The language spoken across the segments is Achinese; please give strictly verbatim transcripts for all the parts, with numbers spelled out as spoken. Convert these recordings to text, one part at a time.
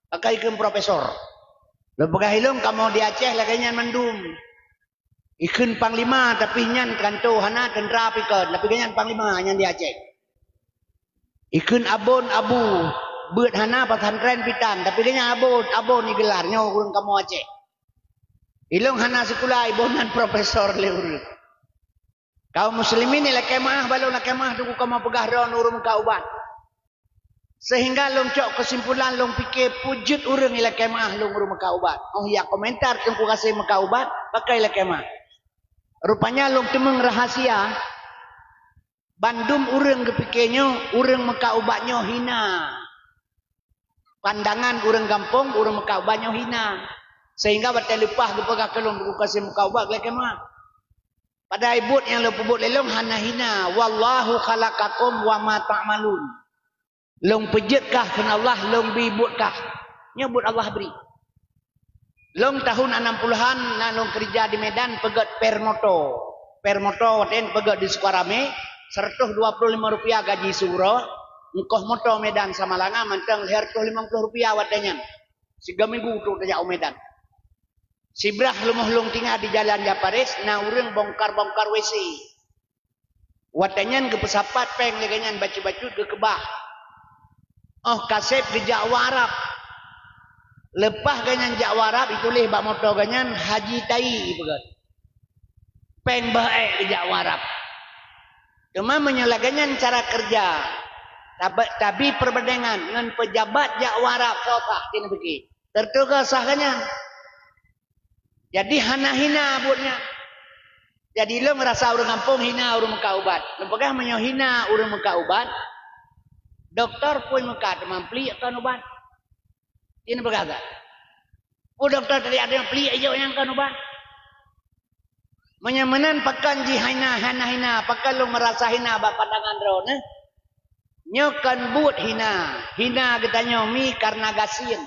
Pakon ikheun profesor. Lôn peugah ilôn kamoe di Aceh lagèe nyan mandum. Ikheun panglima, tapi nyan kanto hana teuntra pih kon, tapi gobnyan panglima nyan di Aceh. Ikheun abon abu, beuet hana pesantren pih tan, tapi gobnyan abon, abon igelar nyoe ureueng kamoe Aceh. Ilôn hana sikula, iboh nan profesor lé ureueng. Kaum muslimin, ilakèe meu'ah, bah lôn lakèe meu'ah teungku kamoe peugah droeneuh ureueng meukat ubat. Sehingga lôn cok keusimpulan, lôn pike peue jeuet ureueng ilakèe meu'ah lôn ureueng meukat ubat. Oh ya, komentar teungku gaséh meukat ubat, pakon ilakèe meu'ah. Rupanya lôn teumeung rahasia, bandum ureueng geupike nyoe, ureueng meukat ubat nyoe hina. Pandangan ureueng gampông, ureueng meukat ubat nyoe hina. Sehingga watèe leupah geupeugah keu lôn teungku gaséh meukat ubat, geulakèe meu'ah. Padahai buet nyang lôn peubuet lé lôn hana hina. "Wallahu khalaqakum wa ma ta'malun." Lôn peujeuet kah kheun Allah, lôn bi buet kah. Nyoe buet Allah bri. Lôn tahun anam puluhan na lôn keurija di Medan peugèt per moto. Per moto watèe nyan peugèt di Sukaramé, seratus dua puluh lima rupiah gaji siuroe, ongkoh moto Medan Samalanga mantong lhèe ratus limong puluh rupiah watèe nyan. Sigoe minggu trok tajak u Medan. Sibrah leumoh lôn tinggai di Jalan Japaris, na ureueng bongkar-bongkar W C. Watèe nyan geupeusapat pèng lagèe nyan bacut-bacut geukeubah. Oh kaseb geujak u Arab. Leupah gobnyan jak u Arab, ituléh bak moto gobnyan Haji Tai peugah. Pèng bah èk geujak u Arab. Teuma meunyoe lagèe nyan cara keureuja, tabe-, tabi peurbandengan ngon peujabat jak u Arab, soe sah keuneuk pike. Teuntèe sah gobnyan. Jadi hana hina buet nyan. Jadi lôn rasa ureueng gampông hina ureueng meukat ubat. Lôn peugah meunyoe hina ureueng meukat ubat, dokto peue meukat teuma pliek kon ubat. Nyan peugah that. Peue dokto tadi ada pliek ijok nyang kon ubat. Meunyoe meunan pakon jih hina, hana hina, pakon lôn meurasa hina bak pandangan droeneuh? Nyoe kon buet hina. Hina geutanyoe mi kareuna gasien.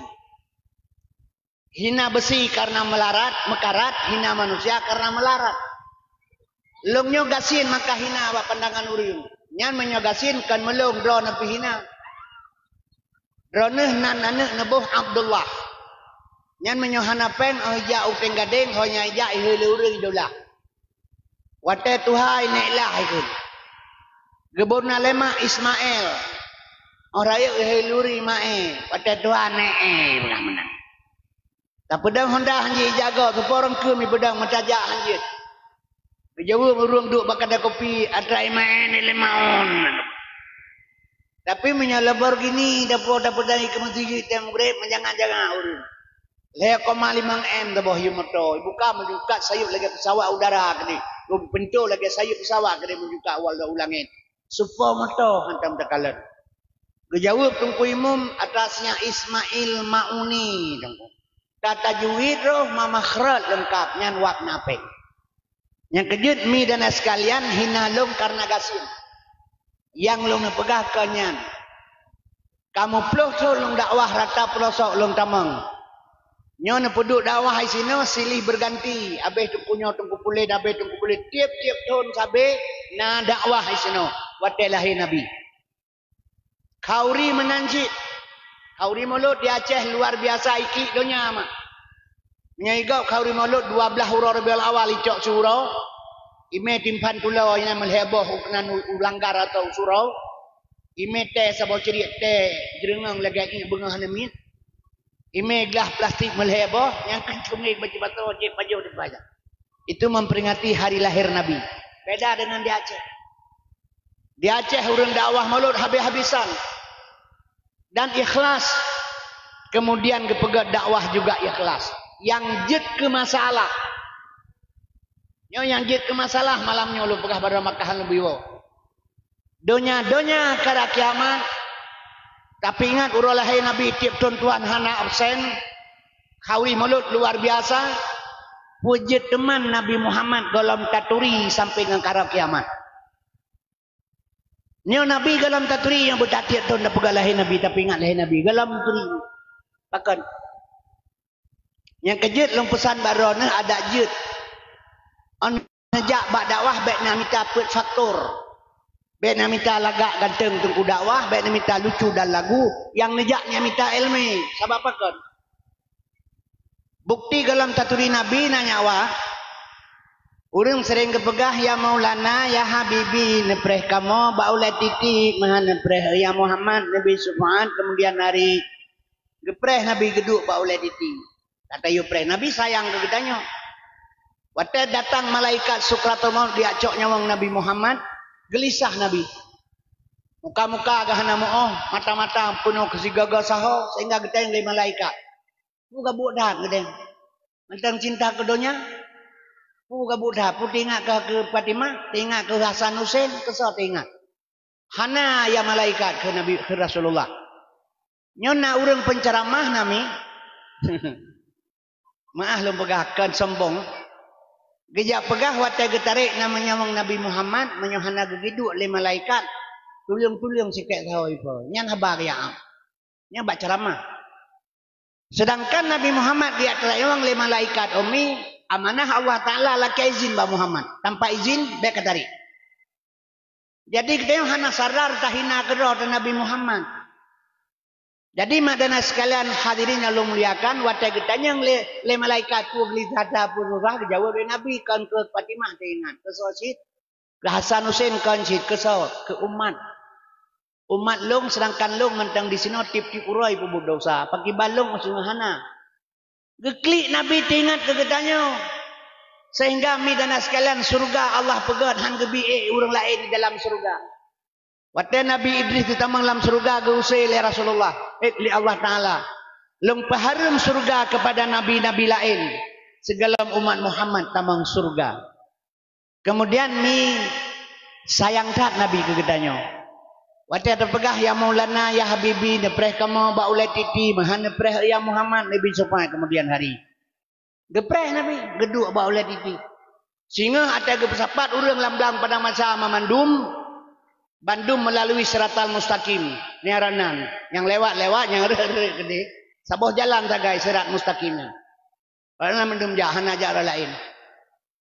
Hina beusi kareuna meularat, meukarat, hina manusia kareuna meularat. Lôn nyoe gasien maka hina bak pandangan ureueng. Nyan meunyoe gasien kon meulôn droeneuh pih hina. Droeneuh nan aneuk neuboh Abdullah. Nyan meunyoe hana pèng, oh ijak u Tenggadeng, ho nyang ijak ihôi lé ureueng idolah. Watèe tuha ineuk lah ikheun. Geubri na lé mak Ismail. Oh rayeuk ihôi lé ureueng Ismail. Watèe tuha neuk eh, peugah meunan. Tapeudong honda hanjeuet ijagoe, keupeue ureueng kheun ipeudong meutajak hanjeuet. Geujaweueb ureueng duek bak keude kopi, atra imaén lé maon. Tapi meunyoe Lamborghini, dapo-dapo dari keu meuseujid tém grab, meujangan-jangan ureueng. Lhèe koma limong M saboh yue moto, ibuka meujukat sayeup lagèe peusawat udara keudéh, lom pintoe lagèe sayeup peusawat keudéh meujukat awai u langét. Soe po moto hantom takalon. Geujaweueb Teungku Imum atas nyang Ismail Mauni, Teungku. Ka tajwid roh ma makhraj leungkap, nyan wab na péng. Nyang keujeuet mi dan sekalian, hina lôn kareuna gasien. Nyang lôn neupeugah kon nyan. Ka muplôh thôn lôn dakwah rata peulosok lôn tamong. Nyoe neupeuduek dakwah disinoe silih beuganti, abéh teungku nyoe teungku puléh, abéh teungku puléh. Tiep-tiep thôn sabé na dakwah disinoe watée lahé Nabi. Khauri meunan cit. Khauri Mulod di Aceh luar biasa ikiek donya mak. Meunyoe igob khauri Mulod dua blaih uroe Rabiul Awal icok siuroe, imé timphan tulo inan meulhée boh u keunan u, u langgar atau u surau, imé tée saboh ciriek tée jeureungeung lagée iék beungoh hana miet, imé glah plastik meulhée boh nyang keucungék baju bato jeuet pajoh di payah. Itu memperingati hari lahir Nabi. Beda dengan di Aceh. Di Aceh ureuëng dakwah Mulod habis-habisan dan ikhlas. Kemudian geupeugét dakwah juga ikhlas. Nyang jeuet keu masalah. Nyoe nyang jeuet keu masalah malam nyoe lôn peugah bak droe Makkah lôn biwoe. Donya-donya kara kiamat. Tapi ingat uroe lahé Nabi tiep thon Tuhan hana absen. Khauri Mulod luar biasa. Peue jeuet teuma Nabi Muhammad gohlom taturi sampai ngon kara kiamat. Nyoe Nabi gohlom taturi nyang beutatiek thon tapeugah lahé Nabi, tapi ingat lahé Nabi gohlom turi. Pakon? Nyang keujeuet lôn peusan bak droeneuh adak jeuet. Ôn jak bak dakwah bék na mita peuet faktor. Bék na mita lagak ganteng teungku dakwah, bék na mita lucu dan lagu, nyang neujak na mita iéleumé. Sabab pakon? Bukti gohlom taturi Nabi na nyawa. Ureuëng sering geupeugah, "Ya Maulana, ya Habibi," neupreh kamoe bak ulée titik, meuhan neupreh, "Ya Muhammad," neubi syafaat keumudian hari. Geupreh Nabi geuduek bak ulée titik. Ka tayue preh, Nabi sayang keu geutanyoe. Watée datang malaikat sukratul maut jicok nyawöng Nabi Muhammad, geulisah Nabi. Muka-muka geuh hana meuoh, mata-mata peunoh keu sigaga saho, sehingga geutanyong lé malaikat, "Peue gabuek that geudeh? Mantong cinta keu donya? Peue gabuek that? Peue teuingat keu, keu Fatimah? Teuingat keu Hasan Husein? Keu soe teuingat?" "Hana, ya malaikat," kheun Nabi, kheun Rasulullah. "Nyoe na ureuëng peuceramah nami." Meu'ah lôn peugah, kon sombong. Geujak peugah watée geutarek na nyawöng Nabi Muhammad, meunyoe hana geugeuduek lé malaikat, tuleueng-tuleueng sikét saho ipo. Nyan haba geujak am. Nyan bak ceramah. Sedangkan Nabi Muhammad geujak tanyong lé malaikat ummi, amanah Allah Taala lakée izin bak Muhammad. Tanpa izin, bék ka tarek. Jadi geutanyoe hana sadar tahina keudroe teuh Nabi Muhammad. Jadi mak dan sekalian hadirin yang lôn muliakan, watée geutanyong lé, lé malaikat peue geulisah that, peue susah, geujaweueb lé Nabi, "Kon keu Fatimah teuingat, keu soe cit? Keu Hasan Husein kon cit, keu soe? Keu umat. Umat lôn, sedangkan lôn mantong disinoe tieb-tieb uroe peubuet desya. Pakriban lôn singoh hana?" Geuklik Nabi teuingat keu geutanyoe. Sehingga mi dan sekalian, syeuruga Allah peugét, han geubi ék ureuëng laén di dalam syeuruga. Watée Nabi Idris geutamong lam syeuruga, geuuse lé Rasulullah, eh, lé Allah Taala, "Lôn peuhareuem syeuruga keupada nabi-nabi laén, sigohlom umat Muhammad tamong syeuruga." Keumudian mi sayang that Nabi keu geutanyoe. Watée teupeugah, "Ya Maulana, ya Habibi," neupreh kamoe bak ulée titik, meuhan neupreh, "Ya Muhammad," neubi syafaat keumudian hari. Geupreh Nabi, geuduek bak ulée titik. Singoh watée geupeusapat ureuëng lam blang padang mahsyar mandum, bandum meulalu siratal mustaqim, nyan rot nan, nyang lewat-lewat, nyang rhot-rhot keudeh, saboh jalan sagai sirat mustaqim nyan. Karena mandum jak, hana jak rot laén.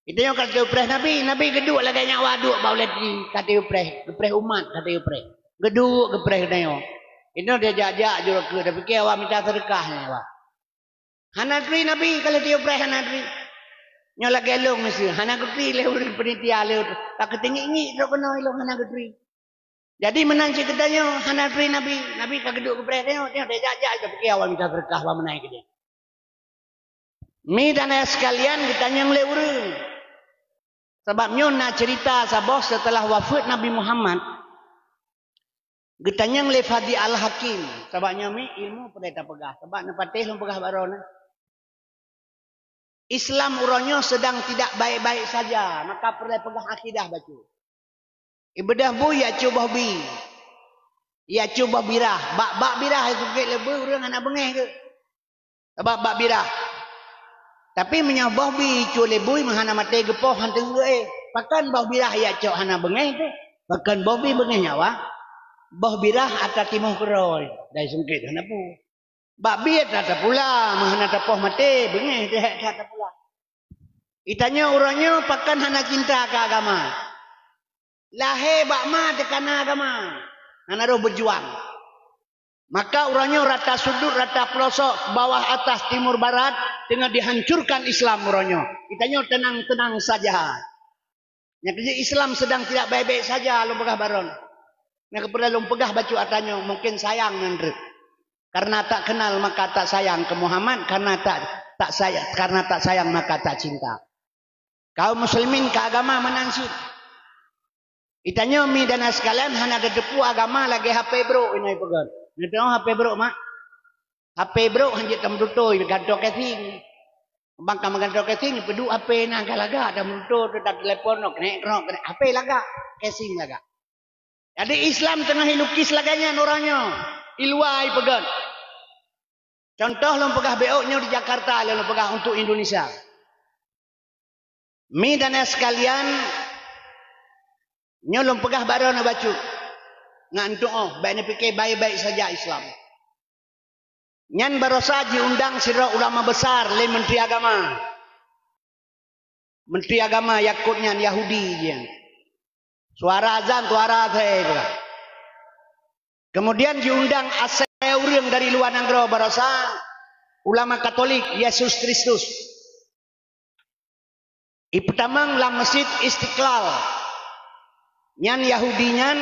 Geutanyoe ka teupreh Nabi, Nabi geuduek lagée nyawa duek bak ulée titik, ka teupreh, geupreh umat, ka teupreh. Geuduek geupreh geutanyoe. Inoe dia jak-jak jurok keu, tapiké awak mita seudeukah nyan awak. Hana turi Nabi, ka lheueh teupreh hana turi. Nyoe lagée lôn miseue, hana geuturi lé ureuëng panitia lé, ka keuteungiek-ngiek droe keunoe lôn hana geuturi. Jadi meunan cit geutanyoe hana turi Nabi, Nabi ka geuduek geupreh tanyoe, tanyoe dia jak-jak, tapiké awak mita seudeukah bak meunan keudeh. Mi dan ayah sekalian, geutanyong lé ureuëng. Sabab nyoe na cerita saboh setelah wafeuet Nabi Muhammad, geutanyong lé Fadi Al-Hakim. Sabab nyoe mi ilmu peureulée tapeugah. Sabab neupatéh lôn peugah bak droeneuh. Islam uroe nyoe sedang tidak baik-baik saja, maka peureulée peugah akidah bacut. Ibeudôh bui, jak cue boh bi. Jak cue boh birah. Bak, bak birah sungkét lé bui, ureuëng hana beungéh geuh. Sabab bak birah. Tapi meunyoe boh bi cue lé bui, meuhana maté geupoh, han teungeut éh. Pakon boh birah jak cok hana beungéh teuh? Pakon boh bi beungéh nyawa? Boh birah atra timoh keudroe, dai sungkét hana peue. Bak bi atra tapula, meuhana tapoh maté, beungéh teuh hék that tapula. Geutanyoe uroe nyoe pakon hana cinta keu agama. Lahé bak ma teukana agama, hana roh beujuang. Maka uroe nyoe rata sudut, rata peulosok, bawah atas, timur barat, teungoh dihancurkan Islam uroe nyoe. Geutanyoe teunang-teunang saja. Nyang keujeuet Islam sedang tidak baik-baik saja, lôn peugah bak droeneuh. Nyang keupeue lôn peugah bacut atra nyoe, mungkin sayang nyan rhot. Karena tak kenal maka tak sayang ke Muhammad, karena tak, tak saya, karena tak sayang maka tak cinta. Kaum muslimin keu agama meunan cit. Geutanyoe mi dan ayah sekalian hana tateupeue agama lagée H P brok inoe peugah. Neutu'oh H P brok mak? H P brok hanjeuet tameututôi, gantoe casing. Bang ka meugantoe casing, peuduek H P na ka lagak, tameututôi, teutab telepon, krek, krok, krek, H P lagak, casing lagak. Jadi Islam teungoh ilukis lagée nyan uroe nyoe, iluwa ipeugét. Contoh lôn peugah beuôt nyoe di Jakarta, lôn peugah untuk Indonesia. Mi dan ayah sekalian, nyoe lôn peugah bak droeneuh bacut. Ngat neutu'oh, bék neupiké baik-baik saja Islam. Nyan barosa jiundang sidroe ulama besar lé Menteri Agama. Menteri Agama Yakut nyan Yahudi jih nyan. Suara azan, suara asai. Kemudian diundang asai ureuëng dari luwa nanggroe, barosa ulama Katolik, Yesus Kristus. Ipeutamong lam Masjid Istiqlal. Nyan Yahudi nyan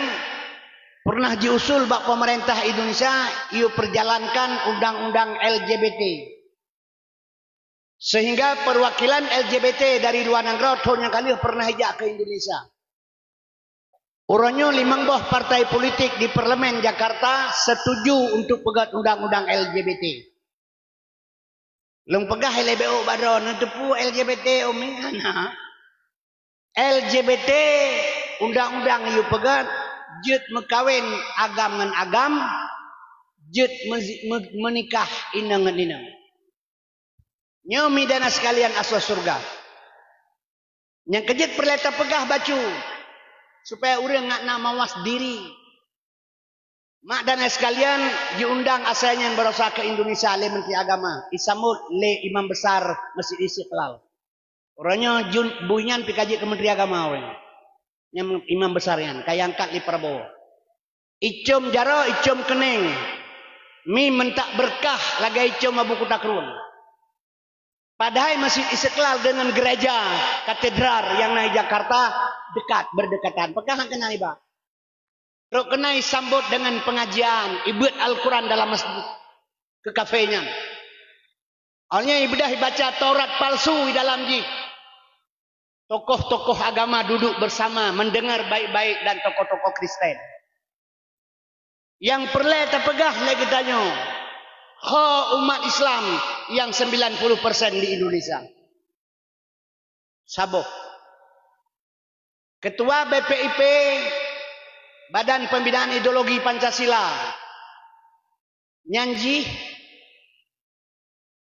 pernah jiusul bak pemerintah Indonesia, yue perjalankan undang-undang L G B T. Sehingga perwakilan L G B T dari luwa nanggroe thon nyang ka lheueh pernah ijak ke Indonesia. Uroe nyoe limong boh partai politik di Parlemen Jakarta setuju untuk peugét undang-undang L G B T. Lôn peugah ilée beuôk bak droeneuh, neuteupeue L G B T, umi, hana. L G B T, undang-undang yue peugét, jeuet meukawen agam ngon agam, jeuet meuzi-, meu-, meunikah inong ngon inong. Nyoe, mi dan sekalian, asoe syeuruga. Nyang keujeuet peureulée tapeugah bacut, supaya ureuëng ngat na mawas diri. Mak dan ayah sekalian, jiundang asai nyan barosa ke Indonesia lé Menteri Agama, isambot lé Imam Besar Masjid Istiqlal. Uroe nyoe jun-, bui nyan pih ka jeuet keu Menteri Agama wéh. Nyang Imam Besar nyan ka iangkat lé Prabowo. Icom jaroe, icom keuneng, mi meuntak beureukat lagée icom Abu Kuta Krueng. Padahai Masjid Istiqlal deungon gereja katedral nyang na di Jakarta dekat, berdekatan. Peugah hana keunan iba. Trok keunan isambot deungon pengajian, ibeuet Al-Quran dalam masjid keu kafé nyan. Awaknyan ibeudah ibaca Taurat palsu di dalam jih. Tokoh-tokoh agama duduk bersama, mendengar baik-baik, dan tokoh-tokoh Kristen. Nyang peureulée tapeugah lé geutanyoe, ho umat Islam nyang sembilan puluh persen di Indonesia. Saboh. Ketua B P I P, Badan Pembinaan Ideologi Pancasila, nyan jih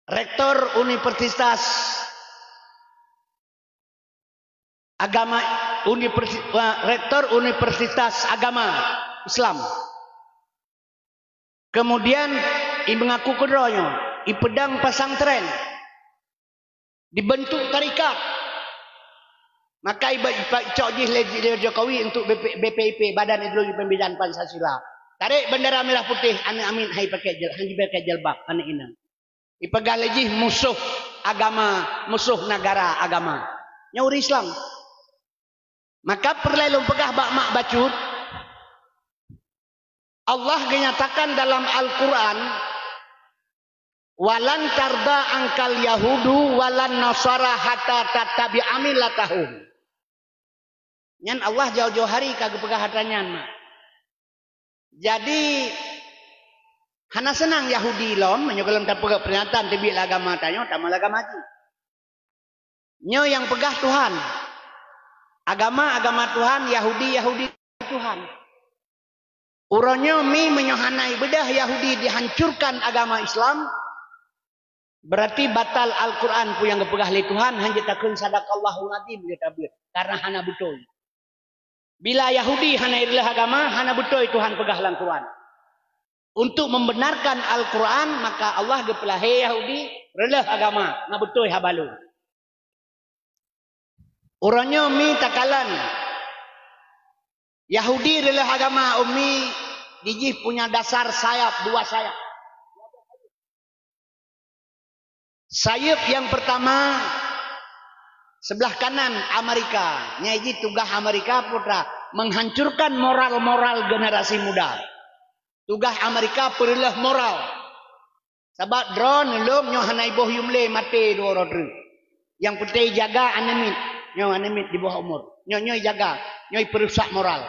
Rektor Universitas Agama, Universi-, eh, Rektor Universitas Agama Islam. Kemudian, imeungaku keudroe nyoe, ipeudong pesantren, dibentuk tarekat. Maka iba-, ipa-, icok jih lé, lé Jokowi untuk B P, B P I P, Badan Ideologi Pembinaan Pancasila. Tarek bendera merah putih, aneuk amiet hai pakai jil-, hai pakai jilbab, aneuk inong. Ipeugah lé jih musoh agama, musoh negara agama. Nyoe ureuëng Islam. Maka peureulée lôn peugah bak mak bacut, Allah geunyatakan dalam Al-Quran, "Walan tarda angkal yahudu walan nasara hatta tattabi'a millatahum." Nyan Allah jauh-jauh hari ka geupeugah atra nyan, mak. Jadi, hana seunang Yahudi lom, meunyoe gohlom tapeugah peuringatan teubiet lé agama tanyoe, tamong lé agama jih. Nyoe nyang peugah Tuhan. Agama, agama Tuhan, Yahudi, Yahudi Tuhan. Uroe nyoe mi meunyoe hana ibeudah Yahudi dihancurkan agama Islam, berarti batal Al-Quran peue nyang geupeugah lé Tuhan, hana jeuet takheun sadaqallahul azim jeuet tabeuet, karena hana beutôi. Bila Yahudi hana ireuloh agama, hana beutôi Tuhan peugah lam Quran. Untuk membenarkan Al-Quran, maka Allah geupeulahé Yahudi reuloh agama, na beutôi haba lôn. Uroe nyoe mi takalon, Yahudi reuloh agama, umi, dijih punya dasar sayap, dua sayap. Sayeup nyang peurtama, seublah kanan Amerika. Nyang jih tugaih Amerika peue teuma, menghancurkan moral-moral generasi muda. Tugaih Amerika peureuloh moral. Sabab droeneuh lom nyoe hana iboh yum lé, maté dua uroe treuk. Nyang peunteng jaga aneuk miet. Nyoe aneuk miet di bawah umur. Nyoe, nyoe jaga. Nyoe ipeurusak moral.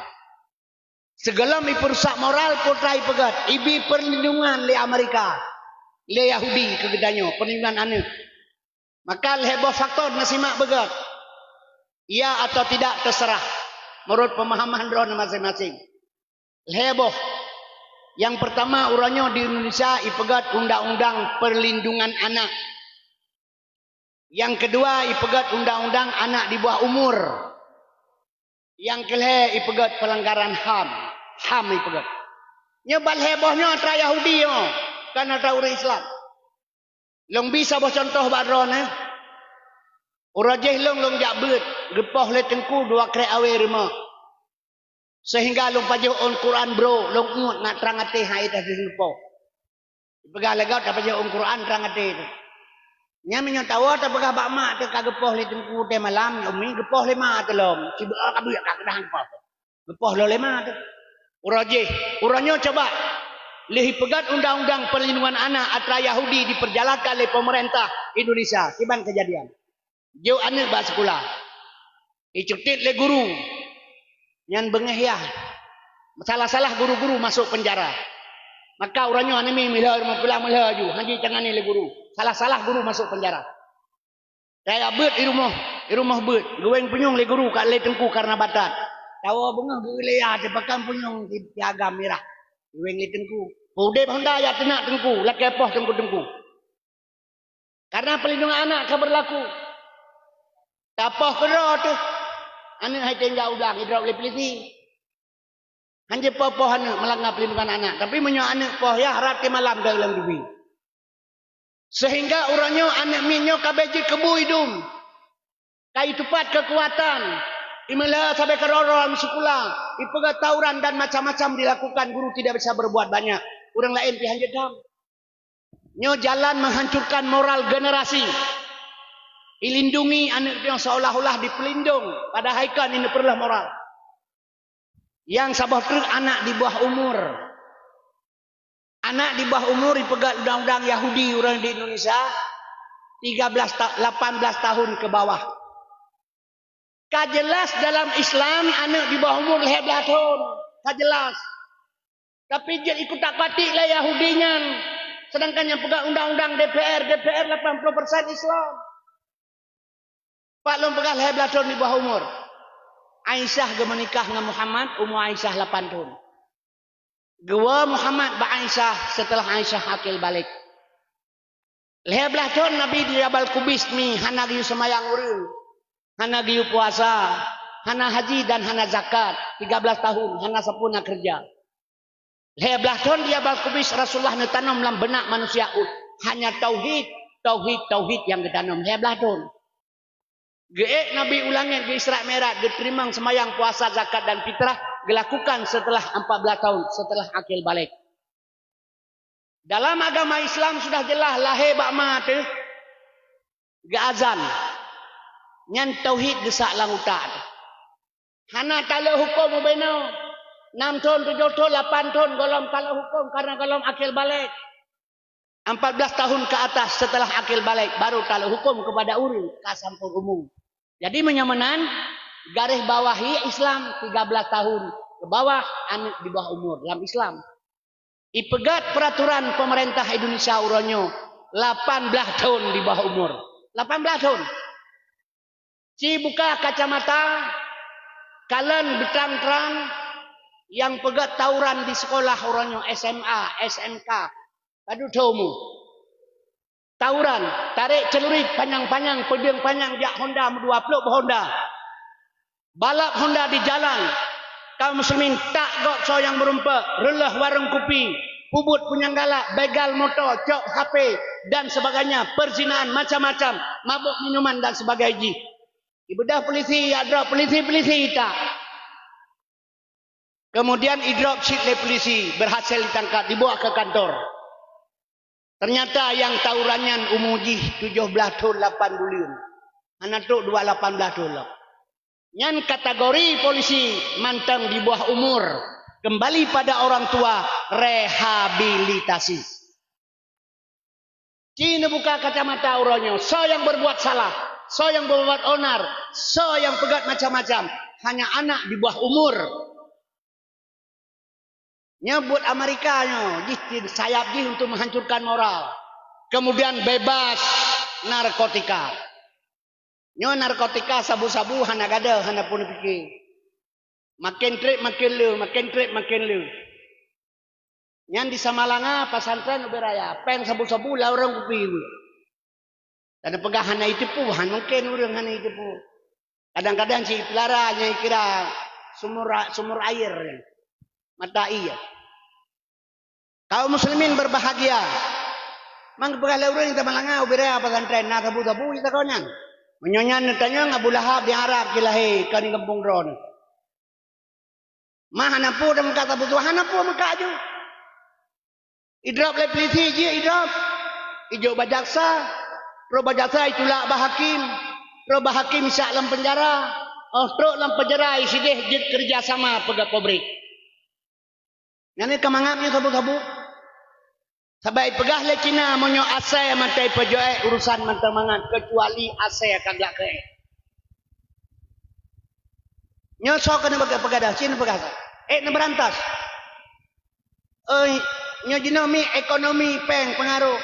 Sigohlom ipeurusak moral, peue teuma ipeugét, ibi perlindungan lé Amerika, lé Yahudi keu geutanyoe, perlindungan aneuk. Maka lhée boh faktor na simak beugét. Ya atau tidak terserah, menurut pemahaman droeneuh masing-masing. Lhée boh. Nyang peurtama, uroe nyoe di Indonesia ipeugét undang-undang perlindungan anak. Nyang keudua, ipeugét undang-undang anak di bawah umur. Nyang keulhée, ipeugét pelanggaran ham. ham ipeugét. Nyoe ban lhée boh nyoe atra Yahudi nyoe, kon atra ureuëng Islam. Lôn bi saboh cuntoh bak droeneuh. Uroe jéh lôn, lôn jak beuet, geupoh lé teungku dua krek awé rumoh. Sehingga lôn pajoh ôn Quran brôk, lôn ngieng na trang até hai dah geupôh. Peugah lagak tapajoh ôn Quran trang até teuh. Nyan meunyoe tawoe tapeugah bak mak teuh ka geupôh lé teungku teuh malam, nyoe mi geupôh lé mak teuh lom. Sibeuet ka buet ka keudang geupôh. Geupôh lom lé mak teuh. Uroe jih, uroe nyoe coba lheueh peugét undang-undang perlindungan anak atra Yahudi diperjalankan lé pemerintah Indonesia. Kiban kejadian. Jok aneuk bak sikula. Icutit lé guru. Nyan beungéh yah. Salah-salah guru-guru masuk penjara. Maka uroe nyoe aneuk mi meulhö, meulhö, meulhö ju. Hana jitangani lé guru. Salah-salah guru masuk penjara. Kaya beuet i rumoh, i rumoh beuet. Geuwéng punyueng lé guru ka lé teungku karena batat. Tawoe beungéh geuleya teupakan punyueng di piagam mirah. Geuwéng lé teungku. Udeb honda ya teunak teungku, lakée poh teungku-teungku. Karena perlindungan anak ka berlaku. Tapoh keudroe teuh. Aneuk hai teuh jak udang, idrop lé polisi. Hana jipoh-poh aneuk meulanggar perlindungan anak. Tapi meunyoe aneuk poh ya, rab teuh malam deuh lam teubi. Sehingga uroe nyoe aneuk miet nyoe ka bék jeuet keu bui dum. Ka itupat keukuatan. Imeulhö sabe keudroe-droe lam sikula. Ipeugét tawuran dan macam-macam dilakukan, guru tidak bisa berbuat banyak. Ureuëng laén pih hana jeuet dam. Nyoe jalan menghancurkan moral generasi. Ilindungi aneuk nyoe seolah-olah dipeulindong, padahai kan ini perleh moral. Nyang saboh treuk anak di bawah umur. Anak di bawah umur ipeugét undang-undang Yahudi ureuëng di Indonesia, tiga belas ta-, lapan belas tahun ke bawah. Ka jelas dalam Islam aneuk di bawah umur lhée blaih thon. Ka jelas. Tapi jeuet ikutak-katik lé Yahudi nyan. Sedangkan nyang peugah undang-undang D P R, D P R lapan puluh persen Islam. Pak lôn peugah lhée blaih thon di bawah umur. Aisyah geumeunikah ngon Muhammad, umur Aisyah lapan thon. Geuwoe Muhammad bak Aisyah setelah Aisyah akil baligh. Lhée blaih thon Nabi di Jabal Kubais mi hana geuyue seumayang ureuëng, hana geuyue puasa, hana haji dan hana zakat, tiga belas tahun hana sapeue na keureuja. Lhée blaih thon di Jabal Kubais Rasulullah neutanom lam beunak manusia hanya tauhid, tauhid, tauhid nyang geutanom lhée blaih thon. Geuék Nabi u langét geu-Isra Mi'raj, geuteurimong seumayang, puasa, zakat dan fitrah geulakukan setelah empat belas tahun setelah akil baligh. Dalam agama Islam sudah jelas lahé bak ma teuh geuazan. Nyan tauhid geusak lam utak teuh. Hana taleuek huköm ubé nyoe. Nam thon, tujoh thon, lapan thon gohlom taleuek huköm karena gohlom akil baligh. Empat belas tahun ke atas setelah akil baligh baru taleuek huköm kepada ureuëng ka sampôn umu. Jadi meunyoe meunan, garéh bawahi Islam tiga belas tahun ke bawah aneuk di bawah umur lam Islam. Ipeugét peuraturan peumeurintah Indonesia uroe nyoe lapan belas thon di bawah umur. Lapan belas thon. Ci buka kacamata, kalon beutrang-trang nyang peugét tawuran di sekolah uroe nyoe S M A, S M K. Padub thon umu. Tawuran, tarek celurit panyang-panyang, peudeueng panyang jak honda meudua plôk beuhonda. Balap honda di jalan. Kaum muslimin tak gob soe nyang meurumpok, reuloh warong kupi, peubuet punyang galak, begal moto, cok H P, dan sebagainya, perzinaan macam-macam, mabök minuman dan sebagainya jih. Ibeudôh polisi, ya drop polisi, polisi tak. Kemudian idrop cit lé polisi, berhasil ditangkap, dibawa ke kantor. Ternyata nyang tawuran nyan umu jih tujoh blaih thon lapan buleuen. Hana trok dua lapan blaih thon lom. Nyan kategori polisi mantong di bawah umur. Kembali pada orang tua, rehabilitasi. Ci neubuka kacamata uroe nyoe, soe nyang berbuat salah, soe nyang berbuat onar, soe nyang peugét macam-macam, hanya anak di bawah umur. Nyoe buet Amerika nyoe, jih sayap jih untuk menghancurkan moral. Kemudian bebas narkotika. Nyoe narkotika sabu-sabu hana gadôh, hana pun pike. Makin trép makin le, makin trép makin le. Nyan di Samalanga pesantren ubé raya, péng sabu-sabu lam ureuëng kupi. Dan peugah hana iteupeu, han mungken ureuëng hana iteupeu. Kadang-kadang cit peulara nyang kira sumur, sumur air, mata air. Kaum muslimin berbahagia. Mang peugah lé ureuëng Samalanga ubé raya pesantren na sabu-sabu jih takon nyan. Meunyoe nyan neutanyong Abu Lahab di Arab jih lahé kon di gampông droeneuh. Mah hana peue dah meukat saboh-saboh, hana peue meukat ju. Idrop lé polisi jih, idrop. Ijok bak jaksa. Trok bak jaksa itulak bak hakim. Trok bak hakim isak lam penjara. Oh, trok lam penjara isideh jeuet kerja sama peugah pabrik. Nyan ka mangat nyoe saboh-saboh. Sabab ipeugah lé Cina meunyoe asai mantong ipeujok ék urusan mantong mangat, keucuali asai ka glak keu ék. Nyoe soe keuneuk peugah, peugah dah, Cina peugah dah. Ék neubeurantas. Oi, nyoe jinoe mi ekonomi péng peungaroh.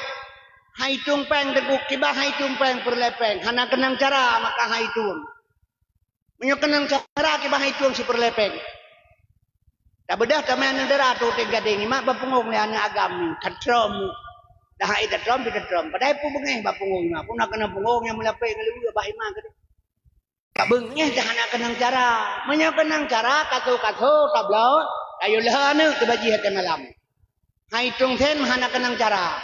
Hai tueng péng teungku, kiban hai tueng péng peureulée péng, hana keunong cara maka hai tueng. Meunyoe keunong cara kiban hai tueng sipeureulée péng. Tabeudôh tamé aneuk dara tu teuh gadeng, mak bak punggong lé aneuk agam ni, tatrom. Dah hai tatrom, pi tatrom. Padahai peue beungéh bak punggong mak, pun na keunong punggong nyang meulapéh ngon leuweue bah iman keudeh. Ka beungéh dah hana keunong cara. Meunyoe keunong cara, kaso-kaso, tabloe, tayue lheueh aneuk teuh bak jih watée malam. Hai tueng sen hana keunong cara.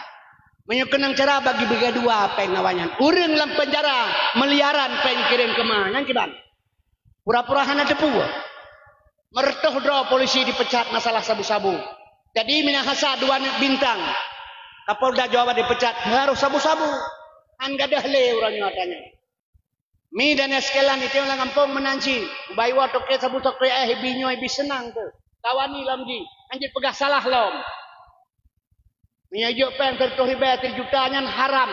Meunyoe keunong cara bagi beugadua péng awaknyan. Ureuëng lam penjara miliaran péng kirém keuma, nyan kiban. Pura-pura hana teupeue. Meureutoh droe polisi dipecat masalah sabu-sabu. Jadi minahasa dua aneuk bintang. Kapolda Jawa Barat dipecat harôh sabu-sabu. Han gadôh lé uroe nyoe ata nyan. Mi dan sekalian itu lam gampông meunan cit. Ubai woe toke sabu toke éh ibi nyoe ibi seunang tu. Tawani lom jih, hanjeuet peugah salah lom. Meunyoe jok péng sireutoh ribée sijuta nyan haram.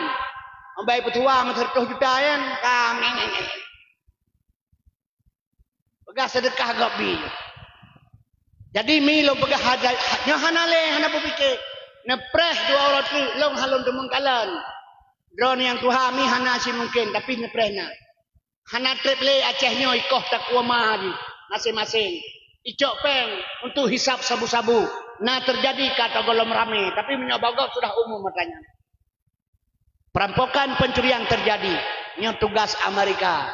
Ubai peutuwa meuseureutoh juta nyan, ka Peugah seudeukah gob bi. Jadi mi lôn peugah haja, nyoe hana lé, hana peupike. Neupreh dua uroe teuk lôn hana lôn teumeung kalon. Droeneuh nyang tuha mi hana simungken, tapi neupreh na. Hana treb lé Aceh nyoe ikoh takue ma jih maséng-maséng. Icok péng untuk hisab sabu-sabu. Na teujadi ka tagohlom ramé, tapi meunyoe bagob sudah umum meutanyan. Perampokan pencurian terjadi. Nyoe tugas Amerika.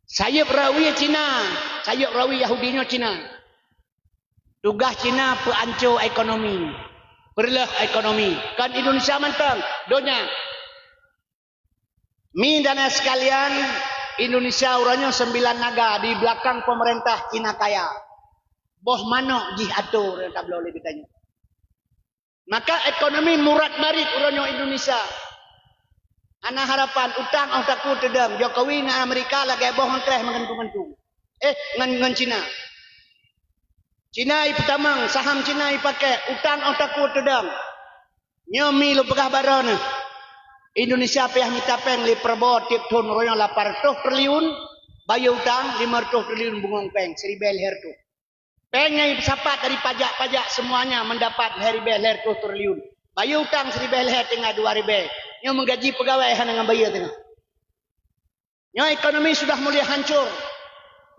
Sayeup rawi Cina, sayeup rawi Yahudi nyoe Cina. Tugas Cina peuanco ekonomi, peureuloh ekonomi. Kon Indonesia mantong, donya. Mi dan sekalian, Indonesia uroe nyoe sembilan naga di belakang pemerintah Cina kaya. Boh manok jih ato nyang tabloe lé geutanyoe. Maka ekonomi murat marit uroe nyoe Indonesia. Hana harapan, utang óh takue teudong. Jokowi ngon Amerika lagée boh ngon kreh meugantung-gantung. Eh, ngon, ngon Cina. Cina ipeutamong, saham Cina ipakée, utang óh takue teudong. Nyoe mi lôn peugah baroe neuh. Indonesia payah mita péng lé Prabowo tieb thon uroe nyoe lapan reutôh triliun, bayeue utang lima reutôh triliun, bungong péng siribée lhée reutôh. Péng nyang jipeusapat dari pajak-pajak semuanya mendapat lhée ribée lhée reutôh triliun. Bayeue utang siribée lhée teungoh dua ribée. Nyoe meugaji peugawée hana ngon bayeue teungoh. Nyoe ekonomi sudah mulai hancur.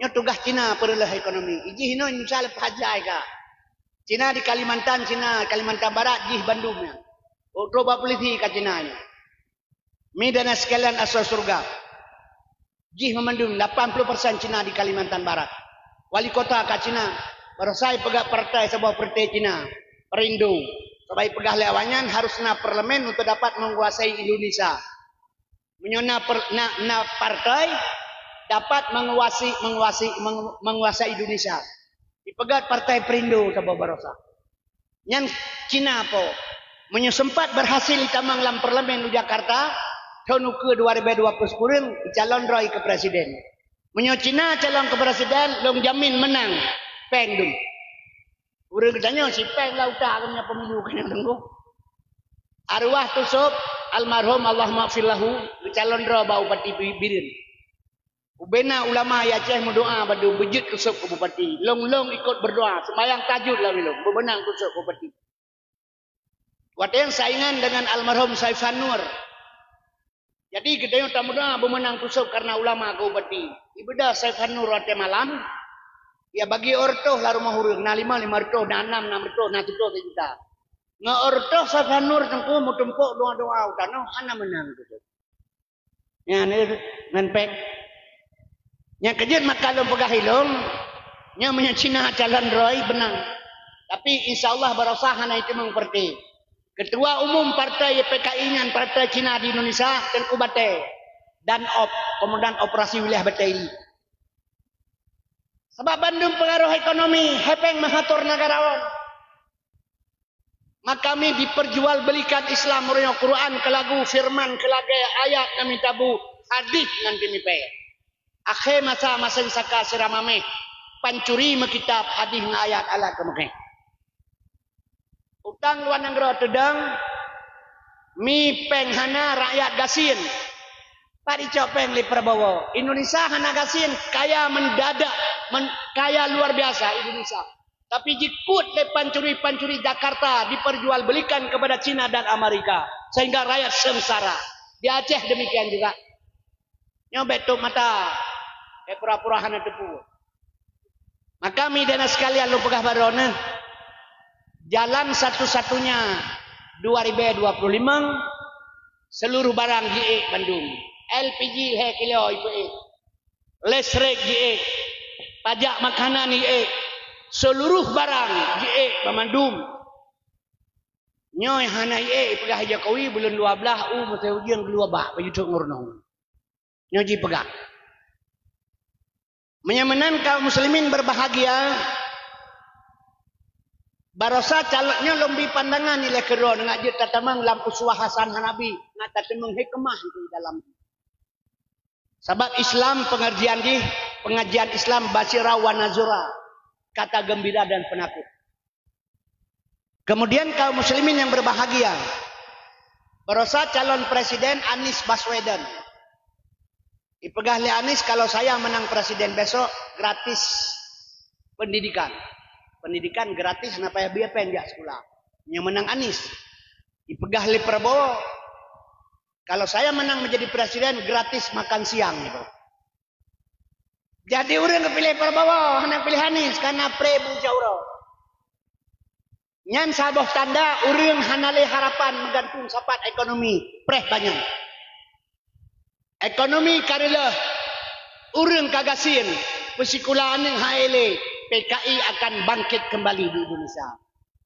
Nyoe tugaih Cina peureuloh ekonomi. Jih inoe Indonesia leupah jai ka. Cina di Kalimantan, Cina Kalimantan Barat jih bandum nyan. Trok bak polisi ka Cina nyoe. Mi dan sekalian asoe syeuruga. Jih meumandum lapan puluh persen Cina di Kalimantan Barat. Wali kota ka Cina. Baroesa ipeugah partai saboh partai Cina, Perindo. Sabab ipeugah lé awaknyan harus na parlemen untuk dapat menguasai Indonesia. Meunyoe na, per, na, na partai dapat menguasai, menguasai, mengu, menguasai Indonesia. Ipeugah partai Perindo saboh baroesa. Nyan Cina po. Meunyoe sempat berhasil itamong lam parlemen u Jakarta, thon ukeue dua ribée dua puluh sikureueng, icalon droe keu presiden. Meunyoe Cina calon keu presiden, lôn jamin meunang. Péng dum. Ureuëng geutanyoe si péng lam utak keunoe pemilu keunoe teungku. Arwah Tusop almarhum Allahumma lahu geucalon droe bak Bupati Bi, Bireuen. Ubena ulama i Aceh meudoa bak dum beujeuet Tusop keu bupati. Lôn-lôn ikot beudoa, seumayang tahajud lam ilôn, beumeunang Tusop keu bupati. Watée nyan saingan dengan almarhum Saifan Nur. Jadi geutanyoe tameudoa beumeunang Tusop karena ulama keu bupati. Ibeudôh Saifan Nur watée malam, ya bagi óh reutôh lam rumoh ureuëng, na lima, lima reutôh, na nam, nam reutôh, na tujoh sijuta. Ngon óh reutôh Saifan Nur teungku meutumpok doa-doa u tanoh hana meunang Tusop. Nyan, eh, ngon péng. Nyang keujeuet maka lôn peugah ilôn, nyan meunyoe Cina calon droe beunang. Tapi insya Allah baroesa hana iteumong partai. Ketua umum partai P K I nyan partai Cina di Indonesia, Teungku Batée. Danop, Komandan Operasi Wilayah Batée Ili. Sabab bandum peungaroh ekonomi, hepeng meuhator neugarawan. Maka mi diperjualbelikan Islam meunyoe Quran keu lagu, firman keu lagée, ayat ngon mita bu, hadih ngon teumipée. Akhé masa, masa saka sira maméh, pancuri meukitab, hadih ngon ayat alat keu meukhé. Utang luwa nanggroe teudong, mi péng hana, rakyat gasien. Pat jicok péng lé Prabowo? Indonesia hana gasien, kaya mendadak, men-, kaya luar biasa Indonesia. Tapi jikut lé pancuri-pancuri Jakarta, diperjualbelikan kepada Cina dan Amerika, sehingga rakyat sengsara. Di Aceh demikian juga. Nyoe bék tutup mata, bék pura-pura hana teupeu. Maka mi dan sekalian lôn peugah baroe neuh, jalan satu-satunya dua ribu dua puluh lima, seluruh barang jiék bandum. L P G lhée kilo ipeuék, listrik jiék, pajak makanan jiék, seluruh barang jiék bandum. Nyoe hana jiék, ipeugah Jokowi buleuen dua belas u meuseujeueng geuluwa bak baju trok ngon runoe. Nyoe jipeugah. Meunyoe meunan kaum muslimin berbahagia, barosa calon nyoe lôn bi pandangan ilée keudroe ngon jeuet tatamong lam uswah hasanah Nabi, ngat tatamong hikmah di dalam. Sabab Islam pengajian jih, pengajian Islam basyira wa nazira, kata gembira dan penakut. Kemudian kaum muslimin yang berbahagia, barosa calon presiden Anies Baswedan. Ipeugah lé Anies, kalau saya menang presiden besok, gratis pendidikan. Pendidikan gratis, hana payah bie péng jak sekolah. Nyang menang Anies. Ipeugah lé Prabowo, kalau saya menang menjadi presiden, gratis makan siang. Jadi ureuëng geupiléh Prabowo, hana piléh Anies, karena pré bu jauro. Nyan saboh tanda ureuëng hana lé harapan meugantung sapat ekonomi, preh banyak. Ekonomi ka reuloh, ureuëng ka gasien, peusikula aneuëk hai lé, P K I akan bangkit kembali di Indonesia.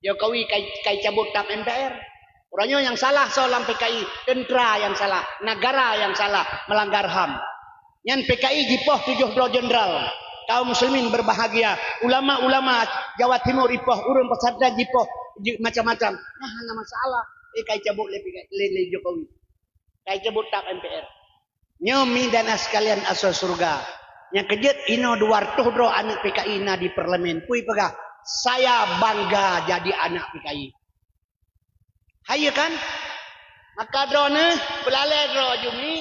Jokowi kai, kai cabut tap M P R. Uroe nyoe nyang salah soe lam P K I, tentara nyang salah, negara nyang salah, melanggar ham. Nyan P K I jipoh tujoh droe jenderal. Kaum muslimin berbahagia, ulama-ulama Jawa Timur jipoh, ureuëng pesantren jipoh, ji-, macam-macam. Nah, hana masalah. Eh, kai cabut lé P K I, lé, lé Jokowi. Kai cabut tap M P R. Nyoe mi dan sekalian asoe syeuruga. Nyang keujeuet inoe dua reutôh droe aneuëk P K I na di parlemen. Peue jipeugah, "Saya bangga jadi anak P K I." Hai, iya kan? Maka droeneuh, peulalée droe jumi,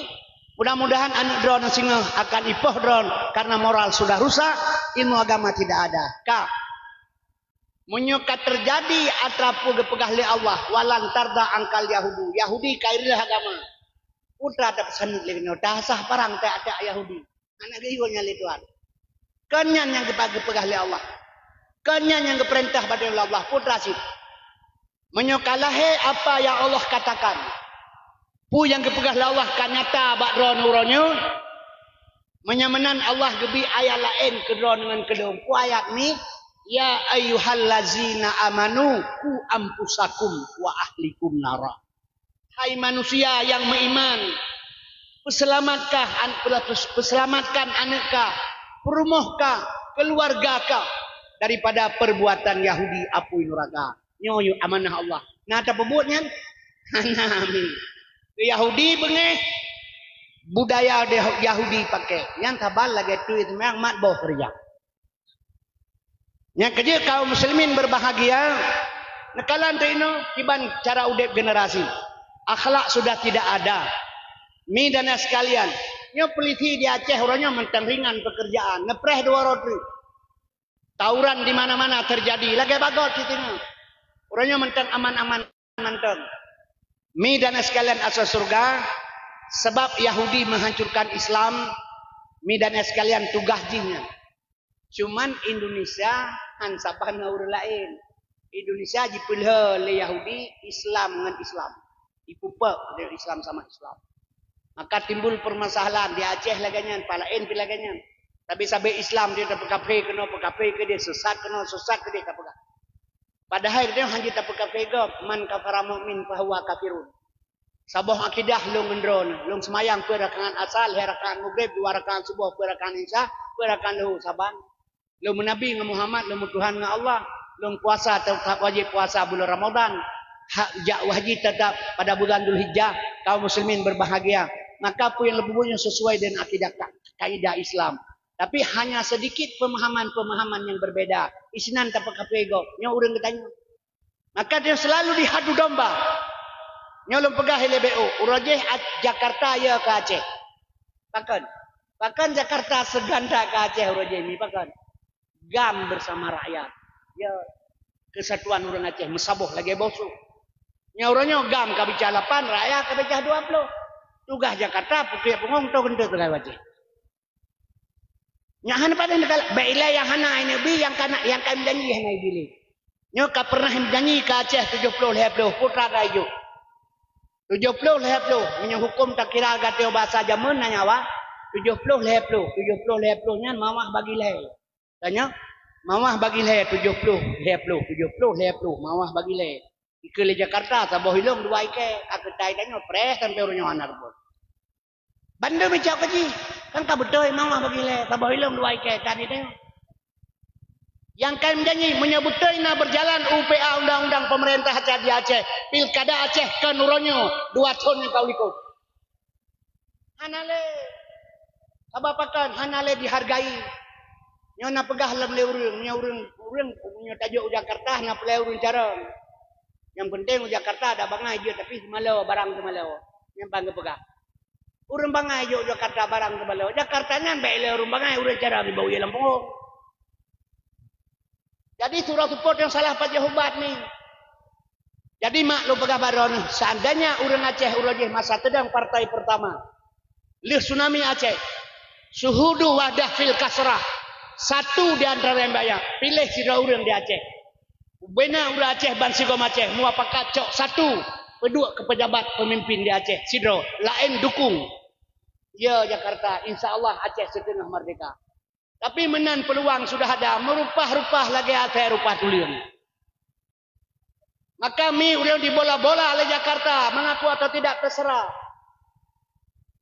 mudah-mudahan aneuëk droeneuh singoh akan jipoh droe karena moral sudah rusak, ilmu agama tidak ada. Ka. Meunyoe ka teujadi atra peue geupeugah lé Allah, "Walan tarda angkal Yahudu." Yahudi ka ireueh agama. Peue tapeusaneut lé nyoe, tasah parang tajak-tajak Yahudi. Hana geuyue nyan lé Tuhan. Kon nyan nyang geupa-, geupeugah lé Allah. Kon nyan nyang geupeurintah bak droe lé Allah, peue cit. Meunyoe ka lahé apa nyang Allah katakan, peue nyang geupeugah lé Allah ka nyata bak droeneuh uroe nyoe, meunyoe meunan Allah geubri ayat laén keu droeneuh ngon keu lôn. Peue ayat nyan? "Ya ayyuhallazina amanu qu anfusakum wa ahlikum nara." Hai manusia nyang meuiman, peuseulamatkah an-, peuseulamatkan aneuëk kah, peurumoh kah, keuluwarga kah daripada perbuatan Yahudi apui nuraka. Nyoe yue amanah Allah. Na tapeubuet nyan? Hana, amin. Yahudi beungéh, budaya de-, Yahudi pakai. Nyan saban lagée tui teumeung mat boh keureuja. Nyang keujeuet kaum muslimin berbahagia, neukalon teuh inoe kiban cara udeb generasi. Akhlak sudah tidak ada. Mi dan sekalian, nyoe polisi di Aceh uroe nyoe mantong ringan pekerjaan, neupreh dua rot. Tawuran di mana-mana terjadi, lagée bagot cit nyoe. Uroe nyoe mantong aman-aman mantong. Mi dan sekalian asoe syeuruga, sebab Yahudi menghancurkan Islam, mi dan sekalian tugaih jih nyan. Cuman Indonesia han saban ngon ureuëng laén. Indonesia jipeulheueh lé Yahudi Islam ngon Islam. Jipeupok lé Islam sama Islam. Maka timbul permasalahan di Aceh lagée nyan, pat laén pih lagée nyan. Sabe-sabe Islam dia tapeukafé keunoe, peukafé keudeh, sesat keunoe, sesat keudeh tapeugah. Padahai geutanyoe hana jitapeukafé gob, "Man kafara mu'min fahuwa kafirun." Saboh akidah lôn ngon droeneuh, lôn seumayang peuet rakaat Asar, lhée rakaat Maghrib, dua rakaat Suboh, peuet rakaat Isya, peuet rakaat Luhur saban. Lôn meunabi ngon Muhammad, lôn meutuhan ngon Allah, lôn puasa teutap wajéb puasa buleuen Ramadhan, hak jak haji teutap pada buleuen Dzulhijjah, kaum muslimin berbahagia. Maka peue nyang lôn peubuet nyoe sesuai dengan akidah ka-, kaidah Islam. Tapi hanya sedikit pemahaman-pemahaman yang berbeda. Isinan tapeukaphé gob. Nyoe ureuëng geutanyoe. Maka dia selalu diadu domba. Nyoe lôn peugah ilée B O, uroe jih Jakarta ya ke Aceh. Pakon? Pakon Jakarta seganda ke Aceh uroe jih ni, pakon? GAM bersama rakyat. Ya, kesatuan ureuëng Aceh meusaboh lagée boh su. Nyoe uroe nyoe GAM ka bica lapan, rakyat ka bica dua puluh. Tugaih Jakarta pukée pungong toh geuntée teugai Aceh. Nyak hana padahai neugala, bék ilée nyang hana neubi, nyang kana, nyang ka meujanji hana ibi lé. Nyoe ka pernah meujanji ke Aceh tujoh ploh lhée ploh, putra ka ijok. Tujoh ploh lhée ploh, meunyoe huköm takira gata bahasa jameun na nyawa, tujoh ploh lhée ploh, tujoh ploh lhée ploh nyan mawah bagi lhée. Tanyoe, mawah bagi lhée, tujoh ploh lhée ploh, tujoh ploh lhée ploh, mawah bagi lhée. Ikeue lé Jakarta, saboh ilong dua ikée, ka keutai tanyoe, preh sampoe uroe nyoe hana reubot. Bandum icok keu jih, kan ka beutôi mawah bagi lhée, saboh ilong dua ikée, tan itu. Nyang ka meujanji, meunyoe beutôi na berjalan U P A undang-undang pemerintah Aceh di Aceh, pilkada Aceh kon uroe nyoe, dua thon nyang ka u likot. Hana lé. Sabab pakon? Hana lé dihargai. Nyoe na peugah lom lé ureuëng, nyoe ureuëng, ureuëng, nyoe tajok u Jakarta na peulai ureuëng carông. Nyang penting u Jakarta ada bangai jeuet, tapi seumalo, barang seumalo. Nyan ban geupeugah. Ureuëng bangai jok Jakarta barang teubaloe. Jakarta nyan bék lé ureuëng bangai, ureuëng cara dibawai lam punggong. Jadi, sura seupôt nyang salah pajoh ubat ni. Jadi, mak lôn peugah bak droeneuh, seandainya ureuëng Aceh uroe jih masa teudong partai pertama, lheueh tsunami Aceh, syuhudu wahdah fil kasrah, satu di antara nyang banyak, piléh sidroe ureuëng di Aceh. Bubena ureuëng Aceh ban sigom Aceh mupakat cok satu, peuduek keu pejabat pemimpin di Aceh sidroe, laén dukung. Ya Jakarta, insya Allah Aceh siteungoh merdeka. Tapi meunan peuluang sudah ada, meurupah-rupah lagée asai rupah tuleueng. Maka mi ureuëng dibola-bola lé Jakarta, mengaku atau tidak terserah.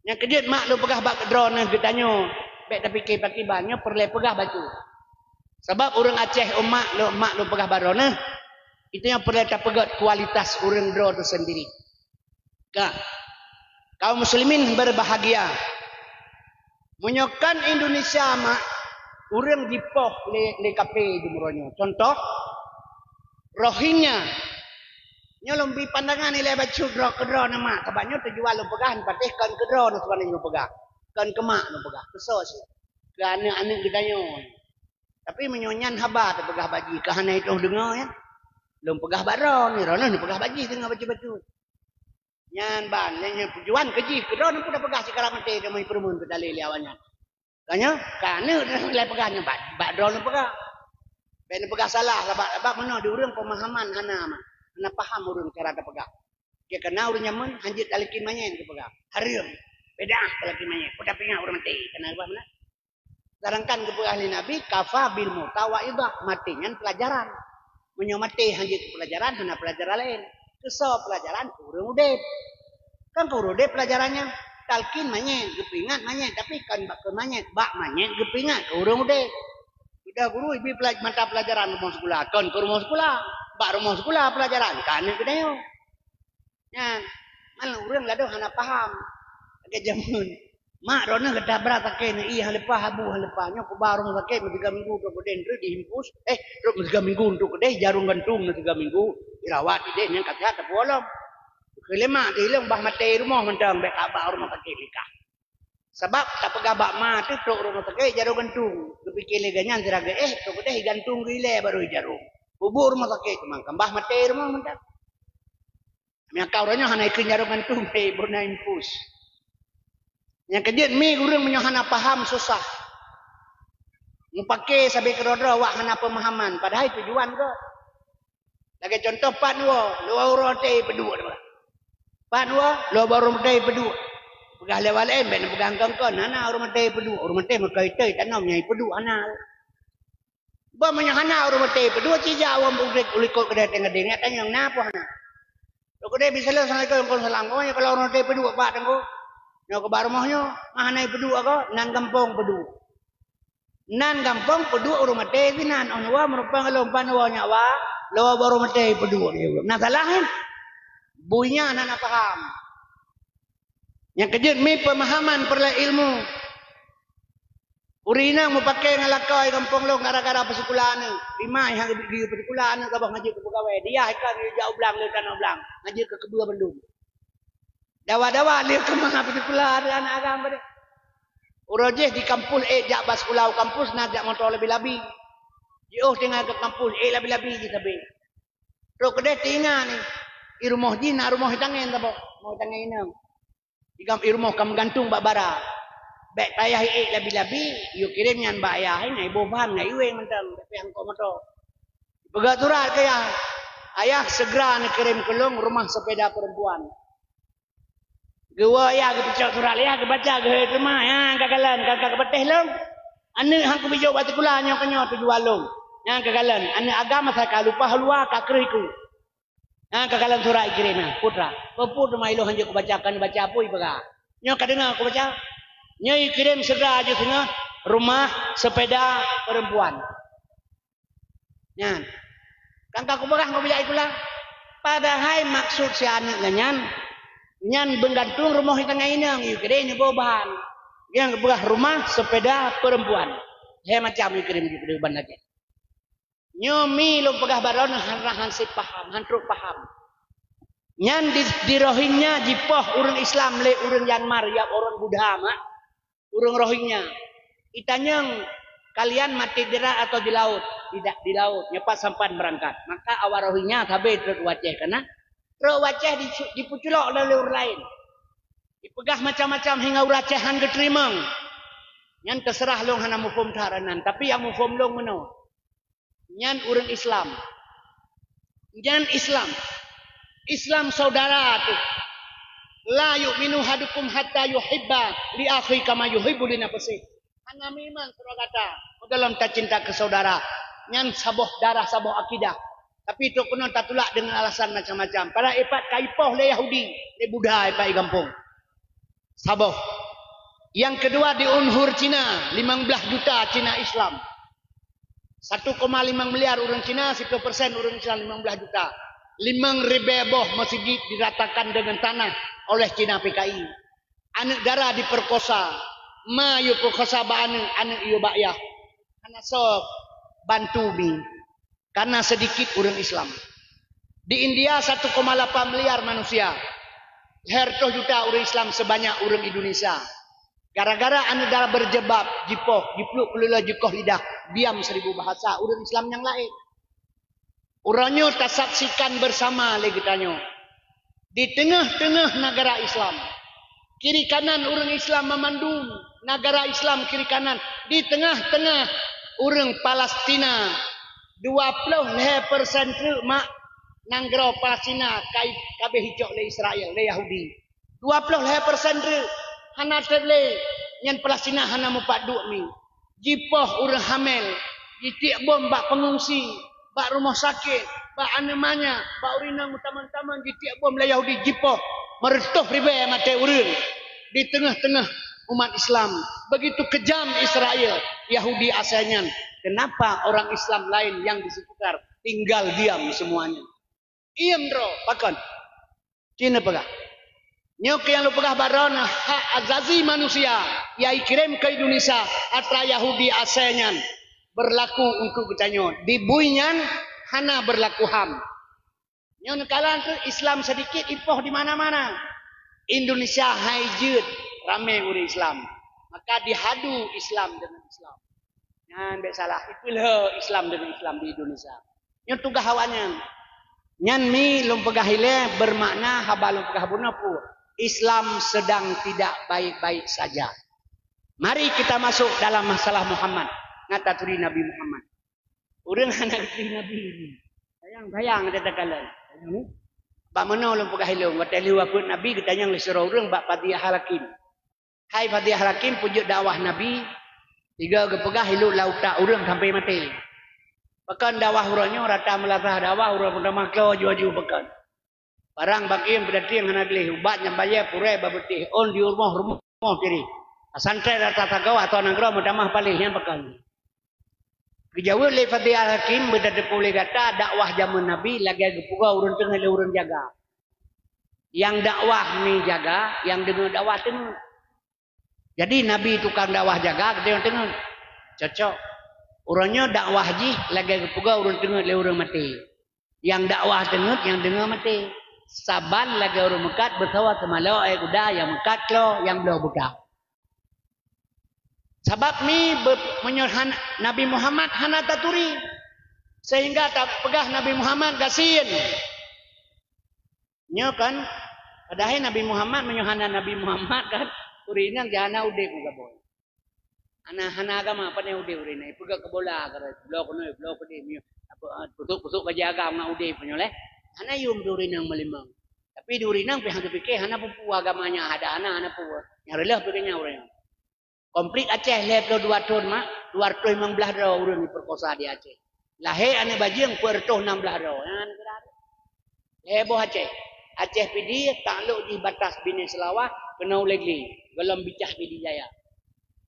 Nyang keujeuet mak lôn peugah bak droeneuh geutanyoe, bék tapike pakriban, nyoe peureulée peugah bacut. Sabab ureuëng Aceh umat lôn, mak lôn peugah bak droeneuh, itu nyang peureulée tapeugét kualitas ureuëng droe teusendiri. Ka, kaum muslimin berbahagia. Meunyoe kan Indonesia mak, ureuëng jipoh lé, lé kafé di meurônyoe. Contoh, Rohingya. Nyoe lôn bi pandangan ilée bacut droe keudroe na mak, sabab nyoe tujuan lôn peugah patéh kon keudroe na, sebenarnya lôn peugah. Kon keu mak lôn peugah, keu soe sih? Keu aneuëk-aneuëk geutanyoe. Tapi meunyoe nyan haba teupeugah bak jih, keu hana itôh deungoe nyan. Lôn peugah bak droe, ni droeneuh neupeugah bak jih teungoh bacut-bacut. Nyan ban, nyan, nyan tujuan keu jih, keudroe na pun tapeugah sikara maté, teuma peureumeun keu dalé lé awaknyan. Tanyoe, ka aneuëk lé peugah nyan bak, bak droe neupeugah. Bék neupeugah salah, sabab, sabab meunoe di ureuëng pemahaman hana, hana paham ureuëng cara tapeugah. Dia kena ureuëng nyaman, hanjeuet talakén manyét geupeugah. Hareuem, beudah talakén manyét, peue tapeuingat ureuëng maté, kena ubah meunan. Sedangkan geupeugah lé Nabi, "Kafa bil mauta wa'idhah," maté nyan peulajaran. Meunyoe maté hanjeuet peulajaran, hana peulajaran laén. Keu soe peulajaran? Keu ureuëng udeb. Kan keu ureuëng udeb peulajaran nyan, talakén manyét, geupeuingat manyét, tapi kon bak keu manyét, bak manyét geupeuingat keu ureuëng udeb. Udah guru ibi pelaj-, mata pelajaran rumoh sikula, kon keu rumoh sikula, bak rumoh sikula peulajaran, ka aneuëk geutanyoe. Nyan, man ureuëng ladôm hana paham. Lagée jameun. Mak droeneuh gata brat sakét, ié han leupah, abu han leupah. Nyoe kuba rumoh sakét meusigoe minggu trok keudeh, treuk diimpus. Eh, trok meusigoe minggu trok keudeh, jarông gantung meusigoe minggu. Dirawat ideh nyan ka sihat tapeuwoe lom. Keu lé mak di lôn bah maté rumoh mantong, bék ka bak rumoh sakét likah. Sabab tapeugah bak ma teuh trok rumoh sakét jarông gantung. Geupike lé gobnyan sira geuéh, trok keudeh igantung geuilée barô ijarông. Peubuet rumoh sakét teuma kan bah maté rumoh mantong. Meunyoe ka uroe nyoe hana ikheun jarông gantung, hei, beuna impus. Nyang keujeuet mi ureuëng meunyoe hana paham susah. Mupake sabe keudroe-droe awak hana peumahaman, padahai tujuan gét. Lagée contoh pat woe, lôn uroe maté peuduek. Pat woe, lôn uroe maté peuduek. Peugah lé awak laén, bék neupeugah kon-kon, hana uroe maté peuduek. Uroe maté meukai-kai tanom nyang ipeuduek hana. Bah meunyoe hana uroe maté peuduek, cijak awak bukét u likot keudeh teuh gadeng, nyan tanyong na peue hana. Lôn keudeh bisaleueng assalamualaikum, waalaikumsalam. Oh, nyoe kalau uroe maté peuduek bak teungku. Nyoe keu bak rumoh nyoe, ma hana peuduek ko, nan gampông peuduek. Nan gampông peuduek ureuëng maté sinan, oh nyoe meureumpang lom pan woe nyak wa, lom baru maté peuduek di ureuëng. Na salah kan? Bui nyan hana paham. Nyang keujeuet mi pemahaman peureulée ilmu. Ureuëng inong meupaké ngon lakoe gampông lom gara-gara peusikula aneuëk. Imai hana geuyue peusikula aneuëk saboh ngajak keu peugawée. Dia ikan geuyue jak u blang le tanoh blang. Ngajak keu keubeu bandum. Dawa-dawa lé keumah peusikula aneuëk agam pada. Uroe jih di kampus ék jak bak sikula u kampus na jak moto labi-labi. Jiôh tinggai keu kampus ék labi-labi jih sabe. Trok keudeh teuingat ni, i rumoh jih na rumoh itangen saboh, rumoh itangen inong. Digam i rumoh ka meugantung bak bara. Bék payah ék labi-labi, yue kirém nyan bak ayah, na iboh bahan ngon iweng mantong, bék payah angkot moto. Peugah surat keu ayah, "Ayah, segera neukirém keu lôn rumah sepeda perempuan." Geuwoe ayah geupeucok surat ayah geubaca geuhôi teuma, "Nyang ka kalon, ka ka geupatéh lôn. Aneuëk han kubijok bak sikula nyoe keunyoe tujuan lôn. Nyang ka kalon, aneuëk agam masa ka lupa luwa ka kreuh iku." Nyang ka kalon surat ikirém nyan, putra. Peue-peue teuma ilôn hanjeuet kubaca, kon baca peue ipeugah. Nyoe ka deungoe kubaca. Nyoe ikirém segera jih singoh rumah sepeda perempuan. Nyan. Kan ka kupeugah ngon bijak sikula. Padahai maksud si aneuëk nyan, nyan meugantung rumoh itangen inong, yue kirém neuboh bahan. Nyang geupeugah rumah sepeda perempuan. Hai macam yue kirém jih ban lagée. Nyoe mi lôn peugah baroe nyoe hana han sipaham, han trok paham. Nyan di, di Rohingya jipoh ureuëng Islam lé ureuëng Myanmar, ya ureuëng Buddha mak. Ureuëng Rohingya. Itanyong, "Kalian mati di darat atau di laut?" "Tidak, di laut." "Nyoe pat sampan beurangkat?" Maka awak Rohingya sabe trok u Aceh kana. Trok u Aceh di, dipeuculok lé ureuëng laén. Dipeugah macam-macam hingga ureuëng Aceh han geuteurimong. Nyan teuseurah lôn hana muphom that nan, tapi nyang muphom lôn meunoe. Nyan ureuëng Islam. Nyan Islam. Islam saudara tu. "La yu'minu ahadukum hatta yuhibba li akhi kama yuhibbu li nafsih." Hana meuiman sidroe gata, meudalom tacinta keu saudara. Nyan saboh darah, saboh akidah. Tapi trok keunoe tatulak deungon alasan macam-macam. Padahai ipat ka ipoh lé Yahudi, lé Buddha ipat i gampông. Saboh. Nyang keudua di Uyghur Cina, limong blaih juta Cina Islam. Satu koma lima miliar ureuëng Cina, siplôh persen ureuëng Islam, limong blaih juta. Limong ribée boh meuseujid diratakan deungon tanah oleh Cina P K I. Aneuëk dara diperkosa, ma yue peukosa bak aneuëk, aneuëk yue bak yah. Hana soe bantu mi. Karena sedikit ureuëng Islam. Di India satu koma lapan miliar manusia. Lhèe reutôh juta ureuëng Islam sebanyak ureuëng Indonesia. Gara-gara aneuëk dara berjilbab, jipoh, jipluek peuleueh, jikoh lidah, diam seribu bahasa ureuëng Islam nyang laén. Uroe nyoe tasaksikan bersama lé geutanyoe. Di teungoh-teungoh nagara Islam, kiri kanan ureuëng Islam mamandum, nagara Islam kiri kanan, di teungoh-teungoh ureuëng Palestina, dua ploh lhèe persen treuk mak nanggroe Palestina kai, ka abéh icok lé Israel, lé Yahudi. Dua ploh lhèe persen treuk hana treb lé, nyan Palestina hana mupat duek mi. Jipoh ureuëng hamel, jitiek bom bak pengungsi, bak rumoh sakét, bak aneuëk manyak, bak ureuëng inong meutamong-tamong jitiek bom lé Yahudi jipoh, meureutôh ribée maté ureuëng di teungoh-teungoh umat Islam. Begitu kejam Israel, Yahudi asai nyan. Kenapa orang Islam lain yang di sekitar tinggal diam semuanya? Iem droe, pakon? Cina peugah. Nyoe keuh nyang lôn peugah baroe nyoe hak azazi manusia nyang ikirém keu Indonesia atra Yahudi asai nyan berlaku untuk geutanyoe. Di bui nyan hana berlaku ham. Nyoe neukalon keuh Islam sedikit ipoh di mana-mana. Indonesia hai jeuet ramé ureuëng Islam. Maka dihadu Islam dengan Islam. Nyan bék salah, ipeulheueh Islam deungon Islam di Indonesia. Nyoe tugaih awaknyan. Nyan mi lôn peugah ilée bermakna haba lôn peugah bunoe peue. Islam sedang tidak baik-baik saja. Mari kita masuk dalam masalah Muhammad. Ngat taturi Nabi Muhammad. Ureuëng hana geuturi Nabi ni. Sayang-sayang tatakalon. Bak meunoe lôn peugah ilée, watée lheueh wafeuet Nabi geutanyong lé sidroe ureuëng bak Fadhiyah Al-Hakim. Hai Fadhiyah Al-Hakim, peue jeuet dakwah Nabi, tiga geupeugah ilôt lam utak ureuëng sampai maté. Pakon dakwah uroe nyoe rata meulasah dakwah ureuëng meutamah klo aju-aju pakon. Barang bagian peudatieng hana gleh, ubat nyang bayée purée bak beutéh, ôn di rumoh-rumoh tiri. Santré rata sagoe atau nanggroe meutamah paléh nyan pakon. Geujaweueb lé Fadhil Hakim, beutateupeue lé gata, dakwah jameun Nabi lagée geupeugah ureuëng teungeut lé ureuëng jaga. Nyang dakwah mi jaga, nyang deungoe dakwah teungeut. Jadi Nabi tukang dakwah jaga, geutanyoe teungeut. Cocok. Uroe nyoe dakwah jih lagée geupeugah ureuëng teungeut lé ureuëng maté. Nyang dakwah teungeut, nyang deungoe maté. Saban lagée ureuëng meukat beusawa seumalok, eh, kuda nyang meukat klo, nyang bloe buta. Sabab mi be-, meunyoe han-, Nabi Muhammad hana taturi, sehingga tapeugah Nabi Muhammad gasien. Nyoe kan, padahai Nabi Muhammad, meunyoe hana Nabi Muhammad kan, ureuëng inong jih hana udeb ngon gaboh. Hana, hana agama, pane udeb ureuëng inong. Peugah keu bola, keu bloe keunoe, bloe keudeh, miyueb, apa, ah, pusok-pusok bajée agam ngon udeb nyoe leh. Hana yum di ureuëng inong meulimong. Tapi di ureuëng inong pih hana teupike, hana peue-peue agama nyan, hana, hana, hana peue. Nyang reuloh pih keu nyan ureuëng inong. Konflik Aceh lhée ploh dua thon mak, dua ratus limong blaih droe ureuëng diperkosa di Aceh. Lahé aneuëk bajeueng peuet reutôh nam blaih droe. Nyan kira. Lhée boh Aceh. Aceh Pidie taklok jih batas Binéh Seulawah keunoe u Legli, gohlom bicah Pidie Jaya.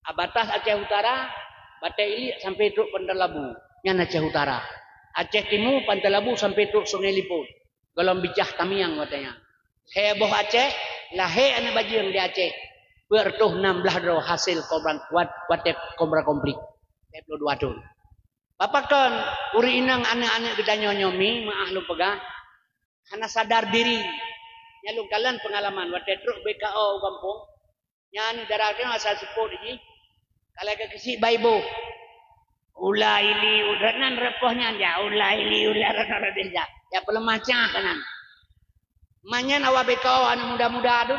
A batas Aceh Utara, Batée Iliek sampoe trok Pantai Labu, nyan Aceh Utara. Aceh Timu, Pantai Labu sampoe trok Sungai Liput, gohlom bicah Tamiang watée nyan. Lhée boh Aceh, lahé aneuëk bajeueng di Aceh, peuet reutôh nam blaih droe hasé kobra wat-, watée kobra konflik. Lhée ploh dua thon. Pakon ureuëng inong aneuëk-aneuëk geutanyoe nyoe mi, meuáh lôn peugah, hana sadar diri. Nyan lôn kalon peungalaman watée trok B K O u gampông. Nyan dara nyoe asai seupôt jih. Ka lagée keusiek bak iboh. Ula ili, ula nan reupoh nyan jak. Ula ili, ula nan reupoh jak. Jak peuleumah cah keunan. Manyan awak B K O aneuëk muda-muda tu.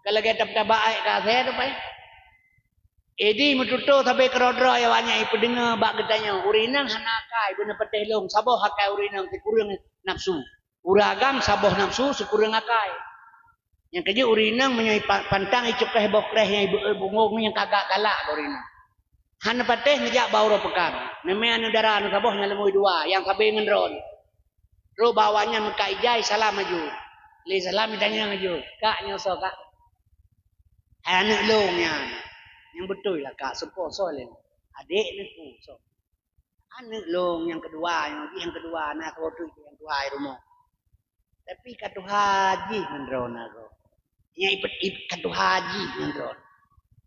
Ka lagée tab-, tabak aek ka asée tu pai. Idi meututoe sabe keudroe-droe awaknyan ipeudeungoe bak geutanyoe. Ureuëng inong hana akai, beuneupatéh lôn, saboh akai ureuëng inong sikureueng nafeusu. Ureuëng agam saboh nafeusu sikureueng akai. Nyang keujeuet ureuëng inong meunyoe ipa-, pantang icukéh boh kréh nyang ibeuet bungong nyang ka galak bak ureuëng inong. Hana patéh neujak bak uroe peukan. Neumé aneuëk dara neusaboh nyang leumui dua, nyang sabe ngon droeneuh. Trok bak awaknyan meukat ijai, salam aju. Lé salam itanyong aju, "Kak, nyoe soe, Kak?" "Hai aneuëk lôn nyan." "Nyang beutôi lah, Kak, soe po soe lé?" "Adék neuh." "Soe?" "Aneuëk lôn nyang keudua, nyang jih nyang keudua, na saboh teuk nyang tuha i rumoh. Tapi ka tuha jih ngon droeneuh." Nyang ipet-, ip-, ka tuha jih ngon droeneuh.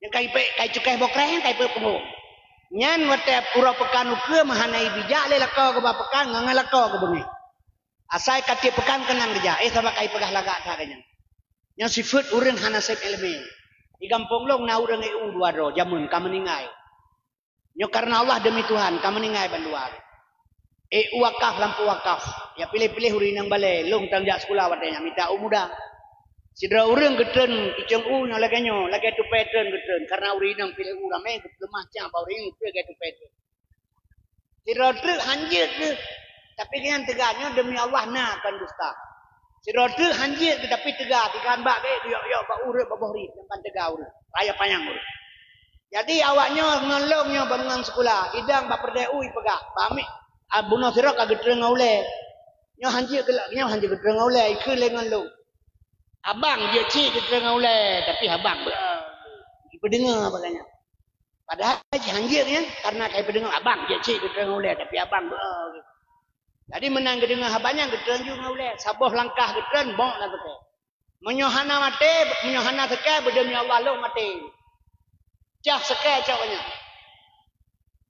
Nyang ka ipek, ka icukéh boh kréh, nyang ka ipek punggong. Nyan watée uroe peukan ukeue meuhana ibijak lé lakoe geuba peukan ngon, ngon lakoe geubeungéh. Asai ka tieb peukan keunan geujak, eh, sabab ka ipeugah lagak that geuh nyan. Nyoe sifeuet ureuëng hana sép iéleumé. Di gampông lôn na ureuëng E U dua droe, jameun ka meuninggai. Nyoe kareuna Allah, demi Tuhan, ka meuninggai bandua. Eh, u wakaf, lampôh wakaf. Ya piléh-piléh ureuëng inong balée, lôn tan jak sikula watée nyan mita u muda. Sidroe ureuëng geutreun icong u nyoe lagée nyoe, lagée tupée treun geutreun, kareuna ureuëng inong piléh u ramé, geupeuleumah cang bak ureuëng inong lagée tupée treun. Sidroe treuk hanjeuet geuh, tapi geuhnyan teuga nyoe demi Allah na kon dusta. Sidroe treuk hanjeuet geuh, tapi teuga, teuga bak gét, yok-yok bak ureuëng, bak boh riet, nyang ban teuga ureuëng, raya panyang ureuëng. Jadi awak nyoe ngon lôn nyoe ban ngon sikula, idong bak peureudée u ipeugah, "Bak miet, a, bunoe sidroe ka geutreun ngon ulée." Nyoe hanjeuet geulak, nyoe hanjeuet geutreun ngon ulée, ikheun lé ngon lôn. "Abang jeuet cit geutreun ngon ulée, tapi abang beu-, ipeudeungoe bak geuhnyan." Padahai hanjeuet nyan, kareuna ka ipeudeungoe, "Abang jeuet cit geutreun ngon ulée, tapi abang beu-, beu-." Jadi meunan geudeungoe haba nyan geutreun ju ngon ulée, saboh langkah geutreun, bok na teuka. Meunyoe hana maté, meunyoe hana seukée, beudemi Allah lôn maté. Cah seukée cok nyan.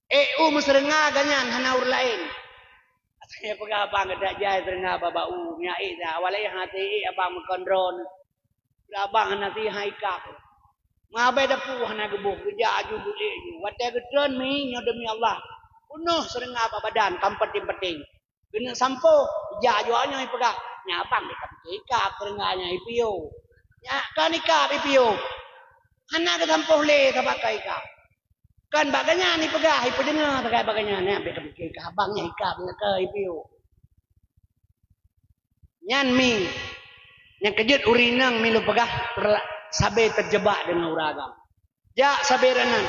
Eh, u meuseureunga geuhnyan hana ureuëng laén. Asai peugah abang geudak jai seureunga bak u, nyak ék dah. Awai lé hana ék abang meukon droeneuh. Abang hana sihai kab. Mabai dapu hana geuboh, geujak aju geuék ju. Watée geutreun mi nyoe demi Allah. Peunoh seureunga bak badan, kam paténg-paténg. Keuneuk sampoe, jak jua nyoe ipeugah, "Nyak abang deh ka pike ikab keureunga nyan ipiôh." Nyak kon ikab ipiôh. Hana geusampoe lé sabab ka ikab. Kon bak geuhnyan ipeugah, ipeudeungoe sagai bak geuhnyan, "Nyak beh ka pike ikab abang nyan ikab nyan ka ipiôh." Nyan mi, nyang keujeuet ureuëng inong mi lôn peugah, sabe teujeubak deungon ureuëng agam. Jak sabe ranan.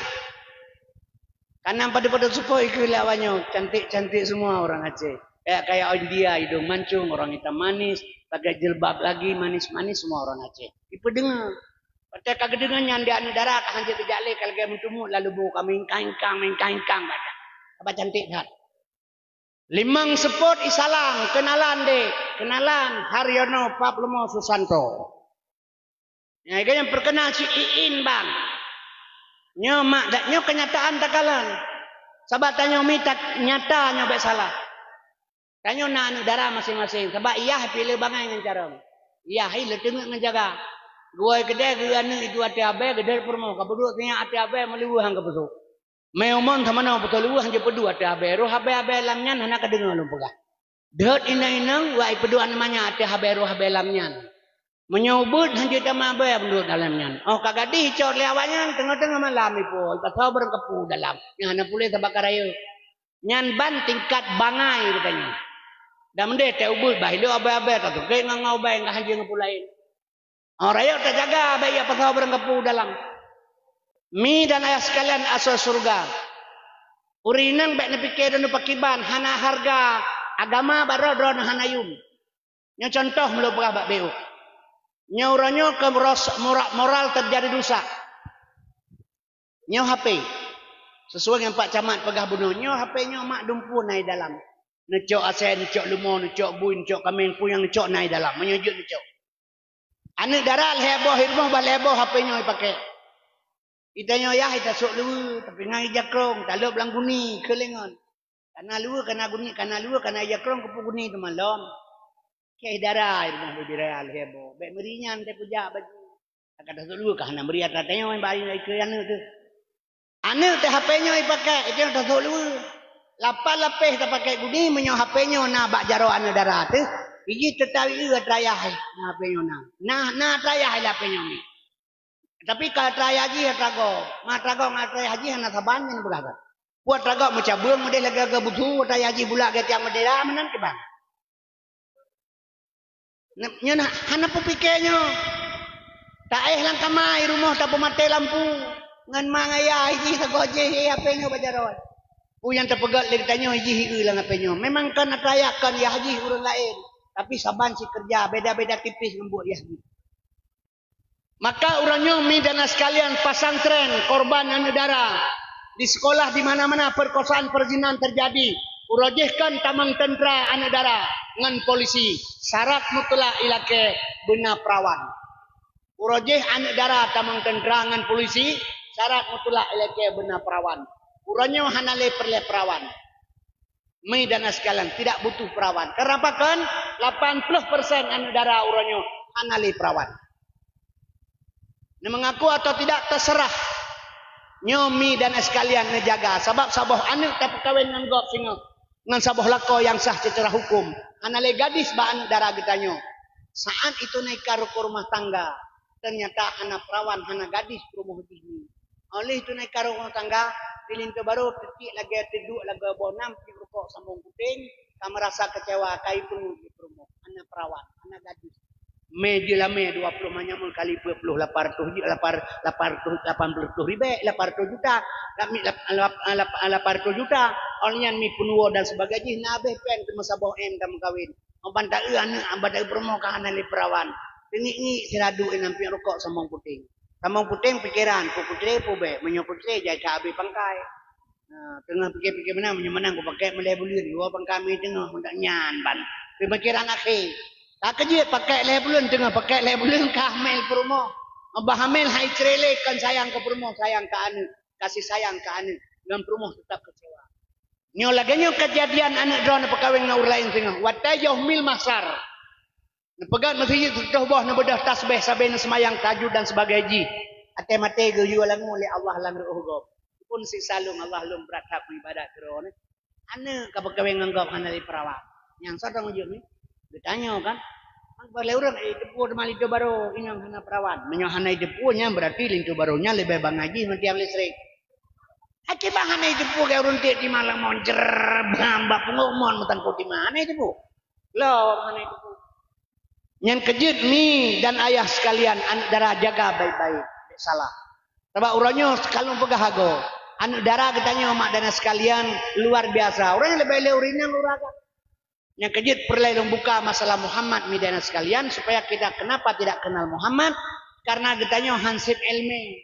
Kanang padub-padub seupôt ikheun lé awak nyoe, cantik-cantik semua orang Aceh. Kayak-kayak India, hidung mancung, orang hitam manis, pakai jilbab lagi manis-manis, semua orang Aceh. Ipeudeungoe. Watée ka geudeungoe nyan di aneuëk dara ka hanjeuet geujak lé, ka lagée meuteumut lalu bu ka mingkang-ingkang, mingkang-ingkang bak nyan. Haba cantik that. Limong seupôt isalam, kenalan dek, kenalan Haryono Paplomo Susanto. Nyang perkenal si Iin bang. Nyoe mak dak nyoe kenyataan takalon. Sabab tanyoe mita nyata nyoe bèk salah. Tanyoe na aneuk dara maséng-maséng. Sabab yah pih le bangai ngon carông. Yah le teungeut ngon jaga. Geuwoe keudè geu aneuk itu até abèe geudeh peurumoh ka peuduek sinyak até abèe meuliweuh han ka peusok. Mé umon sama na beutôi luwah jeuet peuduek ateueh abèe roh abèe-abèe lam nyan hana kadeungoe lôn peugah. Deuet inong-inong wai peuduek aneuk manyak ateueh abèe roh abèe lam nyan. Meunyoe ubeuet han jeuet tamah abèe peuduek dalam nyan. Oh ka gadih cot lé awak nyan teungoh-teungoh malam ipo ipasoe barang kapu dalam. Nyan hana puléh sabab ka rayeuk. Nyan ban tingkat bangai geutanyoe. Dan meudeh teuh ubeuet bah ilok abèe-abèe ka tukét ngon-ngon ubèe ngon han jeuet ngon peue laén. Oh, rayeuk tajaga bèk ia pasoe barang kapu dalam. Mi dan ayah sekalian asoe syeuruga. Ureueng inong bèk neupike droeneuh pakiban hana hareuga agama bak droe droeneuh hana yum. Nyoe cuntoh meulôn peugah bak B O. Nyoe uroe nyoe keu moral teujadi dusa. Nyoe H P. Sesuai ngon Pak Camat peugah bunoe, nyoe H P nyoe mak dumpeue na i dalam. Neucok asèe, neucok leumo, neucok bui, neucok kaméng, peue nyang neucok na i dalam. Meunyoe jeuet neucok. Aneuk dara lhèe boh i rumoh bah lhèe boh H P nyoe ipakè. Itanyoe yah itasok luweue, tapi ngon ija krong, talop lam guni, keu lé ngon. Kana luweue, kana guni, kana luweue, kana ija krong, keupeue guni teuma lom. Kèe dara i rumoh bibiraya lhèe boh. Bèk meuri nyan teupeujak baju. Ka tasok luweue ka hana meuri atra tanyoe bak aneuk teuh. Aneuk teuh H P nyoe ipakè, itu nyang tasok luweue. Lapan lapéh tapakè guni meunyoe H P nyoe na bak jaroe aneuk dara teuh, ijih teutawi eu atra yah na H P nyoe na. Nah, na atra yah lam H P nyoe mi. Tapi ka atra yah jih atra gob, ma atra gob ngon atra yah jih hana saban nyan peugah that. Peue atra gob meucabeueng meudeh lagèe-lagèe busu, atra yah jih bulak geuh tiang meudera meunan kiban. Nyoe na hana peupike nyoe. Taéh lam kama i rumoh tapeumaté lampu ngon ma ngon yah jih sagoe jih H P nyoe bak jaroe. Peue nyang tapeugöt lé geutanyoe jih i eu lam H P nyoe. Memang kon atra yah kon yah jih ureueng laén, tapi saban sikeureuja beda-beda tipis ngon buet yah jih. Maka uroe nyoe mi dan sekalian pesantren korban aneuk dara di sekolah di mana-mana perkosaan perzinan terjadi. Uroe jih kon tamong teuntera aneuk dara ngon polisi syarat mutlak ilakèe beuna perawan. Uroe jih aneuk dara tamong teuntera ngon polisi syarat mutlak ilakèe beuna perawan. Uroe nyoe hana lé peureulèe perawan. Mi dan sekalian tidak butuh perawan. Kenapa kan lapan puluh persen aneuk dara uroe nyoe hana lé perawan. Neumeungaku atau tidak terserah. Nyoe mi dan sekalian neujaga sabab saboh aneuk tapeukawen ngon gob singoh ngon saboh lakoe nyang sah secara hukum. Hana lé gadis bak aneuk dara geutanyoe. Saat itu naikar rukon rumah tangga, ternyata hana perawan hana gadis peurumoh jih ni. Oleh tunai karong rumah tangga, di linto barô teukiek lagèe teuduek lagèe boh nam piep rukok sambong puténg, ka meurasa keucewa kai peungeuet di peurumoh hana perawan, hana gadis. Mé jeulamé dua puluh manyamul kali peuet puluh lapan ratus ju- lapan lapan ratus lapan puluh ribèe lapan ratus juta. Lap- lap- lap- lapan ratus juta. Awak nyan mi peunuwoe dan sebagainya jih na abéh pèng teuma saboh M dan meukawen. Ban taeu aneuk, ban taeu peurumoh ka hana lé perawan. Teungiek-ngiek sira duek inong piep rukok sambong puténg. Sambong puténg pikeran, peue putré peue bèk, meunyoe putré jai ka abéh pangkai. Nah, teungoh pike-pike meunan, meunyoe meunan kupakèk meulèe buleuen, dua pangkai mi teungoh, meunan nyan ban. Pemikiran akhé. Ka keujeuet pakèk lhèe buleuen, teungoh pakèk lhèe buleuen ka hamil peurumoh. Bah hamil hai crele kon sayang keu peurumoh, sayang keu aneuk, kasih sayang keu aneuk, ngon peurumoh teutap keucewa. Nyoe lagèe nyoe keujadian aneuk droeneuh peukawen ngon ureueng laén singoh. Watèe yoh mil mahsyar, neupeugöt meuseujid sireutôh boh, neubeudôh tasbeh sabe, neuseumayang tahajud dan sebagai jih. Até maté geuyue langue lé Allah lam ru'ôh gob. Pun siksa lôn Allah lôn brat that meuibadat keu droeneuh. Aneuk ka peukawen ngon gob hana lé perawan. Nyang soe tanggung jaweueb ni? Geutanyoe kan? Bah lé ureueng, eh, teupeu teuma linto barô, inong hana perawan. Meunyoe hana teupeu, nyan berarti linto barô nyan leubeh bangai jih meunan tiang listrik. Akhé bah hana teupeu keu ureueng tiek di malam mon, jer, bam, bak punggong mon, meutangkot di mana teupeu. Lo, hana teupeu. Nyan keujeuet mi dan ayah sekalian, aneuk dara jaga baik-baik, bèk salah. Sabab uroe nyoe ka lôn peugah agoe, aneuk dara geutanyoe mak dan ayah sekalian luar biasa. Ureueng leubeh lé ureueng inong lura ka. Nyang keujeuet peureulèe lôn buka masalah Muhammad mi dan ayah sekalian, supaya kita kenapa tidak kenal Muhammad? Karena geutanyoe han sép èleumèe.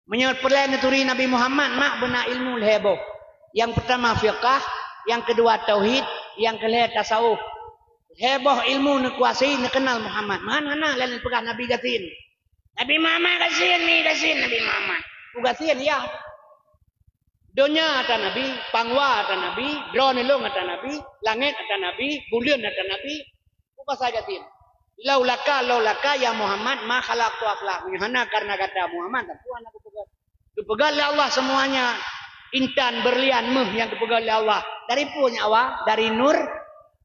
Meunyoe peureulèe neuturi Nabi Muhammad, mak beuna ilmu lhèe boh. Nyang peutama fiqah, nyang keudua tauhid, nyang keulhèe tasawuf. Lhèe boh ilmu neukuasai, neukeunal Muhammad. Meuhan hana lé neupeugah Nabi gasien. Nabi Muhammad gasien, mi gasien Nabi Muhammad. Ku gasien, ya. Donya ata Nabi, pangwa ata Nabi, droeneuh lôn ata Nabi, langét ata Nabi, buleuen ata Nabi. Ku pasai gasien. Laulaka, laulaka ya Muhammad, ma khalaqtu aflah. Meunyoe hana karena gata Muhammad, teungku hana kupeugah. Geupeugah lé Allah semuanya intan, berlian, méuh nyang geupeugah lé Allah. Dari peue nyan awak? Dari nur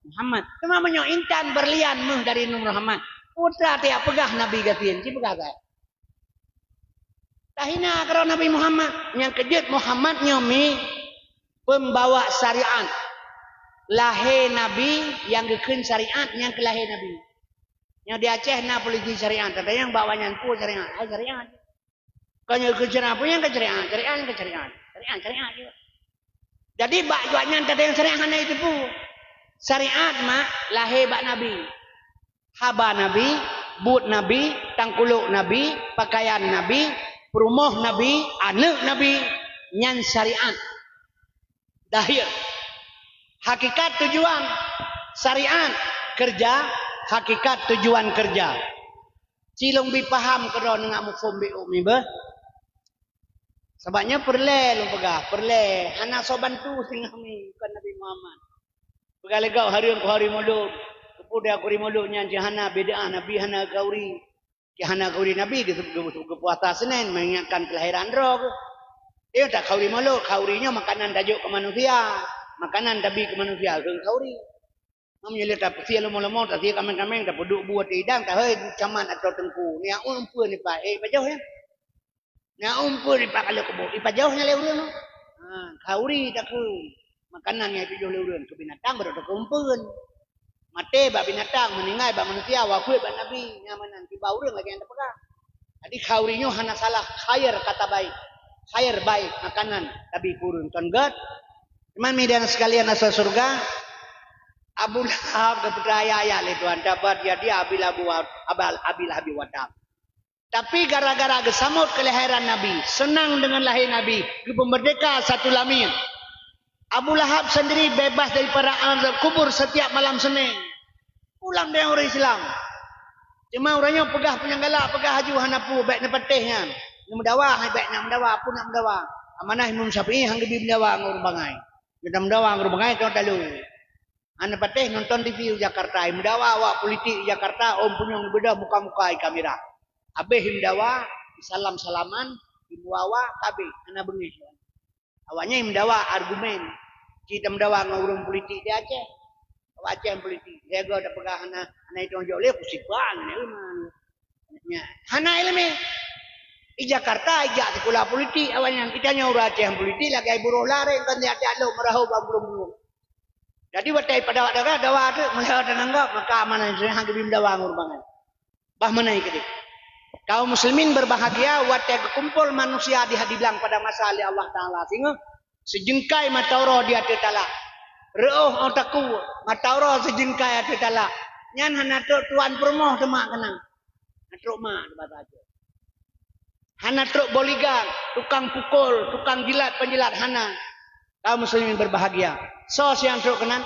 Muhammad. Teuma meunyoe intan, berlian, méuh dari nur Muhammad, peue teuma tajak peugah Nabi gasien, ci peugah sagai. Tahina keudroe Nabi Muhammad. Nyang keujeuet Muhammad nyoe mi pembawa syariat. Lahé Nabi nyang geukheun syariat nyang keu lahé Nabi. Nyoe di Aceh na polisi syariat, teuntang nyang bak awaknyan peue syariat, hai syariat. Kon nyoe keu syariat, peue nyang keu syariat, syariat nyang keu syariat. Syariat, syariat je. Jadi bak awaknyan teuntang syariat hana jiteupeue. Syariat mak lahé bak Nabi. Haba Nabi, buet Nabi, tangkulok Nabi, pakaian Nabi, peurumoh Nabi, aneuk Nabi, nyan syariat. Dahir. Hakikat tujuan syariat kerja, hakikat tujuan kerja. Ci lôn bi paham keudroe neungak muphom bi umi beuh. Sabab nyoe peureulèe lôn peugah, peureulèe. Hana soe bantu singoh mi, kon Nabi Muhammad. Peugah lé gob hareuem keu hari Mulod. Keupeue dia keu hari Mulod nyan, ci hana bid'ah, Nabi hana khauri. Ci hana khauri Nabi geu-, geu-, geupuasa Senin, mengingatkan kelahiran droe geuh. Iya tak khauri Mulod, khauri nyoe makanan tajok keu manusia. Makanan tabi keu manusia keu khauri. Meunyoe lé tapeusie leumo-leumo, tasie kaméng-kaméng, tapeuduek bu ateueh idang, tahôi camat atau teungku. Nyak umpun ipat, eh, ipajoh nyan. Nyak umpun ipat kalo keubo, ipajoh nyan lé ureueng. Ha, khauri takheun. Makanan nyang ipajoh lé ureueng keu binatang, barô takheun umpun. Maté bak binatang, meuninggai bak manusia, wafeuet bak Nabi, nyan meunan kiban ureueng lagèe nyang tapeugah. Jadi khauri nyoe hana salah, khair kata baik. Khair baik makanan tabi keu ureueng, kon gèt. Teuma mi dan sekalian asoe syeuruga, Abu Lahab geupeucaya ayat lé Tuhan, tabbat yada Abi Lahab wa, Abal, Abi Lahab wa tab. Tapi gara-gara geusamot keulahiran Nabi, seunang deungon lahé Nabi, geupeumeurdeka satu lamien. Abu Lahab sendiri bebas daripada azab kubur setiap malam Senin. Pulang deungon ureueng Islam. Teuma ureueng nyoe peugah peue nyang galak, peugah laju hana peue, bèk neupatéh nyan. Neumeudawa, hai bèk nyan meudawa, peue nak meudawa. Amanah Imam Syafi'i han geubi meudawa ngon ureueng bangai. Geutanyoe meudawa ngon ureueng bangai, tanyoe talo. Hana patéh nonton T V u Jakarta, meudawa awak politik di Jakarta, ôn punyueng beudôh muka-muka i kamera. Habéh meudawa, salam-salaman, meuwawa, ka habéh, hana beungéh. Awaknyan meudawa argumen. Ci tameudawa ngon ureueng politik di Aceh. Awak Aceh politik. Lhèe goe tapeugah hana, hana itong jok lé, kusipa ngon iman. Nya, hana ileumèe. Di Jakarta ijak sikula politik awaknyan. Itanyoe ureueng Aceh politik lagèe buroh lareng, kon tiep-tiep lôn meurahô bak burông-burông. Jadi watèe ipadawa dawa, dawa teuk meulhèe teunang gob, maka amanah Islam han geubi meudawa ngon ureueng bangai. Bah meunan keudéh. Kaum muslimin berbahagia watèe geukumpol manusia di, diblang pada masa lé Allah Taala singoh, sijeungkai mata uroe di ateueh talak. Reuôh ôk takue, mata uroe sijeungkai ateueh talak. Nyan hana trok tuan peurumoh teuma keunan. Hana trok mak, bahasa Aceh. Hana trok bodyguard, tukang pukul, tukang jilat penjilat, hana. Kaum muslimin berbahagia. Soe nyang trok keunan?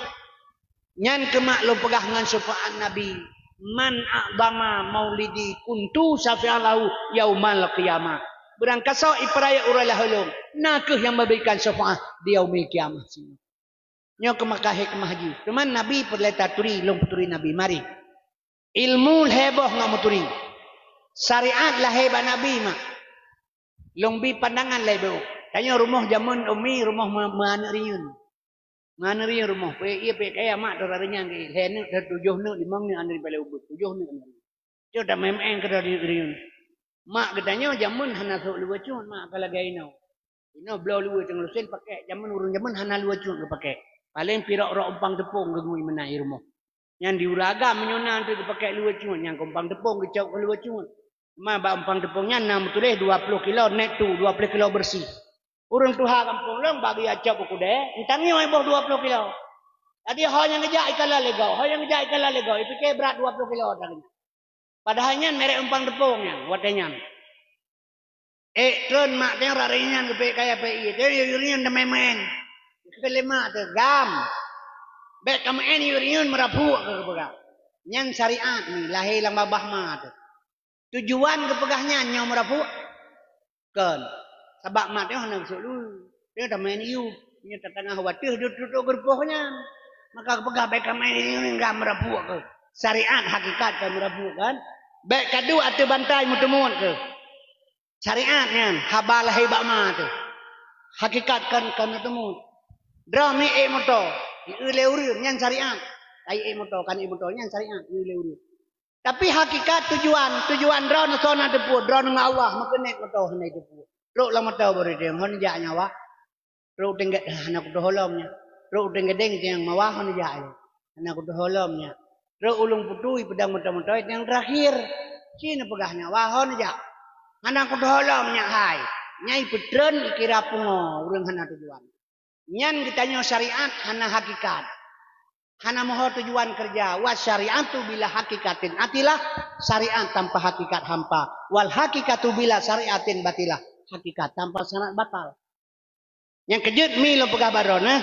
Nyan keuh mak lôn peugah ngon syafaat Nabi, "Man a'dhama maulidi kuntu syafi'an lahu yaumal qiyamah." Beurangkasoe ipeurayeuk uroe lahé lôn, na kheueh nyang meuberikan syafaat di yaumil qiyamah singoh. Nyoe keuh maka hikmah jih. Teuma Nabi peureulèe taturi, lôn peuturi Nabi. Mari. Ilmu lhèe boh ngon meuturi. Syariat lahé bak Nabi mak. Lôn bi pandangan lhèe boh. Tanyoe rumoh jameun umi, rumoh meu-, meuaneuk riyeuen. Meuaneuk riyeuen rumoh. Peuék ie, peuék kaya, mak teuka rinyang keu ie. Lhèe neuk, tujoh neuk, limong neuk aneuk paleng ubit. Tujoh neuk aneuk riyeuen. Cok tameu'en keudroe di riyeuen. Mak geutanyoe jameun hana sôk luweue cut, mak ka lagèe inoe. Inoe bloe luweue teungoh lusen pakèk, jameun ureueng jameun hana luweue cut geupakèk. Paleng pirok-rok umpang teupông geungui meunan i rumoh. Nyan di ureueng agam meunyoe na teuk geupakèk luweue cut, nyan keu umpang teupông geucok keu luweue cut. Teuma bak umpang teupông nyan na meutuléh dua ploh kilo net tu, dua ploh kilo beureusi. Ureueng tuha gampông lôn bak geujak cok u keudè, meutanyoe boh dua ploh kilo. Jadi ho nyang geujak ikalon lé gob, ho nyang geujak ikalon lé gob, ipike brat dua ploh kilo teuh nyan. Padahai nyan merek umpang teupông nyan, watèe nyan. Ék, treun mak teuh rot riyeuen nyan geupeuék kaya peuék ie, teuh riyeuen nyan teumeu'en. Keuleumah teuh gam. Bèk kameu'en yue-yue meurapuk keu geupeugah. Nyan syariat ni lahé lam babah ma teuh. Tujuan geupeugah nyan nyoe meurapuk? Kon. Sabab mat nyoe hana geusok lu. Nyoe tameu'en yue. Nyoe tatangah watèe duek-duek geurupoh nyan. Maka geupeugah bèk kameu'en yue-yue gam meurapuk keu. Syariat hakikat kon meurapuk kan. Bèk kaduek ateueh bantai meuteumut keu. Syariat nyan haba lahé bak ma teuh. Hakikat kon, kon meuteumut. Droe mi ék moto, ieu lé ureueng nyan syariat. Ai ék moto, kan ék moto nyan syariat, ieu lé ureueng. Tapi hakikat tujuan, tujuan droe neusoe na teupeu, droe ngon Allah meukeunét moto hana teupeu. Trok lam moto baru dia, hon jak nyawa. Trok tenggat hana kutoh holom nya. Trok tenggadeng tiang mawa hon jak. Hana kutoh holom nya. Trok ulung putui pedang moto-moto tiang terakhir. Cina peugah nyawa hon jak. Hana kutoh holom nya hai. Nyai peutreun ikira pungo ureueng hana tujuan. Nyan geutanyoe syariat hana hakikat. Hana moho tujuan kerja. Wa syariatu bila hakikatin atilah, syariat tanpa hakikat hampa. Wal hakikatu bila syariatin batilah, hakikat tanpa syarat batal. Nyang keujeuet mi lôn peugah baroe neh,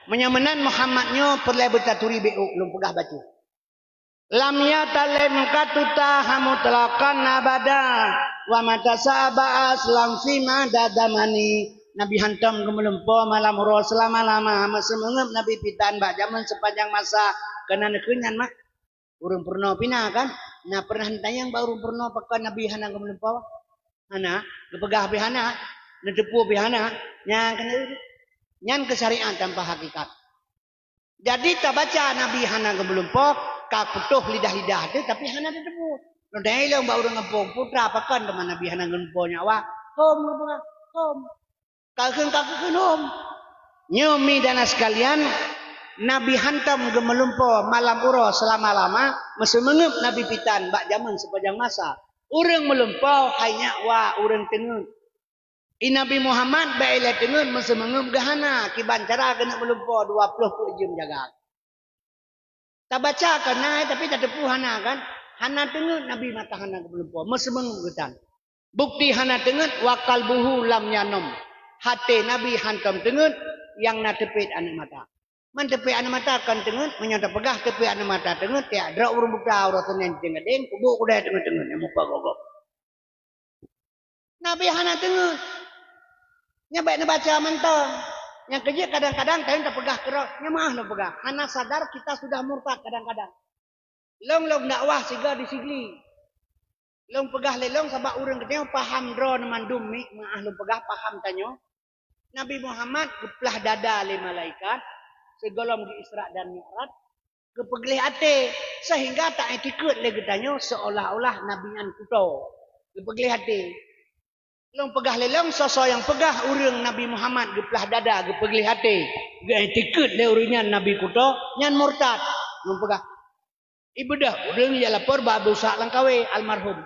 meunyoe meunan Muhammad nyoe peureulée beutaturi B U lôn peugah bacut. Lam yatalem katuta hamutlaqan abada, wa mata sa'aba aslam fi mada damani. Nabi hantom geumeulumpo malam uroe seulama-lama, meuseumeungeup Nabi pitan bak jameun sepanjang masa. Keunan kheun nyan mak. Ureuëng peurunoe pih na kan? Na pernah neutanyong bak ureuëng peurunoe pakon Nabi hana geumeulumpo? Hana, geupeugah pih hana, neuteupeue pih hana. Nyan keuh, nyan keuh syariat tanpa hakikat. Jadi tabaca Nabi hana geumeulumpo, ka putôh lidah-lidah teuh tapi hana teuteupeue. Neutanyong lom bak ureuëng gampông, "Putra, pakon teuma Nabi hana geumeulumpo nyawa?" "Hom," geupeugah, "hom." Ka kheun, ka kheun hom. Nyoe mi dan sekalian, Nabi hantom geumeulumpo malam uroe seulama-lama, meuseumeungeup Nabi pitan bak jameun sepanjang masa. Ureuëng meulumpo hai nyak wa ureuëng teungeut. I Nabi Muhammad bak ilée teungeut meuseumeungeup geuhana, kiban cara geuneuk meulumpo dua ploh peuet jeuem jaga. Tabaca kon na, tapi tateupeue hana kan? Hana teungeut Nabi mata hana geumeulumpo, meuseumeungeup geutan. Bukti hana teungeut, wa qalbuhu lam yanom. Até Nabi hantom teungeut, nyang na teupet aneuk mata. Man teupet aneuk mata kon teungeut, meunyoe tapeugah teupet aneuk mata teungeut, tiak droe ureuëng buta uroe Senin teugadeng, kubu kudai teungeut-teungeut nyang mupa gogob. Nabi hana teungeut. Nyan bék neubaca mantong. Nyang keujeuet kadang-kadang kayém tapeugah keudroe, nyan meu'ah lôn peugah. Hana sadar kita sudah murtad kadang-kadang. Lôn lôn dakwah sigoe di Sigli. Lôn peugah lé lôn sabab ureuëng geutanyoe paham droe mandum mi, meu'ah lôn peugah paham tanyoe. Nabi Muhammad geuplah dada lé malaikat sigohlom geu-Isra dan Mi'raj, geupeugleh até, sehingga ta-itikeuet lé geutanyoe seolah-olah Nabi nyan kuto. Geupeugleh até. Lôn peugah lé lôn, soe-soe nyang peugah ureuëng Nabi Muhammad geuplah dada, geupeugleh até, geu-itikeuet lé ureuëng nyan Nabi kuto, nyan murtad. Lôn peugah. Ibeudôh ureuëng jak lapor bak Abu Ishaq Langkawi almarhum.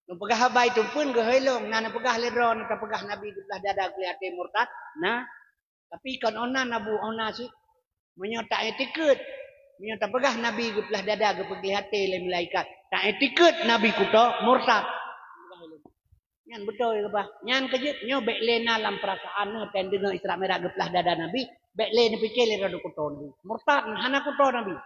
Neupeugah haba tumpeuen geuhôi lôn, na neupeugah lé droe, na tapeugah Nabi geuplah dada geupeugleh até murtad? Na. Tapi kon ona na bu ona cit. Meunyoe ta-itikeuet, meunyoe tapeugah Nabi geuplah dada geupeugleh até lé malaikat, ta-itikeuet Nabi kuto murtad. Nyan beutôi keubah. Nyan keujeuet nyoe bék lé na lam peurasaan nyoe, tan deungoe Isra Mi'raj geuplah dada Nabi, bék lé neupike lé droe kuto Nabi. Murtad, hana kuto Nabi.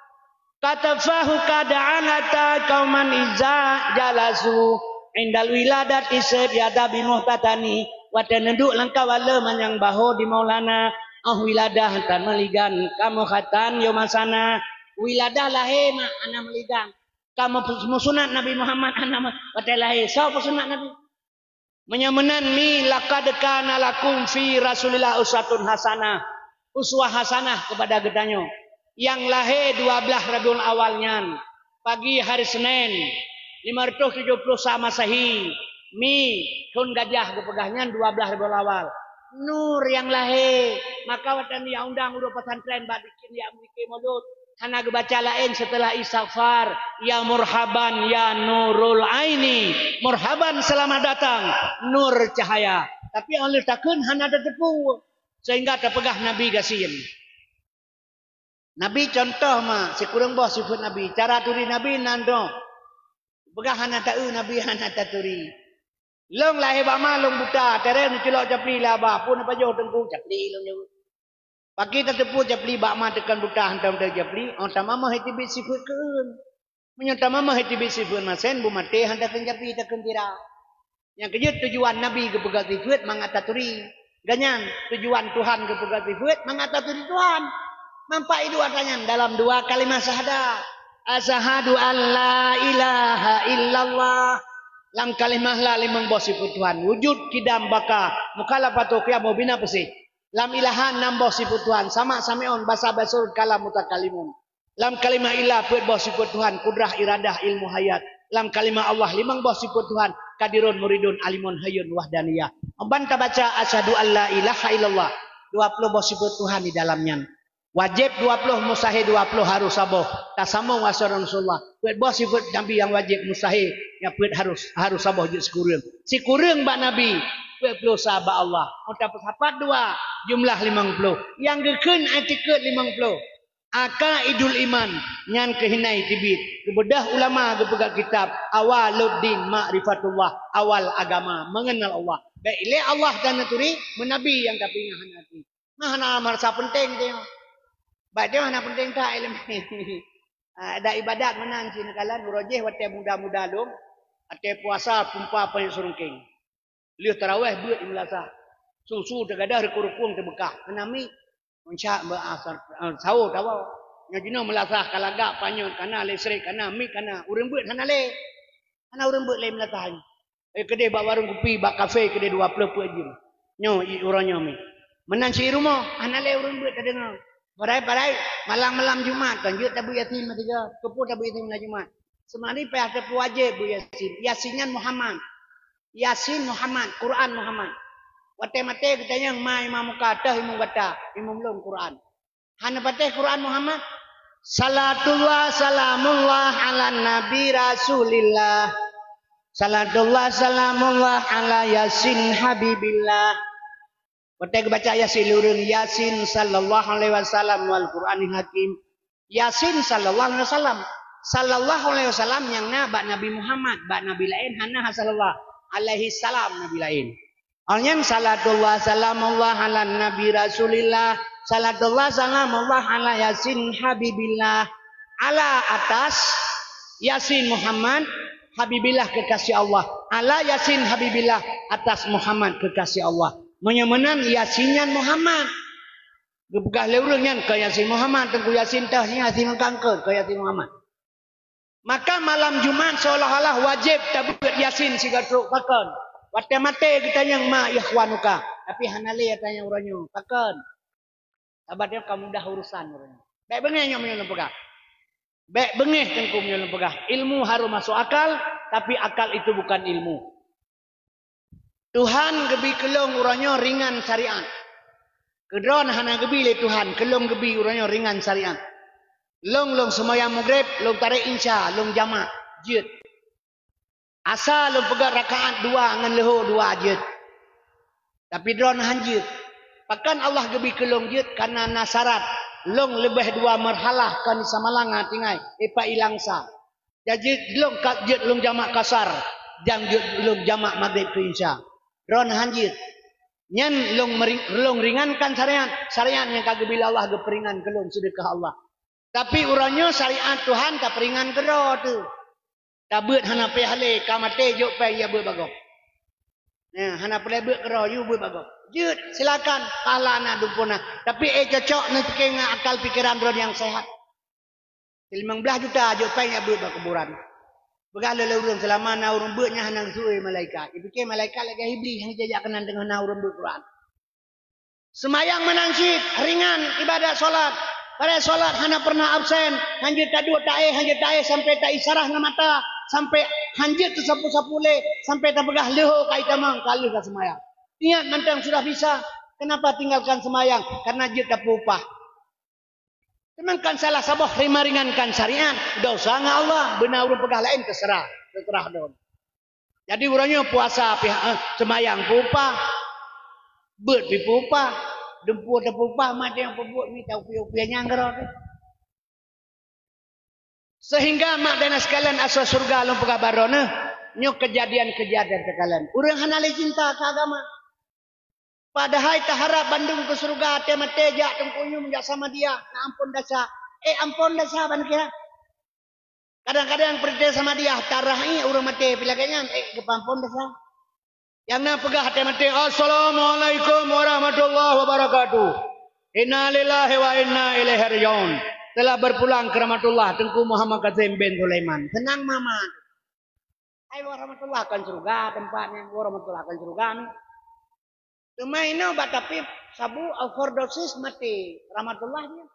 Katafahu kada'an ata kauman iza jalasu indal wiladati seb yada bimuhtatani. Watée neuduek lam kawala manyang baho di Maulana, oh wiladah tan meuligan kamoe khatan yomasana. Wiladah lahé mak hana meuligan. Kamoe musunat Nabi Muhammad hana ma-, watée lahé. Soe peusunat Nabi? Meunyoe meunan mi laqad kana lakum fi Rasulillah uswatun hasanah, uswah hasanah kepada geutanyoe. Nyang lahé dua blaih Rabiul Awal nyan, pagi hari Senin, lima ratus tujuh puluh sa Masehi, mi thon gajah geupeugah nyan dua blaih Rabiul Awal. Nur nyang lahé, maka watée nyan undang ureuëng pesantren bak bikin nyang bikin mulod. Hana geubaca laén seuteulah istighfar, "Ya murhaban, ya nurul aini, murhaban, selamat datang, nur cahaya." Tapi óh lheueh takheun hana tateupeue, sehingga tapeugah Nabi gasien. Nabi contoh ma, sikureueng boh sifeuet Nabi, cara turi Nabi nan droe. Peugah hana taeu Nabi hana taturi. Lôn lahé bak ma lôn buta, teureung neuculok capli laba, pun neupajoh teungku capli lôn jaweueb. Pakri tateupeue japli bak ma teukon buta hantom teuh japli, oh tamamah teubiet sifeuet keueun. Meunyoe tamamah teubiet sifeuet masen, beumaté han takheun japli takheun tira. Nyang keujeuet tujuan Nabi geupeugah sifeuet mangat taturi. Ganyan tujuan Tuhan geupeugah sifeuet mangat taturi Tuhan. Nampak i dua tanyan dalam dua kalimah syahadat. Asyhadu an la ilaha illallah. Lam kalimah la limong boh sifeuet Tuhan. Wujud, qidam, baqa, mukhalafatu, qiyam, bina, peusé. Lam ilahan nam boh sifeuet Tuhan, sama, sami'un, basar, basirun, kalam, mutakalimun. Lam kalimah ilah peuet boh sifeuet Tuhan, kudrah, iradah, ilmu, hayat. Lam kalimah Allah limong boh sifeuet Tuhan, qadirun, muridun, alimun, hayyun, wahdaniyah. Ban tabaca asyhadu an la ilaha illallah, dua ploh boh sifeuet Tuhan di dalam nyan. Wajéb dua ploh, mustahé dua ploh, harôh saboh. Tasamong asai Rasulullah. Peuet boh sifeuet Nabi nyang wajéb, mustahé, nyang peuet harôh, harôh saboh jeuet sikureueng. Sikureueng bak Nabi, peuet ploh sa bak Allah. Oh tapeusapat dua, jumlah limong ploh. Nyang geukheun itikeuet limong ploh. Aqaidul iman, nyan keuh hana teubiet. Geubeudôh ulama geupeugah kitab, Awwaluddin Ma'rifatullah, awal agama, mengenal Allah. Bèk ilèe Allah tanaturi, meunabi nyang tapeuingat hana teubiet. Nah, hana marasa peunteng teuh. Bak teuh hana peunteng that ileumèe. Ah, dan ibadat meunan cit neukalon, uroe jéh watèe muda-muda lom, watèe puasa pumpa panyöt seureungkeng. Lheueh tarawèh beuet i meulasah. Su-su teugadôh, reukueng-reukueng teubeukah. Hana miet. Meunca beu asar, ah, sawo tawoe. Nyoe jinoe meulasah ka lagak panyöt, kana listrik, kana miet, kana ureueng beuet hana lé. Hana ureueng beuet lé meulasah nyoe. Eh, keudéh bak warong kupi, bak kafe keudéh dua ploh peuet jeuem. Nyoe i uroe nyoe mi. Meunan si rumoh, hana lé ureueng beuet tadeungoe. Padahai, padahai malam-malam Jumat kan jeuet tabeuet Yasin meusigoe. Keupeue tabeuet Yasin malam Jumat? Seumari payah tapeuwajéb beuet Yasin. Yasin nyan Muhammad. Yasin Muhammad, Quran Muhammad. Watèe maté geutanyong ma imam muka, toh imum gata, imum lôn Quran. Hana patéh Quran Muhammad? Salatullah salamullah ala nabi Rasulillah. Salatullah salamullah ala Yasin Habibillah. Watèe geubaca Yasin lé ureueng, Yasin sallallahu alaihi wasallam wal Qur'anil Hakim. Yasin sallallahu alaihi wasallam. Sallallahu alaihi wasallam nyang na bak Nabi Muhammad, bak nabi laén hana sallallahu alaihi salam nabi laén. Awaknyan salatullah salamullah ala nabi Rasulillah, salatullah salamullah ala Yasin Habibillah, ala atas Yasin Muhammad Habibillah kekasih Allah, ala Yasin Habibillah atas Muhammad kekasih Allah. Meunyoe meunan Yasin nyan Muhammad. Geupeugah lé ureueng nyan keu Yasin Muhammad, Teungku Yasin teuh, Yasin meukangkeut keu Yasin Muhammad. Maka malam Jumat seolah-olah wajéb tabeuet Yasin sigoe trok, pakon? Watèe maté geutanyong ma ikhwanuka, tapi hana lé tanyong uroe nyoe, pakon? Saban nyoe ka mudah urusan uroe nyoe. Bèk beungéh nyoe meunyoe lôn peugah. Bèk beungéh Teungku meunyoe lôn peugah. Ilmu harôh masuk akal, tapi akal itu bukan ilmu. Tuhan geubi keu lôn uroe nyoe ringan syariat. Keu droeneuh hana geubi lé Tuhan, keu lôn geubi uroe nyoe ringan syariat. Lôn, lôn seumayang Maghrib, lôn tarek Isya, lôn jamak, jeuet. Asa lôn peugöt rakaat dua ngon leuhô dua jeuet. Tapi droeneuh han jeuet. Pakon Allah geubi keu lôn jeuet? Kareuna na syarat. Lôn leubeh dua marhalah kon di Samalanga tinggai, ipat i Langsa. Jadi lôn ka jeuet lôn jamak kasar, dan jeuet lôn jamak Maghrib keu Isya. Droeneuh han jeuet. Nyan lôn meri-, lôn ringankan syariat, syariat nyang ka geubi lé Allah geupeuringan keu lôn, seudeukah Allah. Tapi uroe nyoe syariat Tuhan tapeuringan keudroe teuh. Tabeuet hana payah lé, ka maté jok péng ya beuet bagoe. Nah, hana peureulèe beuet keudroe, yue beuet bagoe. Jeuet, silakan, pahala na dumpuna. Tapi eh cocok neupiké ngon akal pikeran droe nyang sehat. Limong blaih juta jok péng ya beuet bak kuburan. Peugah lé ureueng seulama na ureueng beuet nyan hana geusue malaikat. Ipike malaikat lagèe Iblih nyang jijak keunan teungoh na ureueng beuet Quran. Seumayang meunan cit, ringan ibadat salat. Padahai salat hana pernah absen, hanjeuet taduek taéh, hanjeuet taéh sampai taisyarah ngon mata, sampai hanjeuet teusapu-sapu lé, sampai tapeugah leuhô ka itamong, ka lheueh ka seumayang. Ingat mantong sudah bisa, kenapa tinggalkan seumayang? Karena jeuet tapeuupah. Teuma kan salah saboh meuringankan syariat, dosa ngon Allah, beuna ureueng peugah laén, teuseurah, teuseurah droe. Jadi uroe nyoe puasa pih, eh, seumayang peuupah, beuet pih peuupah, dumpeue teupeuupah, maté nyang peubuet mita upie-upie nyang keudroe teuh. Sehingga mak dan sekalian asoe syeuruga lôn peugah bak droeneuh, nyoe keujadian-keujadian teukalon. Ureueng hana lé cinta keu agama. Padahai taharab bandum keu syeuruga, até maté jak Teungku Yum, jak Samadiyah, na amphon dasa. Eh, amphon dasa ban kira. Kadang-kadang peurintah Samadiyah tarah, eh, ureuëng maté pih lagée nyan, eh, geupeuamphon dasa. Nyang na peugah até maté, "Assalamualaikum warahmatullahi wabarakatuh. Inna lillahi wa inna ilaihi raji'un. Telah berpulang ke rahmatullah Teungku Muhammad Qasim bin Sulaiman." Seunang mama. Hai, woe rahmatullah kon syeuruga teumpat nyan, woe rahmatullah kon syeuruga nyan. Teuma inoe bak tapi sabu overdosis maté rahmatullah nyan.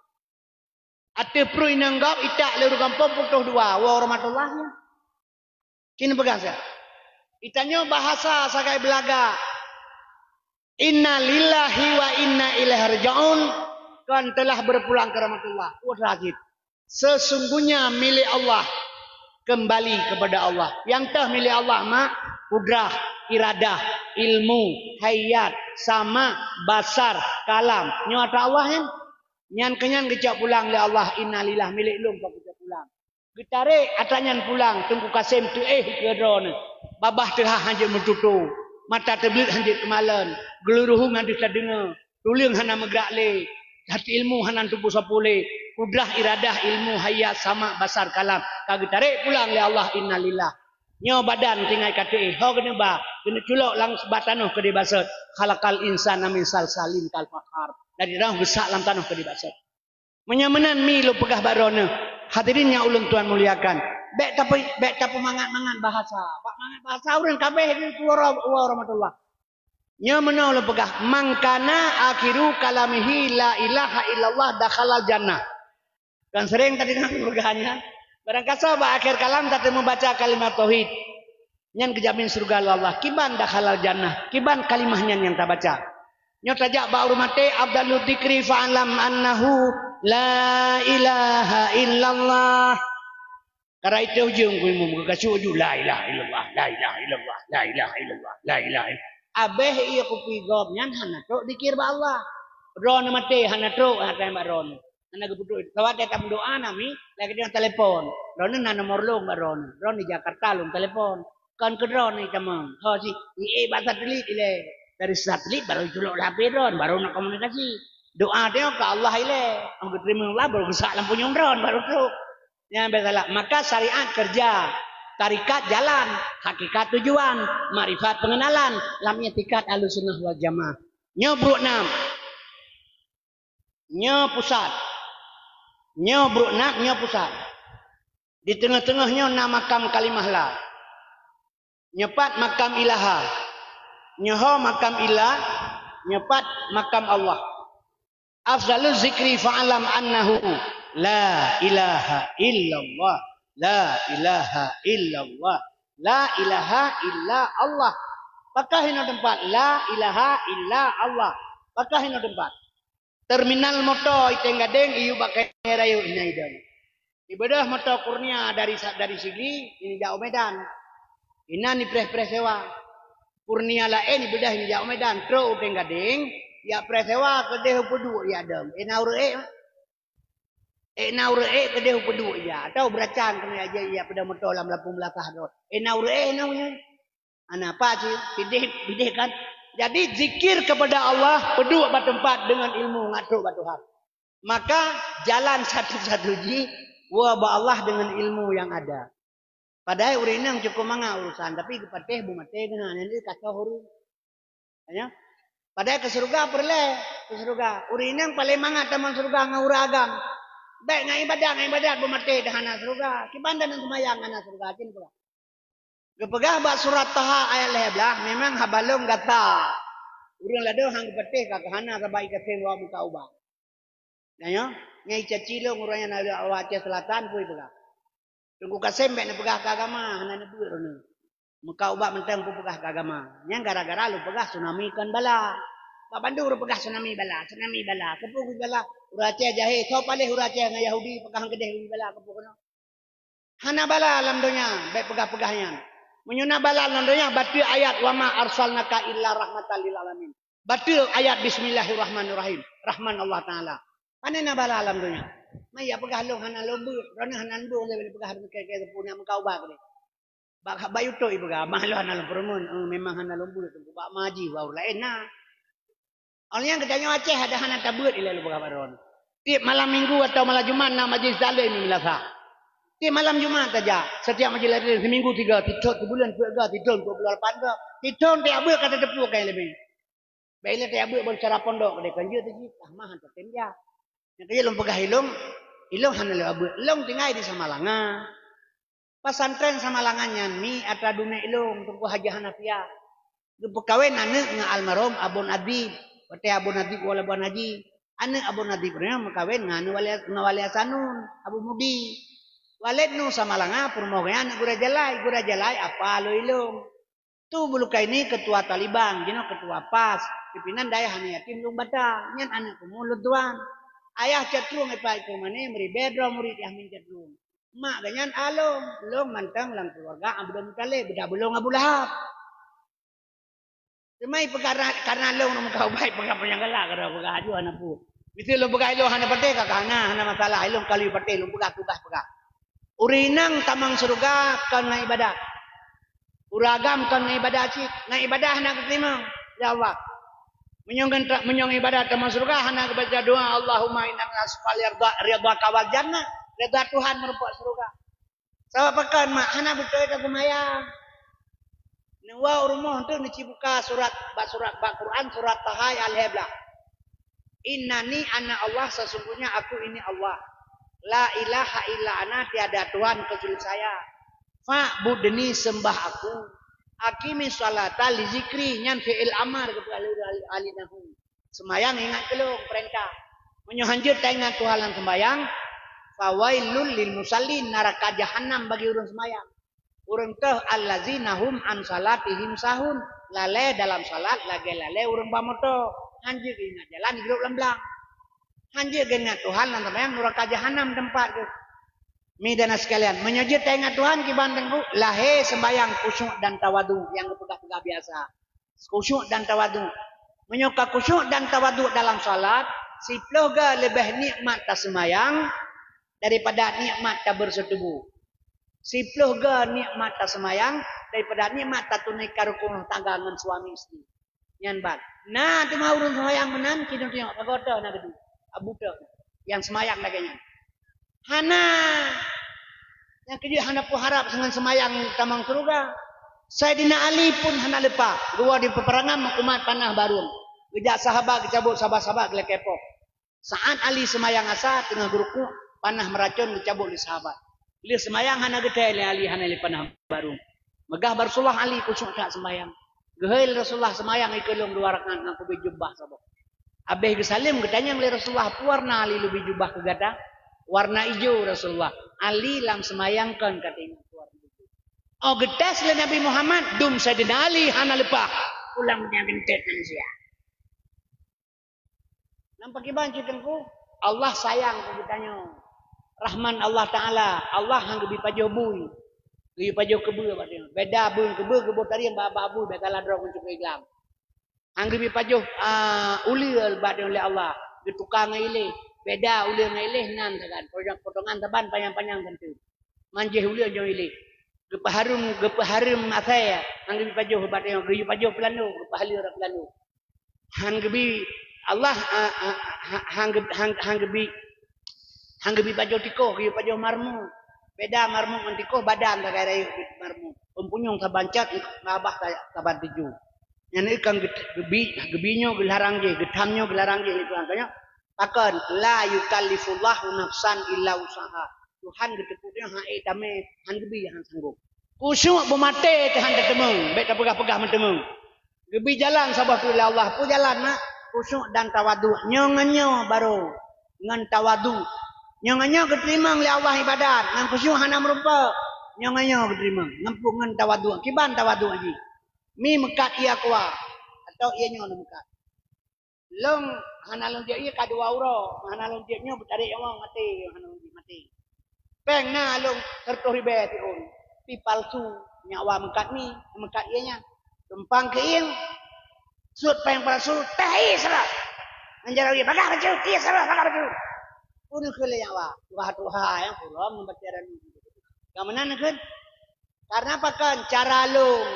Ateueh pruet inong gob itak lé ureuëng gampông putôh dua, woe rahmatullah nyan. Kini peugah siat. Itanyoe bahasa sagai beulaga. Inna lillahi wa inna ilaihi raji'un, kan telah berpulang ke rahmatullah. Wah, sakét. Sesungguhnya milik Allah, kembali kepada Allah. Nyang teuh milik Allah mak, kudrah, iradah, ilmu, hayat, sama, basar, kalam. Nyoe atra Allah nyan. Nyan keunyan geucok pulang lé Allah, innalillah, milik lôn ka geucok pulang. Geutarek atra nyan pulang, Teungku Kasem teuéh keu droeneuh. Babah teuhah hanjeuet meututoe, mata teubleuet hanjeuet teumalon, geuluruhong hanjeuet tadeungoe, tuleueng hana meugrak lé, that ilmu hana teupeue sapeue lé, kudrah, iradah, ilmu, hayat, sama, basar, kalam, ka geutarek pulang lé Allah, innalillah. Nyoe badan tinggai ka teuéh, ho geuneuba, geuneuk culok lam bak tanoh keudeh basot. Khalaqal insana min salsalin kal fakhar. Dari tanoh geusak lam tanoh keudeh basot. Meunyoe meunan mi lôn peugah bak droeneuh, hadirin nyang ulôn tuan muliakan, bék tape-, bék tapeumangat-mangat bahasa. Bak mangat bahasa ureuëng kabéh di keluar wa rahmatullah. Nyoe meunoe lôn peugah, "Man kana akhiru kalamihi la ilaha illallah dakhalal jannah." Kan sering tadeungoe peugah nyan. Barangkasoe bak akhé kalam tateumeubaca kalimat tauhid. Nyan geujamin syeuruga lé Allah. Kiban dakhalal jannah. Kiban kalimah nyan nyang tabaca. Nyoe tajak bak ureuëng maté, afdalu dzikri fa'lam annahu la ilaha illallah. Kara itu ujong ku imum, geukasuk ju, "La ilaha illallah, la ilaha illallah, la ilaha illallah, la ilaha illallah." Abéh iya kupi gob nyan hana trok dzikir bak Allah. Droeneuh maté hana trok, hana bak droeneuh. Hana geupeudoi. Sabab watée tameudoa nami, lagée deungon telepon. Droeneuh na nomor lôn bak droeneuh. Droeneuh di Jakarta lôn telepon. Kon keu droeneuh tamong. Ho si, ié bak satelit ilée. Dari satelit baru iculok lam H P droeneuh, baru na komunikasi. Doa teuh keu Allah ilée. Ong geuteurimong Allah baru geusak lam punyueng droeneuh baru trok. Nyan biasalah. Maka syariat kerja, tarikat jalan, hakikat tujuan, makrifat pengenalan, lam i'tikad Ahlussunnah wal Jamaah. Nyoe brok nam. Nyoe pusat. Nyoe brok nam, nyoe pusat. Di teungoh-teungoh nyoe na makam kalimah la. Nyoe pat makam ilaha. Nyoe ho makam illa, nyoe pat makam Allah. Afdalu zikri fa'lam annahu la ilaha illallah. La ilaha illallah. La ilaha illa Allah. Pakah inoe teumpat. La ilaha illa Allah. Pakah inoe teumpat. Terminal moto Iteng Gadeng iyup bak kayèe rayeuk inan idong. Ibeudôh moto Kurnia dari sa-, dari Sigli, ini jak u Medan. Inan ipreh-preh sewa. Kurnia laén ibeudôh ini jak u Medan, trok u Iteng Gadeng, jak preh sewa keudeh u Peuduek jak dong. Ina ureuëng ék, ina ureuëng ék keudeh u Peuduek jak. Atau beuracan keunoe jak, jak peudong moto lam lapung beulakah droe. Ina ureuëng ék ina ureuëng ék. Ana apa cit? Pideh, pideh kan? Jadi, zikir kepada Allah, peuduek bak teumpat deungon ilmu ngat trok bak Tuhan. Maka, jalan satu-satu jih, woe bak Allah deungon ilmu nyang ada. Padahai ureuëng inong cukôp mangat urusan, tapi geupatéh beumaté geuh na, nyan ka soh ureuëng. Ya? Padahai keu syeuruga peureulée, keu syeuruga. Ureuëng inong paleng mangat tamong syeuruga ngon ureuëng agam. Bék ngon ibadat, ngon ibadat beumaté dah hana syeuruga. Kiban dan seumayang hana syeuruga, cit peugah. Geupeugah bak surat Taha ayat lhée blaih, memang haba lôn gata. Ureuëng ladôm han geupatéh ka keuhana sabab ikasém wak muka ubat. Nyan nyoe, nyang icaci lôn ureuëng nyang na lôn Aceh Selatan, peue ipeugah. Teungku Kasém bék neupeugah keu agama, hana neubeuet droeneuh. Muka ubat mantong peue peugah keu agama. Nyan gara-gara lôn peugah tsunami kon bala. Bak bandum ureuëng peugah tsunami bala, tsunami bala. Keupeue bala? Ureuëng Aceh jahé, soe paléh ureuëng Aceh ngon Yahudi peugah keudeh bala keupeue keunoe? Hana bala lam donya, bék peugah-peugah nyan. Meunyoe na bala lam donya, bateue ayat, "Wa ma arsalnaka illa rahmatan lil alamin." Bateue ayat, "Bismillahirrahmanirrahim." Rahman Allah Taala. Pane na bala lam donya? Maya peugah lôn hana lôn beuet, droeneuh hana lôn beuet, lôn peugah keu, keu, keu, keu, nak meuka ubat keudeh. Bak, bak YouTube ipeugah, "Bah lôn hana lôn peureumeun." Eh, memang hana lôn beuet, bak maji baru laén na. Awaknyan geutanyoe Aceh ada hana tabeuet ilée lôn peugah bak droeneuh. Tiep malam minggu atawa malam Jumat na majlis taklim di meunasah. Tiep malam Jumat saja, setiap majlis taklim seminggu tiga, tiep thon sibuleuen peuet ga, tiep thon dua puluh lapan ga, tiep thon tiap beuet ka tateupeue keu ileumèe. Bèk ilée tajak beuet bak acara pondok keudéh, kon jeuet teuh jih, ah, mah han tatem jak. Nyang keu jeuet lôn peugah ilôn, ilôn hana lôn beuet. Lôn tinggai di Samalanga. Pesantren Samalanga nyan mi atra dunek ilôn, Teungku Haji Hanafiah. Geupeukawen aneuk ngon almarhum Abon Adib. Watèe Abon Adib woe Labuan Haji, aneuk Abon Adib nyan meukawen ngon aneuk Wali, ngon Wali Hasanun, Abu Mudi. Waled nu Samalanga, peurumoh geuh nyan aneuk Gura Jalai. Gura Jalai apa lôn ilôn. Tu Bulukaini ketua Taliban, jinoe ketua pas, pimpinan dayah aneuk yatim Lueng Bata, nyan aneuk peumuh lôn tuan. Ayah Cot Trueng Epa Iko Mané meuribèe droe murit Yahmin Cot Trueng. Mak geuh nyan a lôn, lôn mantong lam keuluwarga Abdul Muthalib, beuda beulông Abu Lahab. Teuma ipeugah ra-, karena lôn ureueng meukawen baik, peugah panyang galak, karena peugah aju hana peue. Miseue lôn peugah ilôn hana patéh, ka hana, hana masalah, ilôn ka lheueh patéh, lôn peugah tugaih peugah. Ureueng inong tamong syeuruga kon ngon ibadat. Ureueng agam kon ngon ibadat cit, ngon ibadat hana geuteurimong lé Allah. Meunyoe ngon tra-, meunyoe ngon ibadat tamong syeuruga hana geubaca doa, "Allahumma inna nas'aluka ridha-, ridhaka wal jannah," ridha Tuhan meurumpok syeuruga. Sabab pakon, mak, hana beutôi taseumayang. Neuwoe u rumoh teuk neucibuka surat, bak surat, bak Quran, surat Taha ayat lhèe blah. "Innani ana Allah, sesungguhnya aku ini Allah. La ilaha illa ana, tiada Tuhan kecuali saya. Fa'budni, sembah aku. Aqimis sholata li zikri," nyan fi'il amar geupeugah lé ahli, ahli nahwu. Seumayang ingat keu lôn, peurintah. Meunyoe hanjeuet taingat Tuhan lam seumayang, "Fawailul lil musallin," naraka jahanam bagi ureueng seumayang. Ureueng teuh, "Allazina hum an salatihim sahun," lalée dalam salat lagée lalée ureueng ba moto, hanjeuet geuingat jalan jigrôp lam blang. Hanjeuet geuingat Tuhan lam seumayang, nuraka jahanam teumpat geuh. Mi dan sekalian, meunyoe jeuet taingat Tuhan kiban teungku, lahé seumayang khusyuk dan tawadu nyang geupeugah-peugah biasa. Khusyuk dan tawadu. Meunyoe ka khusyuk dan tawadu dalam salat, siploh ga leubeh nikmat taseumayang daripada nikmat tabeureusoh tuboh. Siploh ga nikmat taseumayang daripada nikmat tatunaikan rukun rumah tangga ngon suami isteri. Nyan ban. Na teuma ureuëng seumayang meunan, kidong tiyok, sagoe teuh na geudu. Abu teuh. Nyang seumayang lagée nyan. Hana. Nyang keujeuet hana peuharab deungon seumayang tamong syeuruga. Saidina Ali pun hana leupah. Geuwoe di peuperangan meukumat panah barong. Geujak sahabat geucabot sahabat-sahabat geulakée poh. Saat Ali seumayang asa teungoh geurukuk, panah meuracon geucabot lé sahabat. Lheueh seumayang hana geuthée lé Ali hana lé panah barong. Meugah bak Rasulullah Ali khusyuk that seumayang. Geuhôi lé Rasulullah seumayang ikeue lôn dua rakaat ngon kubée jubah saboh. Abéh geusaleuem geutanyong lé Rasulullah, "Peue warna Ali leubeh jubah keu gata?" "Warna ijo, Rasulullah." Ali lam seumayang kon ka teuingat peue warna ijo. Oh geutés lé Nabi Muhammad, dum Saidina Ali hana leupah. Pulang nyang geuntét manusia. Nampak kiban cit teungku, Allah sayang keu geutanyoe. Rahman Allah Taala, Allah han geubi pajoh bui. Geubi pajoh keubeue bak tanyoe. Beda bui keubeue geuboh tarieng bak, bak bui, beda ladrong ngon cukée glam. Han geubi pajoh, ah, uleue bak tanyoe lé Allah. Geutuka ngon iléh. Beda uleue ngon iléh nan sagan. Potongan saban panyang-panyang teuntu. Manjéh uleue nyoe iléh. Geupeuhareuem, geupeuhareuem asai, han geubi pajoh bak tanyoe. Geubi pajoh peulano, geupeuhaleue rot peulano. Han geubi Allah, a, a, ha, han geu-, han, han geubi, han geubi pajoh tikoh, geubi pajoh marmu. Beda marmu ngon tikoh, badan sagai rayeuk marmu. Peupunyueng saban cot, ngabah sa-, saban tujoh. Nyan kan geu-, geubi, geubi nyoe geularang jih, geutham nyoe geularang jih lé Tuhan. Tanyoe, pakon, "La yukallifullahu nafsan illa wus'aha." Tuhan geuteupeue nyoe han ék tamé, han geubi han sanggob. Khusyuk beumaté teuh han teuteumeung, bék tapeugah-peugah meuteumeung. Geubi jalan saboh teuk lé Allah. Peue jalan na? Khusyuk dan tawadu. Nyoe ngon nyoe barô ngon tawadu. Nyoe ngon nyoe geuteurimong lé Allah ibadat, ngon khusyuk hana meurumpok. Nyoe ngon nyoe geuteurimong, ngon peue? Ngon tawadu. Kiban tawadu jih? Mi meukat ié keue, atau ié nyoe meukat. Lôn hana lôn jeuet ié ka dua uroe, hana lôn jeuet nyoe beutarek nyoe maté, hana lôn jeuet maté. Péng na lôn seratus ribèe siôn, pi palsu, nyak wa meukat mi, meukat ié nyan. Tumpang keu ié, sut péng palsu, teh ié seulah. Ngon jaroe ié, bagah bacut, ié seulah, bagah bacut. Peue neukheun lé nyak wa, tuha-tuha nyang kurang membaca dan ka meunan neukheun. Karena pakon cara lôn.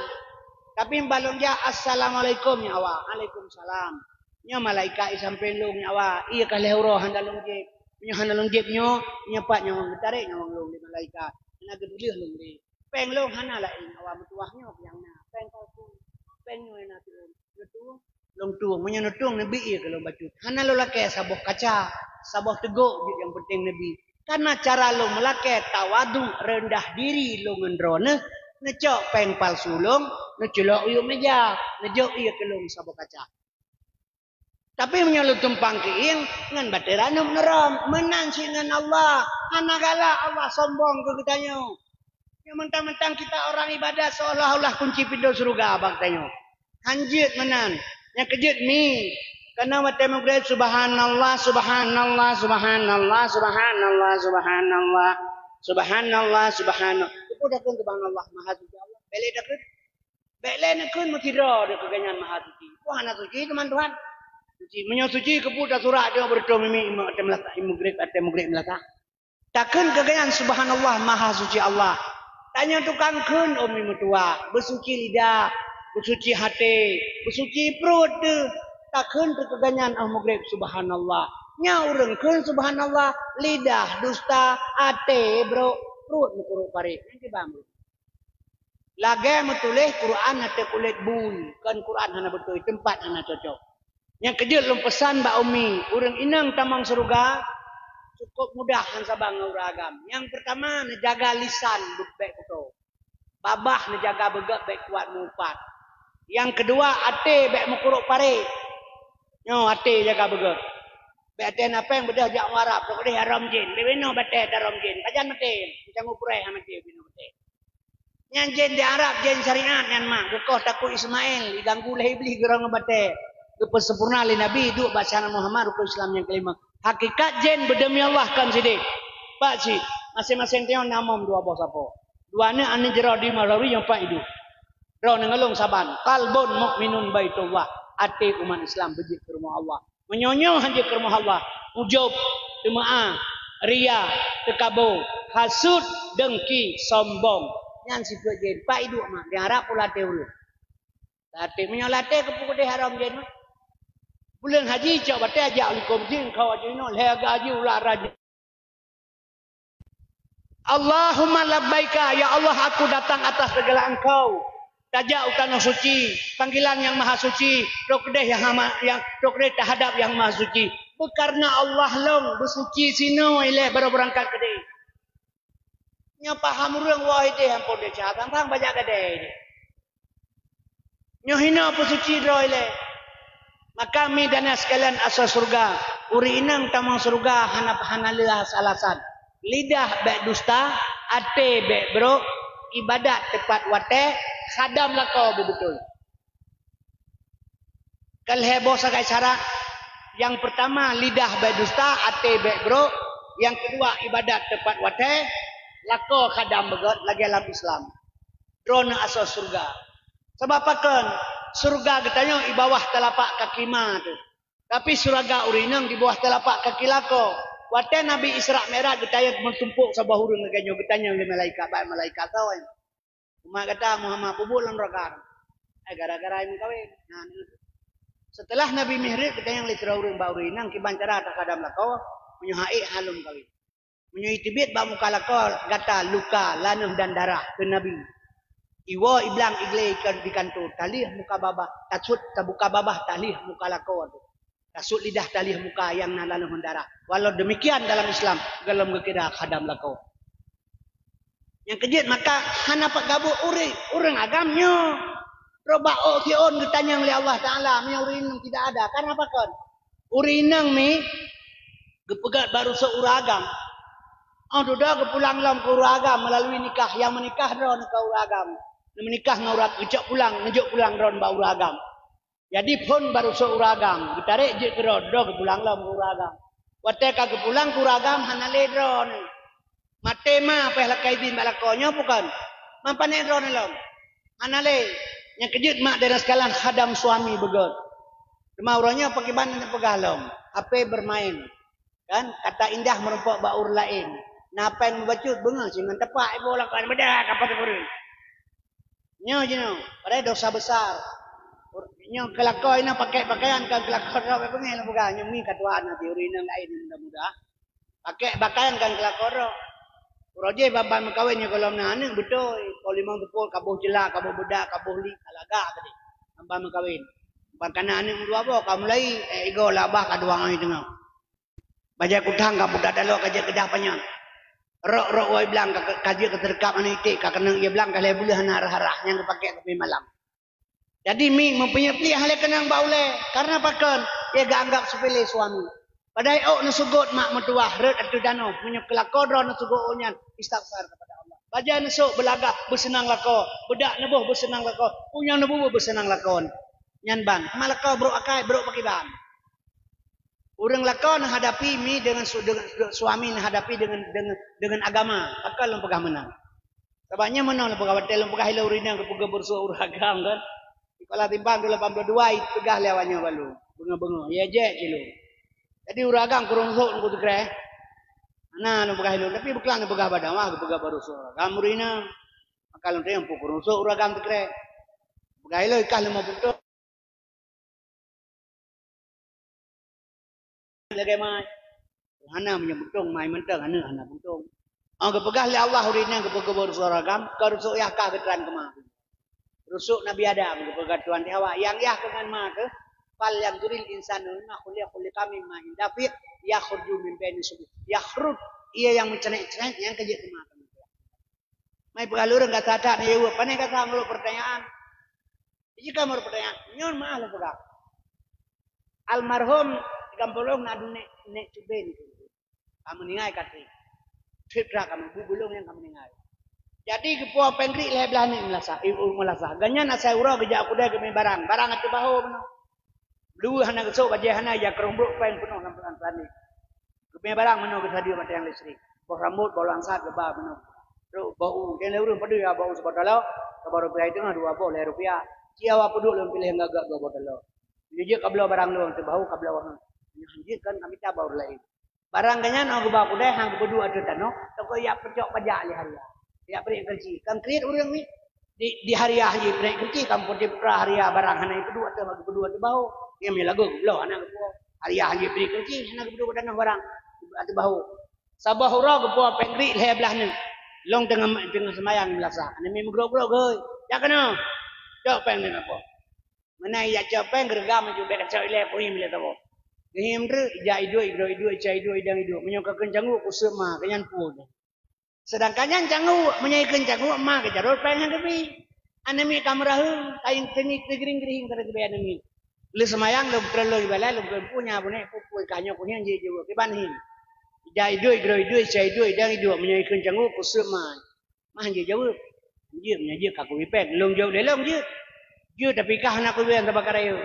Tapi bak lôn jak, "Assalamualaikum," nyak wa, "Waalaikumsalam." Nyoe malaikat i sampéng lôn nyawa, ie ka lhèe uroe hana lôn jieb. Meunyoe hana lôn jieb nyoe, nyoe pat nyawöng geutarek nyawöng lôn lé malaikat. Hana geutuleueh lôn lé. Péng lôn hana laén nyawa meutuwah nyoe nyang na. Péng palsu. Péng nyoe na siôn. Neutueng, lôn tueng. Meunyoe neutueng, neubi ie keu lôn bacut. Hana lôn lakèe saboh kaca, saboh teugok jeuet nyang peunteng neubi. Kana cara lôn meulakèe tawadu, reundah diri lôn ngon droeneuh, neucok péng palsu lôn, neuculok u yup meuja, neujok ie keu lôn saboh kaca. Tapi meunyoe lôn tumpang keuieng, ngon batèe ranup neurom, meunan cit ngon Allah. Hana galak Allah sombong keu geutanyoe. Nyoe mentang-mentang kita orang ibadat, seolah-olah kunci pintoe syeuruga bak tanyoe. Han jeuet meunan. Nyang keujeuet mi, kana watèe meugreb, subhanallah, subhanallah, subhanallah, subhanallah, subhanallah, subhanallah, subhanallah. Keupeue takheun subhanallah, maha suci Allah. Bèk lé takheun. Bèk lé neukheun meusidroe di keuganyan maha suci. Wah, hana suci teuma Tuhan. Suci. Meunyoe suci, keupeue tasurak di beureutoh mimi imeuk watèe meulasa, imeuk greb, watèe meugreb meulasa. Takheun keuganyan, subhanallah, maha suci Allah. Tanyoe tukang kheun, umi meutuwah, beusuci lidah, beusuci até, beusuci pruet teuh. Takheun keuganyan óh meugreb, subhanallah. Nyan ureueng kheun subhanallah, lidah dusta, até brok, pruet meukurok parek. Nyan kiban. Lagèe meutuléh Quran ateueh kulét bui, kon Quran hana beutôi, teumpat hana cocok. Nyang keujeuet lôn peusan bak umi, ureueng inong tamong syeuruga cukôp mudah han saban ngon ureueng agam. Nyang peurtama, neujaga lisan bèk kuto. Babah neujaga beugèt bèk kuat meuupat. Nyang keudua, até bèk meukurok parek. Nyoe até jaga beugèt. Bèk até na péng beudôh jak u Arab, rôh keudeh haram jén. Bèk binoe batèe haram jén. Pajan maté, macam ureueng hana maté binoe batèe. Nyan jén di Arab, jén syariat nyan mak. Geukoh takue Ismail, diganggu lé Iblih geurong batèe. Geupeusempurna lé Nabi, duek bak syariat Muhammad, rukon Islam nyang kelima. Hakikat jén beudemi Allah kon sideh. Pat cit, maséng-maséng tanyoe na mom dua boh sapo. Dua aneuk, aneuk jroh di Malawi nyang pat iduek. Droeneuh ngon lôn saban, qalbun mukminun baitullah, até umat Islam beujeuet keu rumoh Allah. Meunyoe nyoe han jeuet keu rumoh Allah, ujub, teumeu'ah, ria, teukabo, hasut, dengki, sombong. Nyan sifeuet jén. Pat iduek mak, di Arab pula até ureueng. Até, meunyoe até keupeue keudeh haram jén mak. Buleuen haji cok batèe jak likôt jih, kau haji nyoe, lhèe gaji ulat raja. Allahumma labbaika, ya Allah, aku datang atas segala Engkau. Tajak u tanoh suci, panggilan Yang Maha Suci, rôh keudeh yang hama, yang rôh keudeh tahadap Yang Maha Suci. Beukareuna Allah lôn beusuci sinoe ilèe baroe beurangkat keudeh. Nyoe paham ureueng woe ideh ampôn desya, sang-sang bajak gadai ideh. Nyoe hinoe peusuci droe ilèe. Maka mi dan sekalian asoe syeuruga, ureueng inong tamong syeuruga hana, hana lé alasan. Lidah bèk dusta, até bèk brok, ibadat teupat watèe, khadam lakoe beubeutôi. Ka lhèe boh sagai syarat. Nyang peurtama, lidah bèk dusta, até bèk brok. Nyang keudua, ibadat teupat watèe, lakoe khadam beugèt lagèe lam Islam. Droeneuh asoe syeuruga. Sabab pakon? Syeuruga geutanyoe i bawah teulapak kaki ma teuh. Tapi syeuruga ureueng inong di bawah teulapak kaki lakoe. Watèe Nabi Isra Mi'raj geutanyong meutumpôk saboh ureueng lagèe nyoe, geutanyong lé malaikat, bak malaikat sawan. Umat gata Muhammad peubuet lam raka. Eh, gara-gara meukawen. Nah, ni. Seuteulah Nabi Mihraj geutanyong lé sidroe ureueng bak ureueng inong kiban cara takhadam lakoe, meunyoe han ék han lom kawen. Meunyoe teubiet bak muka lakoe gata luka, laneuh dan darah, kheun Nabi. Iwoe iblang iglé di kantô, talheueh muka babah, tasut tabuka babah, talheueh muka lakoe teuh. Tasut lidah, talheueh muka nyang na laneuh darah. Walau demikian dalam Islam, gohlom geukira khadam lakoe. Nyang keujeuet maka hana pat gabuk ureueng, ureueng agam nyoe. Rôh bak ôk siôn geutanyong lé Allah Taala, meunyoe ureueng inong tidak ada, karena pakon? Ureueng inong mi geupeugèt baru sôk ureueng agam. Oh, dudoe geupulang lom keu ureueng agam meulalu nikah, nyang meunikah droeneuh keu ureueng agam. Neumeunikah ngon ureueng, geucok pulang, neujok pulang droeneuh bak ureueng agam. Jadi phôn baru sôk ureueng agam, geutarek jeuet keudroe, droe geupulang lom keu ureueng agam. Watèe ka geupulang keu ureueng agam, hana lé droeneuh. Maté ma payah lakèe idhin bak lakoe nyoe bukon? Man pané droeneuh lom? Hana lé. Nyang keujeuet mak dan sekalian khadam suami beugèt. Teuma uroe nyoe pakriban neupeugah lom, H P bermain. Kan? Kata indah meureumpok bak ureueng laén. Na péng meubacut beungèh singon tepak iboh lakoe, beudah kapot ureueng. Nyoe jinoe, padahai dosa besar. Nyoe keu lakoe na pakai pakaian kan keu lakoe droe beungéh lôn peugah. Nyoe mi ka tuan na teori nyang laén muda-muda. Pakai pakaian kan keu lakoe droe. Uroe jih ban-ban meukawen nyoe gohlom na aneuk beutôi. Poh limong teupot kaboh jeula, kaboh beudak, kaboh li, ka lagak tadi. Ban-ban meukawen. Ban kana aneuk meudua boh ka mulai, eh, igo labah ka dua ngon teungoh. Bajée kutang ka pudak dalok ka jeuet keudah panyöt. Rok-rok wai blang ka, ka jeuet keuteurkab aneuk iték ka keuneuk ie blang ka lhée buleuen hana rhah-rhah nyang geupakék sampai malam. Jadi mi meupeunyöt-peunyöt lé keunong bak ulée, karena pakon? Ia geuanggap sepele suami. Padahai ôk neuseugot mak meutuwah rhot ateueh tanoh, meunyoe keu lakoe droe neuseugot ôk nyan istighfar kepada Allah. Bajée neusok beulagah beuseunang lakoe, beudak neuboh beuseunang lakoe, punyang neububuet beuseunang lakoe. Nyan ban, ma lakoe brok akai, brok pakriban. Ureuëng lakoe neuhadapi mi deungon su-, deungon suami neuhadapi deungon, deungon, deungon agama. Pakon lôn peugah meunan? Sabab nyan meunan lôn peugah watée lôn peugah ilée ureuëng nyang geupeugah beureusoe ureuëng agam kan. Di Kuala Timpang dua lapan puluh dua peugah lé awak nyoe bak lôn. Beungoh-beungoh, ya jek cit lôn. Jadi ureuëng agam kureueng sôk ngon teukreh. Hana lôn peugah ilée, tapi beuklam lôn peugah bak dakwah geupeugah beureusoe ureuëng agam ureuëng inong. Maka lôn tanyong peue kureueng sôk ureuëng agam teukreh. Peugah ilée kah leumo beutôi. Lagée mai. Hana meunyoe beutông mai mantong aneuk hana beutông. Oh geupeugah lé Allah ureuëng nyang geupeugah beureusoe ureuëng agam, ka rusuk yah ka geutran keumah. Rusuk Nabi Adam geupeugah Tuhan di Hawa, nyang yah keu ngon ma keuh, "Falyanzuril insanu mimma khuliqa, khuliqa mimma in dafiq, yakhruju min baini sulbi." Yakhrud, ia nyang meucrenek-crenek nyang keujeuet keumah. Mai peugah lureueng gata that na jaweueb, pane gata meurok peurtanyaan. Jika meurok peurtanyaan, nyoe meuah lôn peugah. Almarhum di gampông lôn na nek, nek Cuben. Ka meuninggai ka trép. Trép tra ka meubu bulong nyang ka meuninggai. Jadi geupuwoe péng kriek lhée blaih aneuk meulasah, eh, meulasah. Gobnyan asai uroe geujak u keudè geumè barang. Barang ateueh bahô meunoe. Luweuh hana geusôk bajée hana, ija keurong brok péng peunoh lam peulan tani. Geumè barang meunoe geusadeue batèe listrik. Boh rambot, boh langsat geuba meunoe. Trok boh u, dan lé ureuëng padum ya boh u siboh taloe, saboh rupiah teungoh dua boh lhée rupiah. Cia wa peuduek lôn piléh gagak dua boh taloe. Jeuet ka bloe barang lôn teuh bahô ka bloe. Jeuet kan ka mita bak ureuëng laén. Barang gobnyan 'oh geuba keudè han geupeuduek ateueh tanoh, teuka jak peucok pajak lé hariah. Jak preh keureunci. Kan kriet ureuëng ni. Di, di hariah jih preh keureunci, kan putih putra hariah barang hana geupeuduek ateueh, geupeuduek ateueh bahô. Nyang mi lagoe geubloe hana geupuwoe. Hariah jih preh keureunci, hana geupeuduek tanoh barang. Ateueh bahô. Saboh uroe geupuwoe péng kriek lhée blaih neuk. Lôn teungoh, teungoh seumayang meulasah. Aneuk miet meugrok-grok geuh. Jak keunoe. Cok péng neuk apoh. Meunan ijak cok péng geureugam aju bék kacok ilée kuhim ilée saboh. Geuhim treuk, ija iduek, igroe iduek, ica iduek, idang iduek. Meunyoe ka kheun cangguk, kuseuet ma, keu nyan pue. Seudangkan nyan cangguk, meunyoe ikheun cangguk, ma geujarot péng nyang geubi. Aneuk miet ka meuraheueng, ka teungi teugiring-giring ka teugeubi aneuk miet. Lheueh seumayang lôn treun lôn ibalai, lôn kheun pue nya bunék, pue-pue ka nyoe kuhim jih jeuet kiban him. Ija iduek, igroe iduek, ica iduek, idang iduek. Meunyoe ikheun cangguk, kuseuet ma. Mah jeuet jaweueb. Jeuet, meunyoe jeuet ka kubi péng. Lôn jaweueb lé lôn jeuet. Jeuet tapi ka hana kubi péng sabab ka rayeuk.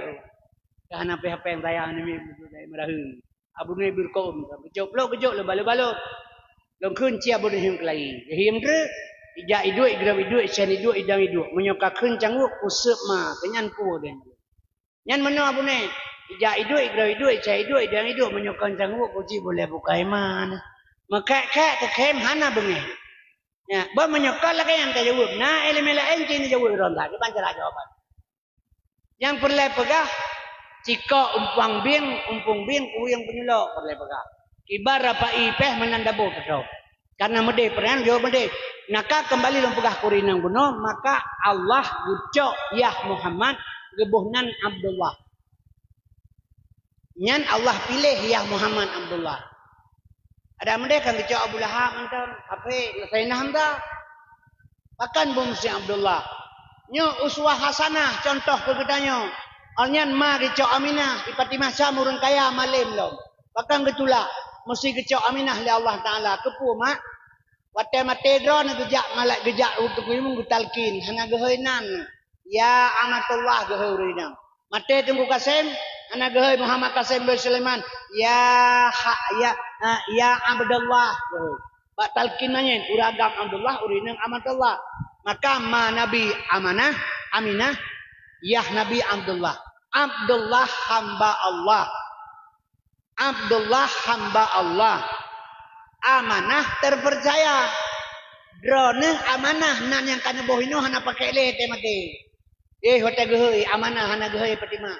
Ka hana pih péng sayang ni mi meuraheueng. Abu ni beureukoh, geucok lôn, geucok lôn balot-balot. Lôn kheun cia abu ni him keulayi. Geuhim treuk. Ija iduek, igrab iduek, ican iduek, idang iduek. Meunyoe ka kheun cangguk, kuseuet ma, keu nyan pue deh. Nyan meunoe abu ni. Ija iduek, igroe iduek, ica iduek, idang iduek, meunyoe kon cangguk, kuci boleh bukai ma. Meukhek-khek teukhém hana beungéh. Ya, bah meunyoe kon lagée nyang tajaweueb, na iéleumé laén cit neujaweueb droe that, kiban cara jawaban. Nyang peureulée peugah, cikok umpang bieng, umpung bieng, kuwieng peunyulok peureulée peugah. Kiban rapai péh meunan dabô teutoe. Karena meudeh, peureulée jaweueb meudeh. Naka keumbali lôn peugah keu ureuëng inong bunoe, maka Allah geucok yah Muhammad geuboh nan Abdullah. Nyan Allah piléh yah Muhammad Abdullah. Adak meudeh kan geucok Abu Lahab mantong, kafé, Saidina Hamzah. Pakon beumeusé Abdullah? Nyoe uswah hasanah, contoh keu geutanyoe. Awaknyan ma geucok Aminah, di Fatimah Syam ureuëng kaya malém lom. Pakon geutulak? Meusti geucok Aminah lé Allah Taala. Keupeue, mak? Watée maté droeneuh geujak malai-, geujak u Teungku Imeum geutalkin, hana geuhôi nan. Ya Amatullah geuhôi ureuëng inong. Maté Teungku Kasem, hana geuhôi Muhammad Kasem bin Sulaiman. Ya ha-, ya, ha, ya Abdullah geuhôi. Bak talkin manyét, ureuëng agam Abdullah, ureuëng inong Amatullah. Maka ma Nabi Amanah, Aminah, yah Nabi Abdullah. Abdullah hamba Allah. Abdullah hamba Allah, amanah terpercaya. Droeneuh amanah nan nyang ka neuboh inoe hana pakék lé teuh maté. Eh, watèe geuhôi, amanah hana geuhôi Fatimah.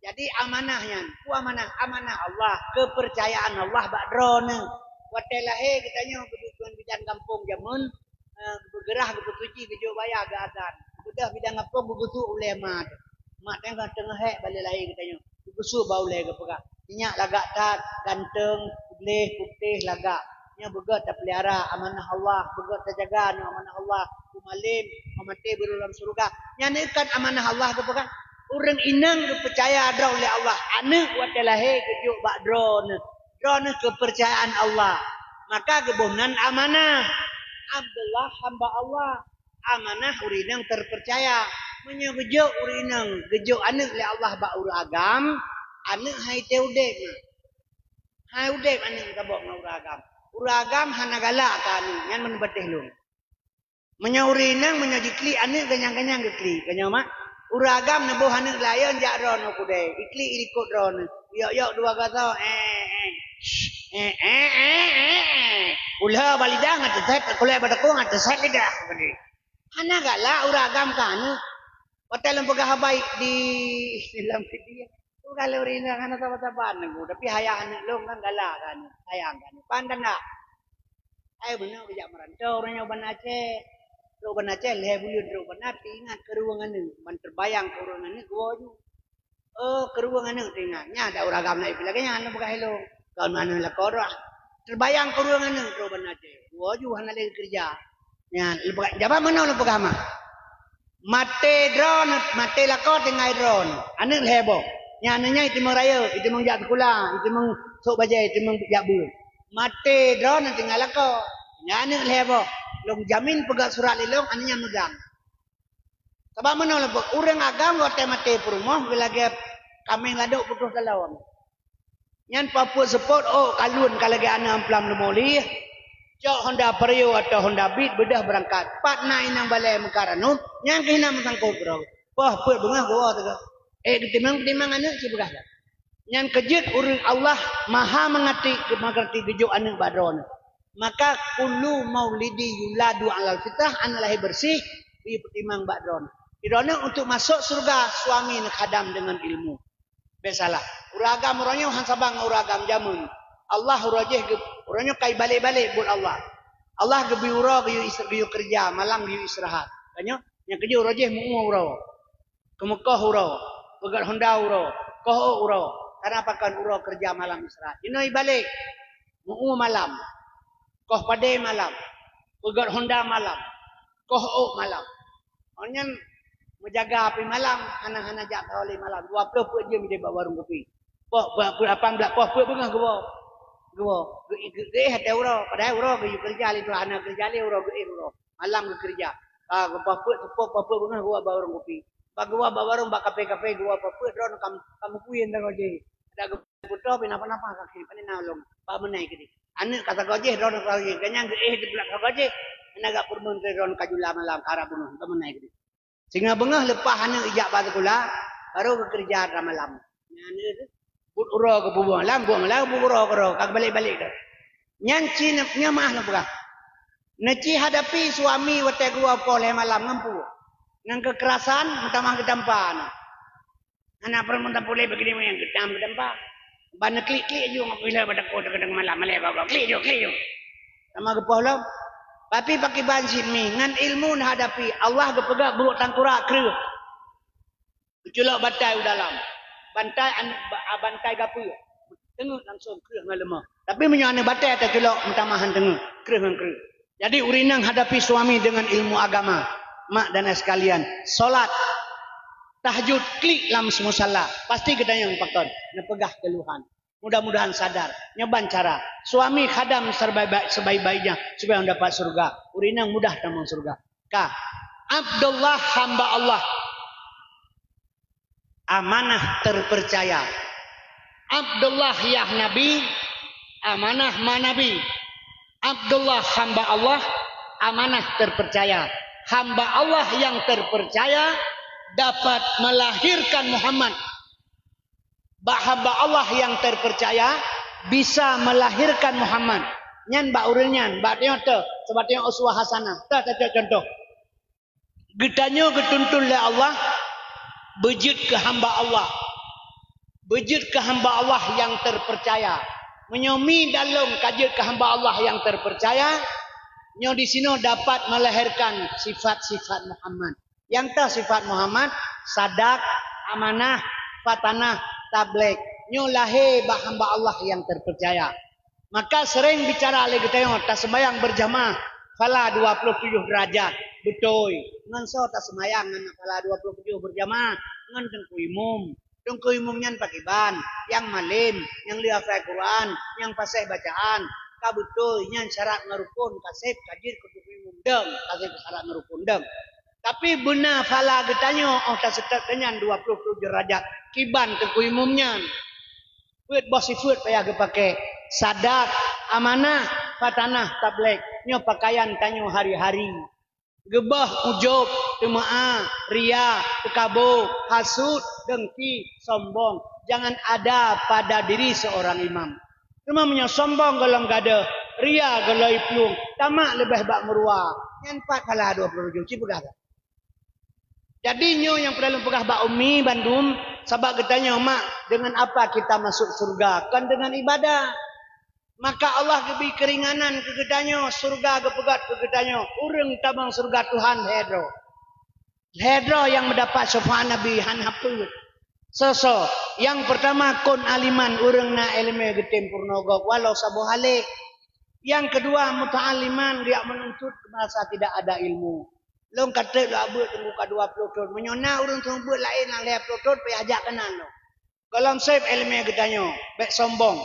Jadi amanah nyan, peue amanah? Amanah Allah, keupeurcayaan Allah bak droeneuh. Watèe lahé geutanyoe keubiet bidan gampông jameun, eh, beugeurah geupeuseuci geujok baya geuazan. Beudôh bidan gampông geugeusuk ulèe ma teuh. Mak teungoh teungoh hék balèe lahé geutanyoe. Geupeusuk bak ulèe geupeugah, "Nyak lagak that, ganteng, gleh, putéh, lagak. Nyoe beugöt tapeulihara amanah Allah, beugöt tajaga nyoe amanah Allah. Peumalém, peumaté beurulang syeuruga." Nyan kan amanah Allah geupeugah. Ureueng inong geupeucaya droe lé Allah, aneuk watèe lahé geujok bak droeneuh. Droeneuh keupeurcayaan Allah. Maka geuboh nan amanah. Abdullah hamba Allah. Amanah ureueng inong teupeucaya. Meunyoe geujok ureueng inong, geujok aneuk lé Allah bak ureueng agam, aneuk hai teu udép na. Hai udép aneuk meusaboh ngon ureueng agam. Ureueng agam hana galak keu aneuk, nyan meuneubatéh lôn. Meunyoe ureueng inong, meunyoe jiklik aneuk, ganyang-ganyang geuklik. Geutanyoe mak, ureueng agam neuboh aneuk layôn jak droeneuh keudè, iklik ilikot droeneuh. Yok-yok dua gasoe, eh, eh. Eh, eh, eh, eh, eh. Ulah bak lidah ngon teuset, kulét bak takong ngon teuset lidah. Hana galak ureueng agam keu aneuk. Watèe lôn peugah haba di, di lam video. Peugah lé ureueng inong hana saba-saba neugui, tapi ayah aneuk lôn kan galak keu aneuk, sayang keu aneuk. Paham kan dak? Hai beuneuh geujak meurantau ureueng nyoe u Banda Aceh. Trok u Banda Aceh lhèe buleuen trok u Banda, teuingat keu ureueng aneuk, ban teubayang keu ureueng aneuk geuwoe ju. Oh, keu ureueng aneuk teuingat. Nyan dak ureueng agam na ié lagèe nyan lôn peugah lé lôn. Kon aneuk lakoe droe. Teubayang keu ureueng aneuk trok u Banda Aceh. Geuwoe ju hana lé geukeureuja. Nyan, lôn peugah, jaba meunoe lôn peugah mak. Maté droeneuh, maté lakoe tinggai droeneuh. Aneuk lhèe boh. Nyan aneuk nyan iteumeung rayeuk, iteumeung jak sikula, iteumeung sôk bajèe, iteumeung jak beuet. Maté droeneuh tinggai lakoe. Nyan aneuk lhèe boh. Lôn jamin peugah surat lé lôn, aneuk nyan meugang. Sabab meunoe lôn peugah, ureueng agam watèe maté peurumoh geulagèe kaméng ladôk putôh talon. Nyan papuet seupôt, oh, kalon ka lagèe aneuk amplam leumo lih. Cok Honda Vario atau Honda Beat beudôh beurangkat. Pat na inong balèe meukat aneuk, nyan keuh na meusangkot keudroe. Poh peuet beungoh geuwoe teuh. Eh, geutimang-timang aneuk cit peugah dah. Nyan keu jeuet ureueng Allah Maha Meungerti, Meungerti geujok aneuk bak droeneuh. Maka kullu maulidi yuladu alal fitrah, aneuk lahé beureuséh, geupeutimang bak droeneuh. Di droeneuh untuk masuk syeuruga, suami neukhadam deungon ilmu. Bèk salah. Ureueng agam uroe nyoe han saban ngon ureueng agam jameun. Allah uroe jéh geu-, uroe nyoe ka ibalek-balek buet Allah. Allah geubri uroe geuyue is-, geuyue keureuja, malam geuyue istirahat. Tanyoe, nyang keujeuet uroe jéh meu-ue uroe. Keumeukoh uroe, peugöt honda uroe, koh ôk uroe. Karena pakon uroe keureuja malam istirahat. Jinoe ibalek. Meu-ue malam. Koh padé malam. Peugöt honda malam. Koh ôk malam. Awak nyan meujaga api malam, hana-hana jak kawali malam. Dua ploh peuet jeuem idéh bak warong kupi. Poh, poh, poh, lapan blah poh peuet beungoh geuwoe. Geuwoe. Geu-, geu-, geuéh watèe uroe. Padahai uroe geuyue keureuja lé droe, hana keureuja lé uroe, geuéh uroe. Malam geukeureuja. Ka geupoh peuet, poh, poh peuet beungoh geuwoe bak warong kupi. Bak geuwoe bak warong, bak kafe-kafe geuwoe poh peuet, droeneuh kam, kam kuyen dan roh jih. Adak geu-, geupeutôh pih napa-napa ka kiri, pane na lom. Bak meunan keudéh. Aneuk ka sagoe jéh, droeneuh ka sagoe jéh. Gobnyan geuéh di bulak sagoe jéh. Hana gak peurumoh keu droeneuh ka jula malam, ka rab bunoe, bak meunan keudéh. Singoh beungoh leupah aneuk ijak bak sikula, barô geukeureuja ramalam. Nyan aneuk buet uroe keu buet malam, buet malam buet uroe keu droe, ka geubalek-balek droe. Nyan cit nyoe meu'ah lôn peugah. Neuci hadapi suami watèe geuwoe poh lhèe malam ngon peue? Ngon keukerasan, meutamah geutampa na. Hana peurumoh tapulé bak keudéh nyang geutam geutampa. Ban neuklik-klik ju ngon pileue bak takot keudéh malam malèe gogo. Klik ju, klik ju. Sama geupoh lom. Tapi pakriban cit mi, ngon ilmu neuhadapi, Allah geupeugah brôk tangkurak kreueh. Geuculok bantai u dalam. Bantai an-, ba-, bantai gapeue. Teungeut langsung kreueh ngon leumoh. Tapi meunyoe aneuk batèe teuculok meutamah han teungeut, kreueh ngon kreueh. Jadi ureueng inong hadapi suami deungon ilmu agama. Mak dan ayah sekalian, salat, tahajud, klik lam musala, pasti geutanyong pakon, neupeugah keuluhan. Mudah-mudahan sadar. Nyoe ban cara. Suami khadam sebaik-baik, sebaik-baiknya supaya dapat syurga. Ureueng inong mudah tamong syurga. Ka. Abdullah hamba Allah. Amanah terpercaya. Abdullah yah Nabi, amanah ma Nabi. Abdullah hamba Allah, amanah terpercaya. Hamba Allah yang terpercaya dapat melahirkan Muhammad. Bak hamba Allah nyang terpercaya bisa melahirkan Muhammad. Nyan bak ureueng nyan, bak tanyoe teuh, sabab tanyoe uswah hasanah. Teuh tacok contoh. Geutanyoe geutuntun lé Allah, Beujeuet keu hamba Allah. Beujeuet keu hamba Allah nyang terpercaya. Meunyoe mi dan lôn ka jeuet keu hamba Allah nyang terpercaya, nyoe disinoe dapat melahirkan sifat-sifat Muhammad. Nyang toh sifat Muhammad, sadak, amanah, fatanah, tabligh. Nyoe lahé bak hamba Allah nyang terpercaya. Maka sering bicara lé geutanyoe, taseumbahyang berjamaah, phala dua puluh tujoh derajat. Beutôi. Ngon soe taseumbahyang ngon phala dua puluh tujoh berjamaah? Ngon teungku imum. Teungku imum nyan pakriban? Nyang malém, nyang le hafai Quran, nyang faseh bacaan. Ka beutôi, nyan syarat ngon rukun, ka sép, ka jeuet keu teungku imum deueng, ka sép syarat ngon rukun deueng. Tapi beuna phala geutanyoe 'oh taseutôt nyan dua puluh tujoh derajat, kiban teungku imum nyan. Peuet boh sifeuet payah geupaké, sadak, amanah, fatanah, tabligh. Nyoe pakaian tanyoe hari-hari. Geubah ujub, teumeu'ah, ria, teukabo, hasut, dengki, sombong, jangan ada pada diri seorang imam. Teuma meunyoe sombong gohlom gadôh, ria gohlom plueng, tamak leubeh bak meuruwa, nyan pat phala dua puluh tujoh, ci peugah. Jadi nyoe nyang peureulée lôn peugah bak umi bandum, sabab geutanyoe mak, dengan apa kita masuk surga? Kon dengan ibadah. Maka Allah geubri keuringanan keu geutanyoe, surga geupeugét keu geutanyoe, ureuëng tamong surga Tuhan lhée droe. Lhée droe nyang meudapat syafaat Nabi hana peuet. Soe-soe? Nyang peurtama, kun aliman, ureuëng na iéleumé geutem peurunoe gob walau saboh haleh. Nyang keudua, muta'alliman, geujak meununtut masa tidak ada ilmu. Lôn ka trép lôn beuet teungku ka dua ploh thon. Meunyoe na ureuëng seumeubeuet laén nyang lhée ploh thon, payah jak keunan lôn. Gohlom sép iéleumé geutanyoe, bék sombong.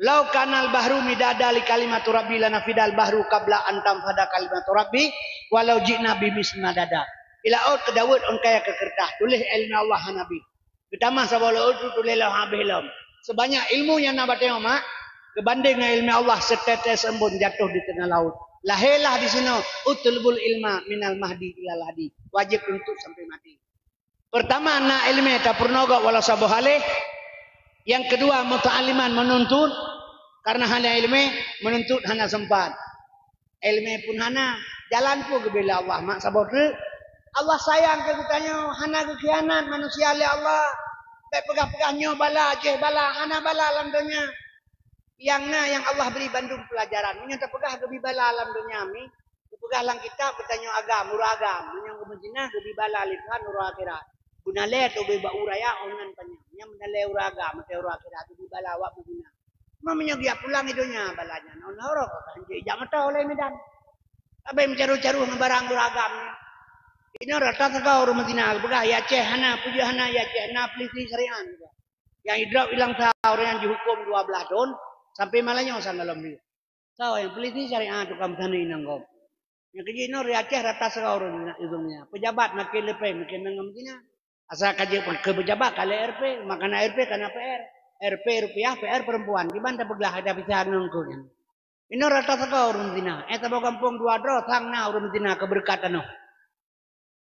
"Lau kanal bahru midada li kalimatu rabbi lanafidal bahru qabla an tanfada kalimatu rabbi walau ji'na bimitsli madada." Di laôt keudaweuet ôn kayée keu keureutas, tuléh iéleumé Allah hana bit. Geutamah saboh laôt tu tuléh lom habéh lom. Seubanyak ilmu nyang na bak tanyoe mak, geubandéng ngon iéleumé Allah, seutetes embun jatoh di teungoh laôt. Lahé-lah disinoe, "Utlubul ilma minal mahdi ilal lahdi." Wajéb tuntut sampai maté. Peurtama, na iéleumé tapeurunoe gob walau saboh haleh. Nyang keudua, muta'alliman, meununtut. Karena hana iéleumé, meununtut hana seumpat. Iéleumé pun hana, jalan pun geubri lé Allah, mak saboh treuk. Allah sayang keu geutanyoe, hana geukhianat manusia lé Allah. Bék peugah-peugah nyoe bala, jéh bala, hana bala lam donya. Nyang na nyang Allah bri bandum peulajaran. Meunyoe tapeugah geubri bala lam donya mi, geupeugah lam kitab geutanyoe agam, uroe agam. Meunyoe geumeuzina geubri bala lé Tuhan uroe akhirat. Beunalée tubé bak uroe raya 'oh nan panyang. Nyang beunalée uroe agam, meuté uroe akhirat geubri bala awak meuzina. Cuma meunyoe geujak pulang i donya bala nyan, 'oh na uroe ka hanjeuet jak meuto lé Medan. Abéh meucaru-caru ngon barang uroe agam nyan. Inoe rata sagoe ureuëng meuzina, geupeugah, "Ya Aceh hana, peujeuet hana, ya Aceh hana, peulisi syariat." Nyang idrop ilang sa ureuëng nyang jihuköm dua blaih thon, sampai malam nyoe sang gohlom lé. Soe nyang peulisi syariat tukang meusaneuk inong gob. Nyang keujeuet inoe di Aceh rata sagoe ureuëng na, ureuëng na. Pejabat makin leupie, makin nanggroe meutina. Asai ka jeuet keu pejabat ka lé R P, maka na R P ka na P R. R P rupiah, P R perempuan. Kiban tapeuglah ada bisa ngon keu nyan. Inoe rata sagoe ureuëng meutina. Eh, saboh gampông dua droe sang na ureuëng meutina keu beureukat tanoh.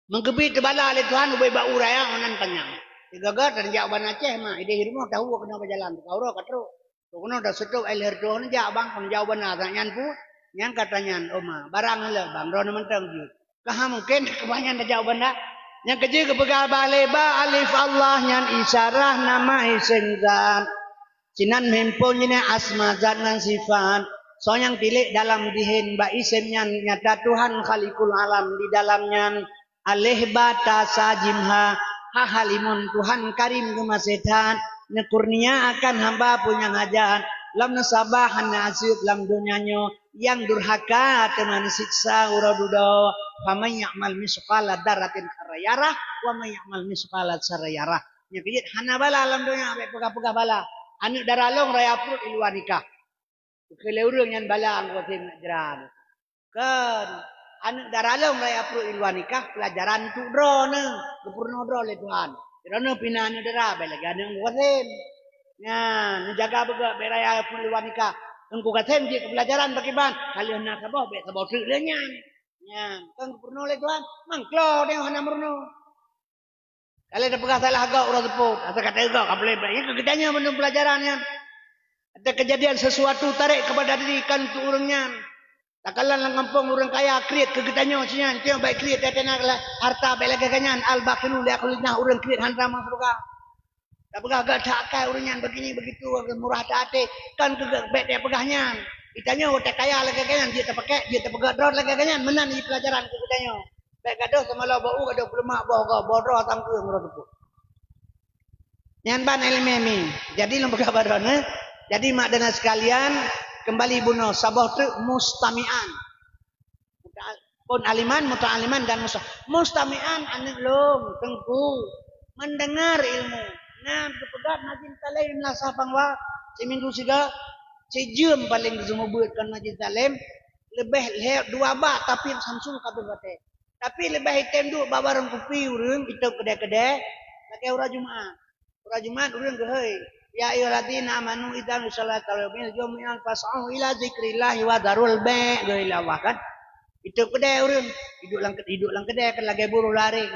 Meugeubi teubala lé Tuhan ubé bak uroe raya 'oh nan panyang. Sigaga tan jak u Banda Aceh ma, idéh rumoh tahu keunoe beujalan, ka uroe ka trok. Keunoe taseutôt ai lheueh reutoh neujak bang, kon jak u Banda, nyan pu, nyan kata nyan, "Oh ma, barang lé bang, droeneuh mantong jeuet." Ka ha mungken keubanyan tajak u Banda. Nyang keujeuet geupeugah bak lé ba alif Allah nyan isyarah nama isem zat. Sinan meuhimpon jinoe asma zat ngon sifat. Soe nyang tilék dalam dihen bak isem nyan nyata Tuhan Khaliqul Alam di dalam nyan. Aleh ba ta sa jim ha, ha Halimun Tuhan Karim geumaséh that, neukurnia akan hamba peue nyang hajat, lam neusabah hana aseut lam donya nyoe, nyang durhaka teuma neusiksa uroe dudoe. Faman ya'mal misqala dzarratin khaira yarah, wa man ya'mal misqala syarrin yarah. Nyang keujeuet hana bala lam donya, bék peugah-peugah bala. Aneuëk dara lôn raya pruet i luwa nikah. Keu lé ureuëng nyan bala angkot sém nak jra. Kan aneuëk dara lôn raya pruet i luwa nikah, peulajaran untuk droeneuh, geupeurunoe droe lé Tuhan. Droeneuh pih na aneuëk dara, bék lagée aneuëk angkot sém. Nyan, neujaga beugét bék raya pruet i luwa nikah. Angkot sém jeuet keu peulajaran bak kiban, ka lheueh na saboh, bék saboh treuk lé nyan. Nyan, kan geupeurunoe lé Tuhan, mangklo deh hana meurunoe. Ka lheueh tapeugah salah gob uroe seupôt, asai ka teugob ka peuleueh. Nyan keu geutanyoe mandum peulajaran nyan. Ada kejadian sesuatu tarék keupada diri kan untuk ureuëng nyan. Takalon lam gampông ureuëng kaya kriet keu geutanyoe, sinyan tanyoe bék kriet, teuntèe na harta bék lagée geuh nyan, al-bakhilu li akhlihi, ureuëng kriet hana tamong syeuruga. Tapeugah gata akai ureuëng nyan begini begitu, murah até, kan keu bék tapeugah nyan. Geutanyoe watée kaya lagée geuh nyan, jeuet tapakèk, jeuet tapeugah droe lagée geuh nyan, meunan jih peulajaran keu geutanyoe. Bék gadôh teumalo bak u, gadôh peuleumah boh goe, boh droe tangkeueng uroe teupeu. Nyan ban ileumèe mi. Jadi lôn peugah bak droeneuh, jadi mak dan ayah sekalian, keumbali bunoe saboh treuk mustami'an. Muta-, pun aliman, muta'aliman dan musta-, mustami'an aneuk lôn, teungku, mendengar ilmu. Nyan teupeugah Majelis Taklim Madrasah Pangwa, siminggu siga, sijeuem paleng geuseumeubeuet kon Majelis Taklim, leubeh lhèe dua bak tapi Samsul ka abéh watèe. Tapi leubeh item duek bak warong kupi ureuëng, itôb keudè-keudè, lagée uroe Jumat. Uroe Jumat ureuëng geuhôi, "Ya ayyuhalladzina amanu idza nudiya lissalati min yaumil jumu'ah fas'au ila dzikrillahi wa dzarul bai'," geuhôi lé Allah kan. Itôb keudè ureuëng, iduek lam, iduek lam keudè kan lagée buruh laréng.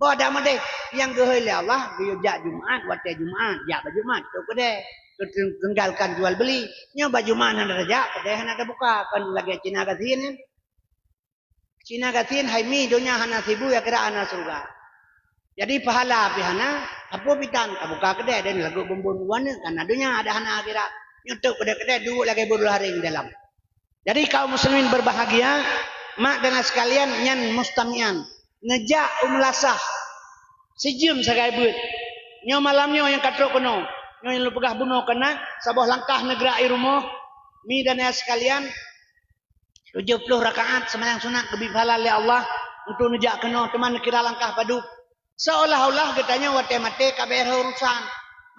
Boh dak meudeh, nyang geuhôi lé Allah, geuyue jak Jumat, watée Jumat, jak bak Jumat, itôb keudè. Tinggalkan jual beli. Nyoe bak Jumat hana tajak, keudè hana tabuka, kan lagée Cina gasien nyan. Cina gasien hai mi donya hana sibu, akhirat hana syeuruga. Jadi pahala pih hana, sapeue pih tan, tabuka keudè dan lagot bumbon u aneuk, kana donya ada hana akhirat. Nyoe tôb keudè-keudè duek lagée buruh laréng dalam. Jadi kaum muslimin berbahagia, mak dan ayah sekalian nyan mustami'an. Neujak u meulasah. Sijeuem sagai beuet. Nyoe malam nyoe nyang ka trok keunoe. Nyoe nyang lôn peugah bunoe keunan, saboh langkah neugrak i rumoh, mi dan ayah sekalian, tujoh ploh rakaat seumayang sunat geubri pahala lé Allah untuk neujak keunoe, teuma neukira langkah padub. Seolah-olah geutanyoe watée maté ka beureusôh urusan.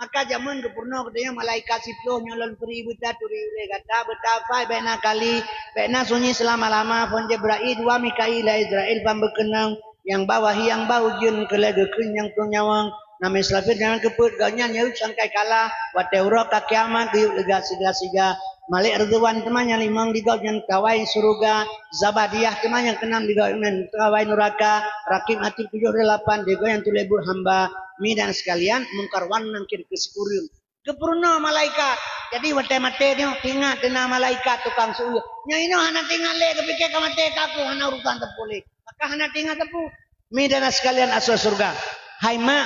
Maka jameun geupeurunoe geutanyoe malaikat siploh nyoe lôn peuri beutaturi ulée gata, beutafai bék na kali, bék na sunyi seulama-lama, phon Jibrail, dua Mikail, Izrail, ban beukeunong, nyang ba wahyi, nyang ba ujeuen, keu lhée geukheun nyang tueng nyawöng, na Israfil nyang keupeuet, gobnyan nyang sangkai kala, watée uroe ka kiamat geuyue leuga siga-siga, Malik Ridwan teuma nyang limong di gobnyan kawai syeuruga, Zabadiyah teuma nyang keunam di gobnyan kawai nuraka, Rakib Atid tujoh delapan di gobnyan tuléh buet hamba, mi dan sekalian, Mungkar wan Nakir keu sikureueng. Geupeurunoe malaikat. Jadi watée maté nyoe, teuingat teuna malaikat tukang seuueh. Nyoe inoe hana teuingat lé, geupike ka maté ka kheueh, hana urusan teupeu lé. Maka hana teuingat teupeu. Mi dan sekalian asoe syeuruga. Hai mak,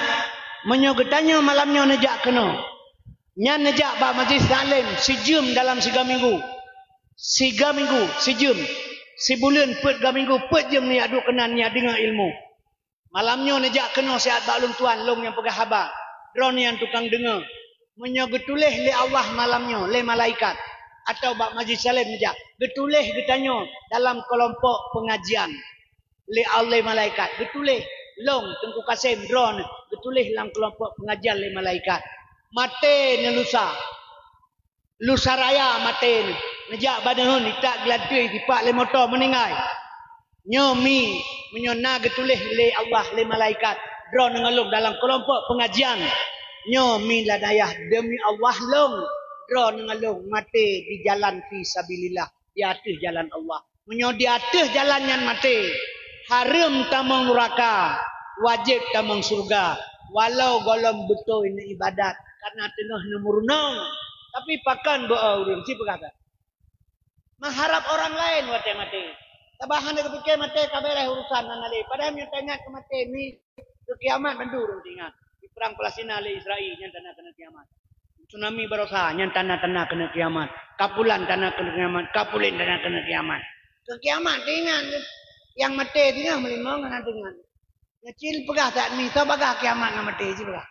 meunyoe geutanyoe malam nyoe neujak keunoe, nyan neujak bak majelis taklim sijeuem dalam siga minggu. Siga minggu, sijeuem. Sibuleuen peuet ga minggu, peuet jeuem neujak duek keunan neujak deungoe ilmu. Malam nyoe neujak keunoe siat bak lôn tuan, lôn nyang peugah haba. Droeneuh nyang tukang deungoe. Meunyoe geutuléh lé Allah malam nyoe lé malaikat, atawa bak majelis taklim neujak, geutuléh geutanyoe dalam keulompok peungajian lé Allah malaikat. Geutuléh lôn Teungku Kasem droeneuh geutuléh lam keulompok peungajian lé malaikat. Maté neuh lusa. Lusa raya maté neuh, neujak bak neuheun itak geulanteue, jipak lé moto, meuninggai. Nyoe mi, meunyoe na geutuléh lé Allah lé malaikat, droeneuh ngon lôn dalam keulompok peungajian. Nyoe mi ladayah, deumi Allah lôn, droeneuh ngon lôn maté di jalan fi sabilillah, di ateueh jalan Allah. Meunyoe di ateueh jalan nyan maté, hareuem tamong nuraka, wajéb tamong syeuruga, walau gohlom beutôi neuibadat, karena teungoh neumeurunoe. Tapi pakon beu-o ureuëng sipeugah that. Meuharab orang laén watée maté. Sabab hana geupike maté ka beureusôh urusan hana lé. Padahai meunyoe taingat keu maté mi, keu kiamat mandum ureuëng teuingat. Di perang Palestina lé Israel nyan tanda keuneuk kiamat. Tsunami barosa nyan tanda-tanda keuneuk kiamat. Kapulan tanda keuneuk kiamat. Kapulen tanda keuneuk kiamat. Keu kiamat teuingat. Nyang maté teungoh meulimong hana teuingat. Nyan cit peugah that mi, soe bagah kiamat ngon maté cit peugah.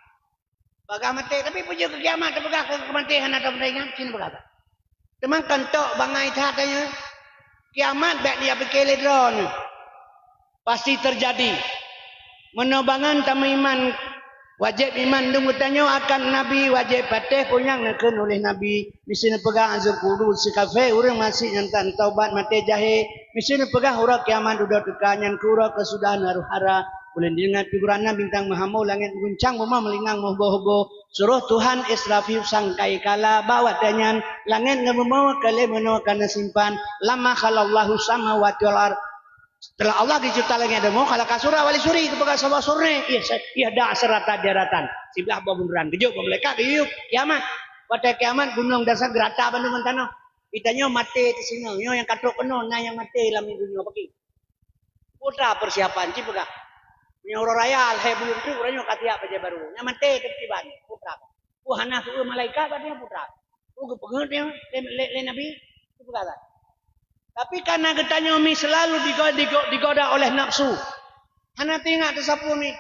Bagah maté, tapi peue jeuet keu kiamat teupeugah keu, keu maté hana teupeugah ingat, cit peugah that. Teuma kan tok bangai that nyoe. Kiamat bék neujak pike lé droeneuh. Pasti teujadi. Meunoe bangon tameuiman, wajéb iman dum geutanyoe akan Nabi, wajéb patéh peue nyang neukheun uléh Nabi. Miseue neupeugah azab kubur sikafé ureuëng maséh nyang tan taubat maté jahé. Miseue neupeugah uroe kiamat dudoe teuka nyan keu uroe keusudahan harôh hara. Ulôn ingat pikiran na bintang meuhamo langét meuguncang, bumoe meulingang meuhôbo-hôbo. Suroh Tuhan Israfil sangkai kala bak watée nyan langét ngon bumoe ka lheueh meunoe ka neusimpan. Lamma khalaqallahu samawati wal ard. Seuteulah Allah geucebta langét dan bumoe, khalaqa surah wali suri, geupeugah saboh suri, ieh, ieh dak seurata daratan. Siblah boh bunderan, geujok bak malaikat, geuyue kiamat. Watée kiamat gunong dan sa geurata bandum ngon tanoh. Geutanyoe maté teusingoh, nyoe nyang ka trok keunoe na nyang maté lam donya bagi. Peue ta persiapan cit peugah. Meunyoe uroe raya lhèe buleuen treuk, uroe nyoe ka siap bajèe barô. Nyang maté teukiban, peue ta. Peue hana seueu malaikat bak nyoe peue ta. Peue geupeugèt nyoe lé, lé, lé Nabi, peue peugah. Tapi karena geutanyoe mi selalu digo-, digo-, digoda oleh nafsu. Hana teuingat teusapeue mi.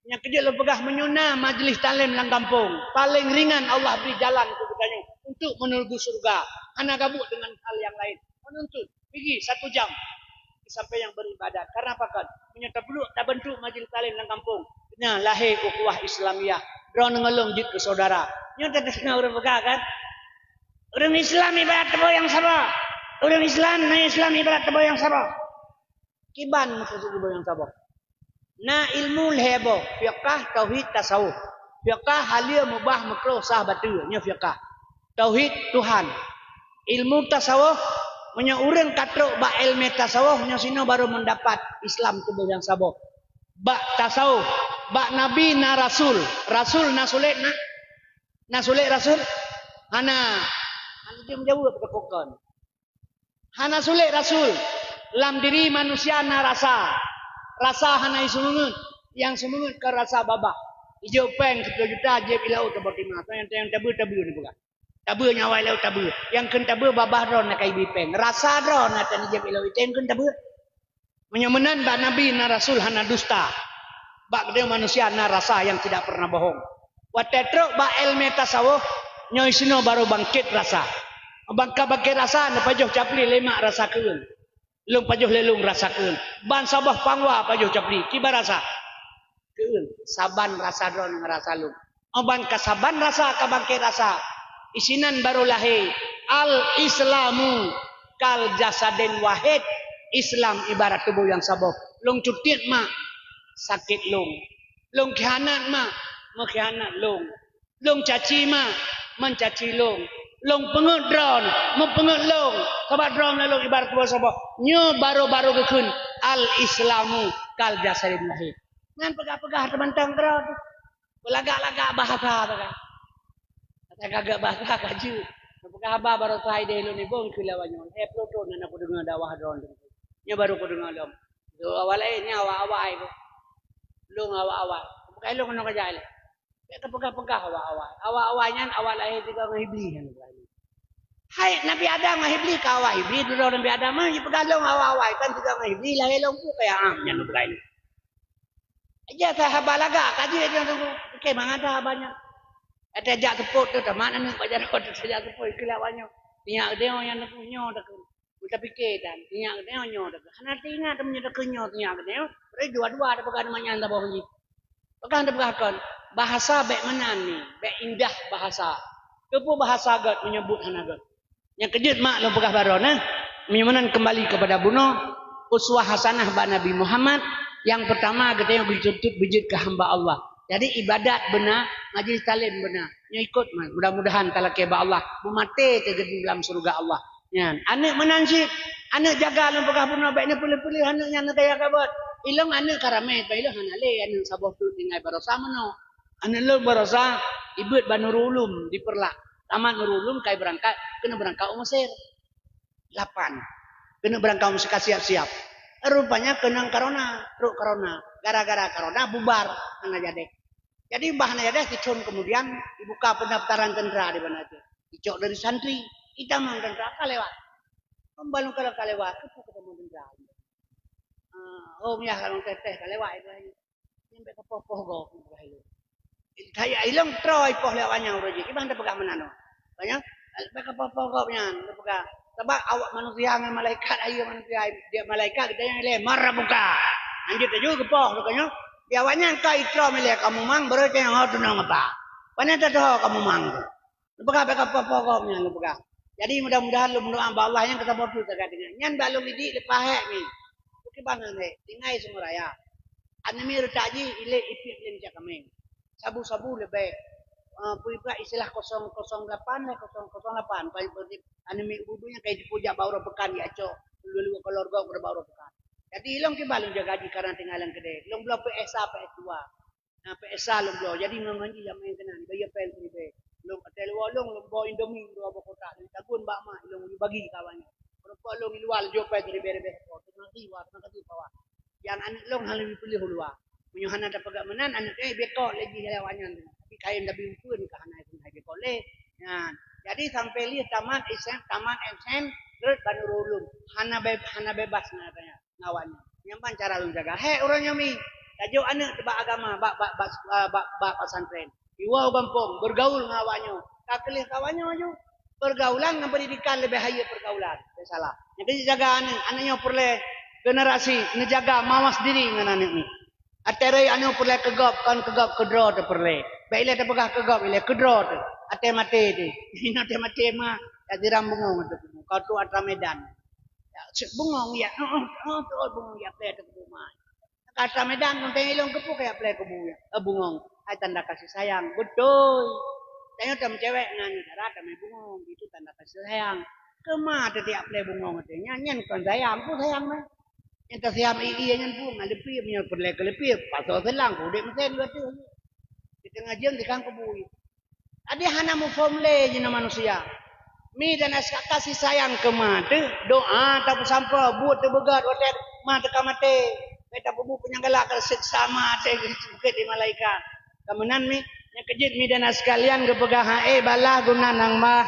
Nyang keujeuet lôn peugah, meunyoe na majlis taklim lam gampông, paléng ringan Allah bri jalan keu geutanyoe untuk menuju syeuruga. Hana gabuk deungon hal nyang laén. Menuntut, pigi satu jam sampai nyang beribadat. Karena pakon? Meunyoe tabeuleuk tabentuk majlis taklim lam gampông, nyan lahé ukhuwah Islamiyah. Droeneuh ngon lôn jeuet keu saudara. Nyoe teudeungoe ureueng peugah kan? Ureueng Islam ibarat teumboyang saboh. Ureueng Islam, na Islam ibarat teumboyang saboh. Kiban meukeusud teumboyang saboh. Na ilmu lhèe boh, fiqah, tauhid, tasawuf. Fiqah, haleue, mubah, meukruh, sah, bateue, nyoe fiqah. Tauhid Tuhan. Ilmu tasawuf, meunyoe ureueng ka trok bak ilmu tasawuf, nyoe sinoe baru mendapat Islam teumboyang saboh. Bak tasawuf, bak nabi na rasul. Rasul na sulet na? Na sulet rasul? Hana. Hana jeuem jaweueb teuka kon. Hana sulet rasul. Lam diri manusia na rasa. Rasa hana iseumeungeut. Nyang seumeungeut ka rasa babah. Ijok péng siploh juta, jieb i laôt teubot timah. Nyang, nyang tabeue, tabeue neupeugah. Tabeue nyang awai laôt tabeue. Nyang kheun tabeue babah droe na ka ibi péng. Rasa droe na tan jieb i laôt, nyang kheun tabeue. Meunyoe meunan bak nabi na rasul hana dusta. Bak geutanyoe manusia na rasa yang tidak pernah bohong. Watèe trok bak ilmu tasawuf, nyoe sinoe baru bangkit rasa. Bangka bangkit rasa, neupajoh capli lé mak rasa keueun. Lôn pajoh lé lôn rasa keueun. Ban saboh pangwa pajoh capli, kiban rasa. Keueun, saban rasa droe ngon rasa lôn. Óh ban ka saban rasa ka bangkét rasa. Isinan barô lahé, al-Islamu kal jasadin wahid. Islam ibarat tuboh nyang saboh. Lôn cutiet mak, sakét lôn. Lôn khianat mak, meukhianat lôn. Lôn caci mak, meucaci lôn. Lôn peungeuet droeneuh, meupeungeuet lôn. Sabab droeneuh lôn ibarat tuboh saboh. Nyoe barô-barô geukheun, al-Islamu kal jasadin wahid. Nyan peugah-peugah teumantong keudroe. Beulagak-lagak bahasa tu kan. Kata gagak bahasa ka jeuet. Peugah haba baroesa idéh lôn ibong keu lawan nyoe. Eh, peulutôn hana kudeungoe dakwah droeneuh. Nyoe baru kudeungoe lom. Lôn awai laén, nyoe awai-awai tu. Lôn awai-awai. Peugah lôn keunoe keujak lé. Bèk kapeugah-peugah awai-awai. Awai-awai nyan awai lahé sigoe ngon Iblih nyan peugah lôn. Hai Nabi Adam ngon Iblih ka awai Iblih, dudoe Nabi Adam nyan jipeugah lôn awai-awai, kan sigoe ngon Iblih lahé lôn peue kaya am nyan peugah lôn. Ija that haba lagak, ka jeuet nyang teungku. Oke, mangat that haba nyan. Watèe jak seupôt tu, tamat aneuk bak jaroe tu, jak seupôt, ikeu lé awak nyoe. Tinyak geutanyoe nyang teungku nyoe takheun. Tapike dan, tinyak geutanyoe nyoe takheun. Hana teuingat meunyoe takheun nyoe, tinyak geutanyoe. Bri dua-dua tapeugah teuma nyan saboh jih. Peugah tapeugah kon, bahasa bèk meunan ni, bèk indah bahasa. Keupeue bahasa göt meunyoe buet hana göt. Nyang keujeuet mak lôn peugah baroe na, meunyoe meunan keumbali keupada bunoe, uswah hasanah bak Nabi Muhammad, nyang peurtama geutanyoe geutuntut beujeuet keu hamba Allah. Jadi ibadat beuna, majlis taklim beuna. Nyoe ikot mak, mudah-mudahan talakèe bak Allah, meumaté teugeudi lam syeuruga Allah. Nyan, aneuk meunan cit, aneuk jaga lôn peugah bunoe bèk neupeuleueh-peuleueh aneuk nyan neugaya kabot. Ilôn aneuk ka ramè, bak ilôn hana lé aneuk saboh teuk tinggai baroesa meunoe. Aneuk lôn baroesa ibeuet bak Nurul Ulum di Peureulak. Tamat Nurul Ulum ka ibeurangkat, keuneuk beurangkat u Mesir. Lapan. Keuneuk beurangkat u Mesir ka siap-siap. Rupanya keunong corona, trok corona. Gara-gara corona bubar hana jadi. Jadi bah hana jadi, sithon kemudian ibuka pendaftaran tentara di Banda Aceh. Icok dari santri, itamong tentara ka lewat. Pembalong kalau ka lewat, keupeue keutamong tentara. Ah, oh, miyah kalau teh-teh ka lewat itu. Nyan bèk kapoh-poh gob, peugah ilôn. Kaya ilôn troh ipoh lé awak nyan uroe jih. Kiban tapeugah meunan nyoe. Banyak, bèk kapoh-poh gob nyan, tapeugah. Sabab awak manusia ngon malaikat, ayo manusia, dia malaikat, kita yang ilèe, "Man rabbuka?" Lanjut laju geupoh, rupanya. Di awak nyan ka itroh milèe kamu mang, baru tanya, "Oh, tunang apa?" Pane tatoh kamu mang tu. Neupeugah bèk kapoh-poh gob nyan neupeugah. Jadi mudah-mudahan lôn meudoa bak Allah nyang ka saboh teuk tagat deungon. Nyan bak lôn idik leupah hék mi. Bukit Bangan hék, tinggai Sumber Raya. Aneuk mi reutak jih ilèe ipiep lé cak kaméng. Sabu-sabu leubeh. Eh, peue istilah kosong kosong lapan lé kosong kosong lapan. Paling penting aneuk mi ubeut nyan ka jipujak bak uroe peukan, jicok lue-lue kolor gob bak uroe peukan. Jadi ilôn kiban lôn jaga jih karena tinggai lam keudè. Lôn bloe P S A, P S dua. Nah, P S A lôn bloe. Jadi ngon-ngon jih jamèe keunan, bayeue péng siribèe. Lôn ateueh luwa lôn, lôn bawa Indomie dua boh kotak, lôn tagun bak mak, lôn bagi kawan nyan. Peureumpok lôn di luwa, lôn jok pai ribèe-ribèe, teungoh di luwa, teungoh di bawah. Nyang aneuk lôn hana lôn piléh u luwa. Meunyoe hana tapeugah meunan, aneuk lôn beuikot lé jih lé awaknyan. Tapi kayém tabi ukeuen ka hana, hana beuikot lé. Nyan. Jadi sampai lheueh tamat S M, tamat S M, rot bak Nurul Ulum. Hana be-, hana bebas na katanya ngon awaknyan. Nyan ban cara lôn jaga. Hék uroe nyoe mi, tajok aneuk bak agama, bak, bak, bak, bak, bak pesantren. Iwoe u gampông, bergaul ngon awaknyoe. Ka keu lheueh ka awaknyoe aju. Pergaulan ngon pendidikan leubeh hayeu pergaulan. Leubeh salah. Nyang keuneuk jaga aneuk, aneuk nyoe peureulèe generasi neujaga mawas diri ngon aneuk nyoe. Até rhoi aneuk peureulèe keu gob, kon keu gob, keu droe teuh peureulèe. Bèk ilèe tapeugah keu gob, ilèe keu droe teuh. Até maté teuh. Até maté ma, ya siram bungong teuh. Kau tu atra Medan. Ya, cit bungong ya. Oh, oh, oh, tu bungong ya, até teuh bungong. Kata Medan, teuntèe ilôn keupeue kaya plè kubu, eh, bungong. Hai tanda kasih sayang. Beutôi. Tanyoe tam cewek ngon dara tamè bungong. Itu tanda kasih sayang. Keuma teuh tiap plè bungong teuh. Nyan, nyan kon sayang. Peue sayang meh? Nyan tasayang ie nyan peue? Ngon leupie, meunyoe peureulèe keu leupie, pasoe seulang, udép meusen dua teuh. Di teungoh jeuem dikang kubu. Adak hana muphom lé jinoe manusia. Mi dan aska kasih sayang keuma teuh, doa tapeusampoe, buet teuh beugöt watèe ma teuka maté. Bèk tapeubuet peunyang galak, siksa ma até geuseuket lé malaikat. Ka meunan mi, nyang keujeuet mi dan sekalian geupeugah ha'é balaih guna nang bah.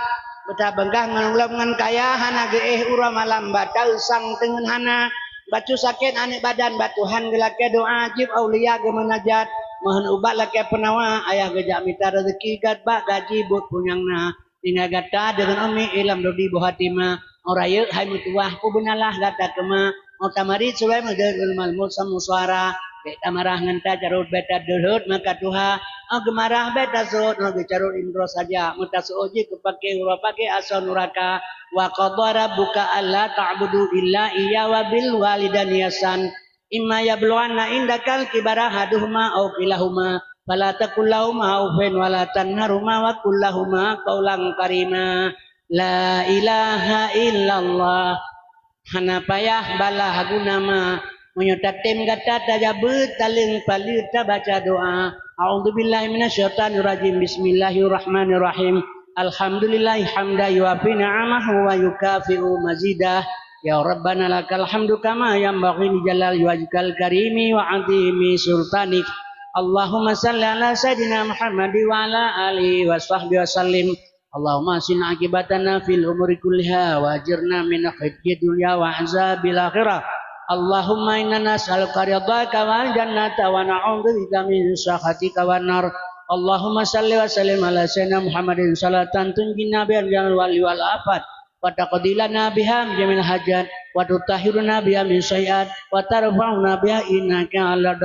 Beutabeungah ngon ulôn ngon kaya hana geuéh uroe malam bak taeu sang teungeut hana. Bacut sakét aneuk badan bak Tuhan geulakèe doa jieb aulia geumeunajat. Mohon ubat lakèe peunawa, ayah geujak mita rezeki gat bak gaji buet punyang na. Tinggai gata deungon umi ilom dodi boh hatimah. Ora yeuek hai meutuwah peubeunalah gata keuma. Ota marit subai meudeuh malmut samu suara. Bèk tamarah ngon tacarôt bèk tadeuhôt maka tuha. Oh geumarah bèk tasôt, oh geucarôt indroe saja. Meutaseuôt jih keu paké uroe paké asoe nuraka. Wa qadha rabbuka alla ta'budu illa iyyahu wa bil walidaini ihsan. Imma yablughanna indakal kibara ahaduhuma aw kilahuma fala taqul lahuma uffin wala tanharhuma wa qul lahuma qaulan karima. La ilaha illallah. Hana payah balaih guna ma. Meunyoe tatem gata tajabeut taleueng paleuet tabaca doa. A'udzubillahi minasyaitonirrajim. Bismillahirrahmanirrahim. Alhamdulillahi hamdan yuwafi ni'amahu wa yukafi'u mazidah. Ya Rabbana lakal hamdu kama yanbaghi li jalali wajhikal karimi wa 'azimi sultanik. Allahumma shalli ala sayyidina Muhammad wa ala alihi wa sahbihi wa sallim. Allahumma ahsin aqibatana fil umuri kulliha wa ajirna min khizyid dunya wa azabil akhirah. Allahumma inna nas'aluka ridhaka wal jannata wa na'udzubika min sakhatika wan nar. Allahumma shalli wa sallim ala sayyidina Muhammadin salatan tunjina biha min jami'il wal afat wa taqdi lana biha min jami'il hajat wa tutahhiruna biha min sayyi'at wa tarfa'una biha indaka a'la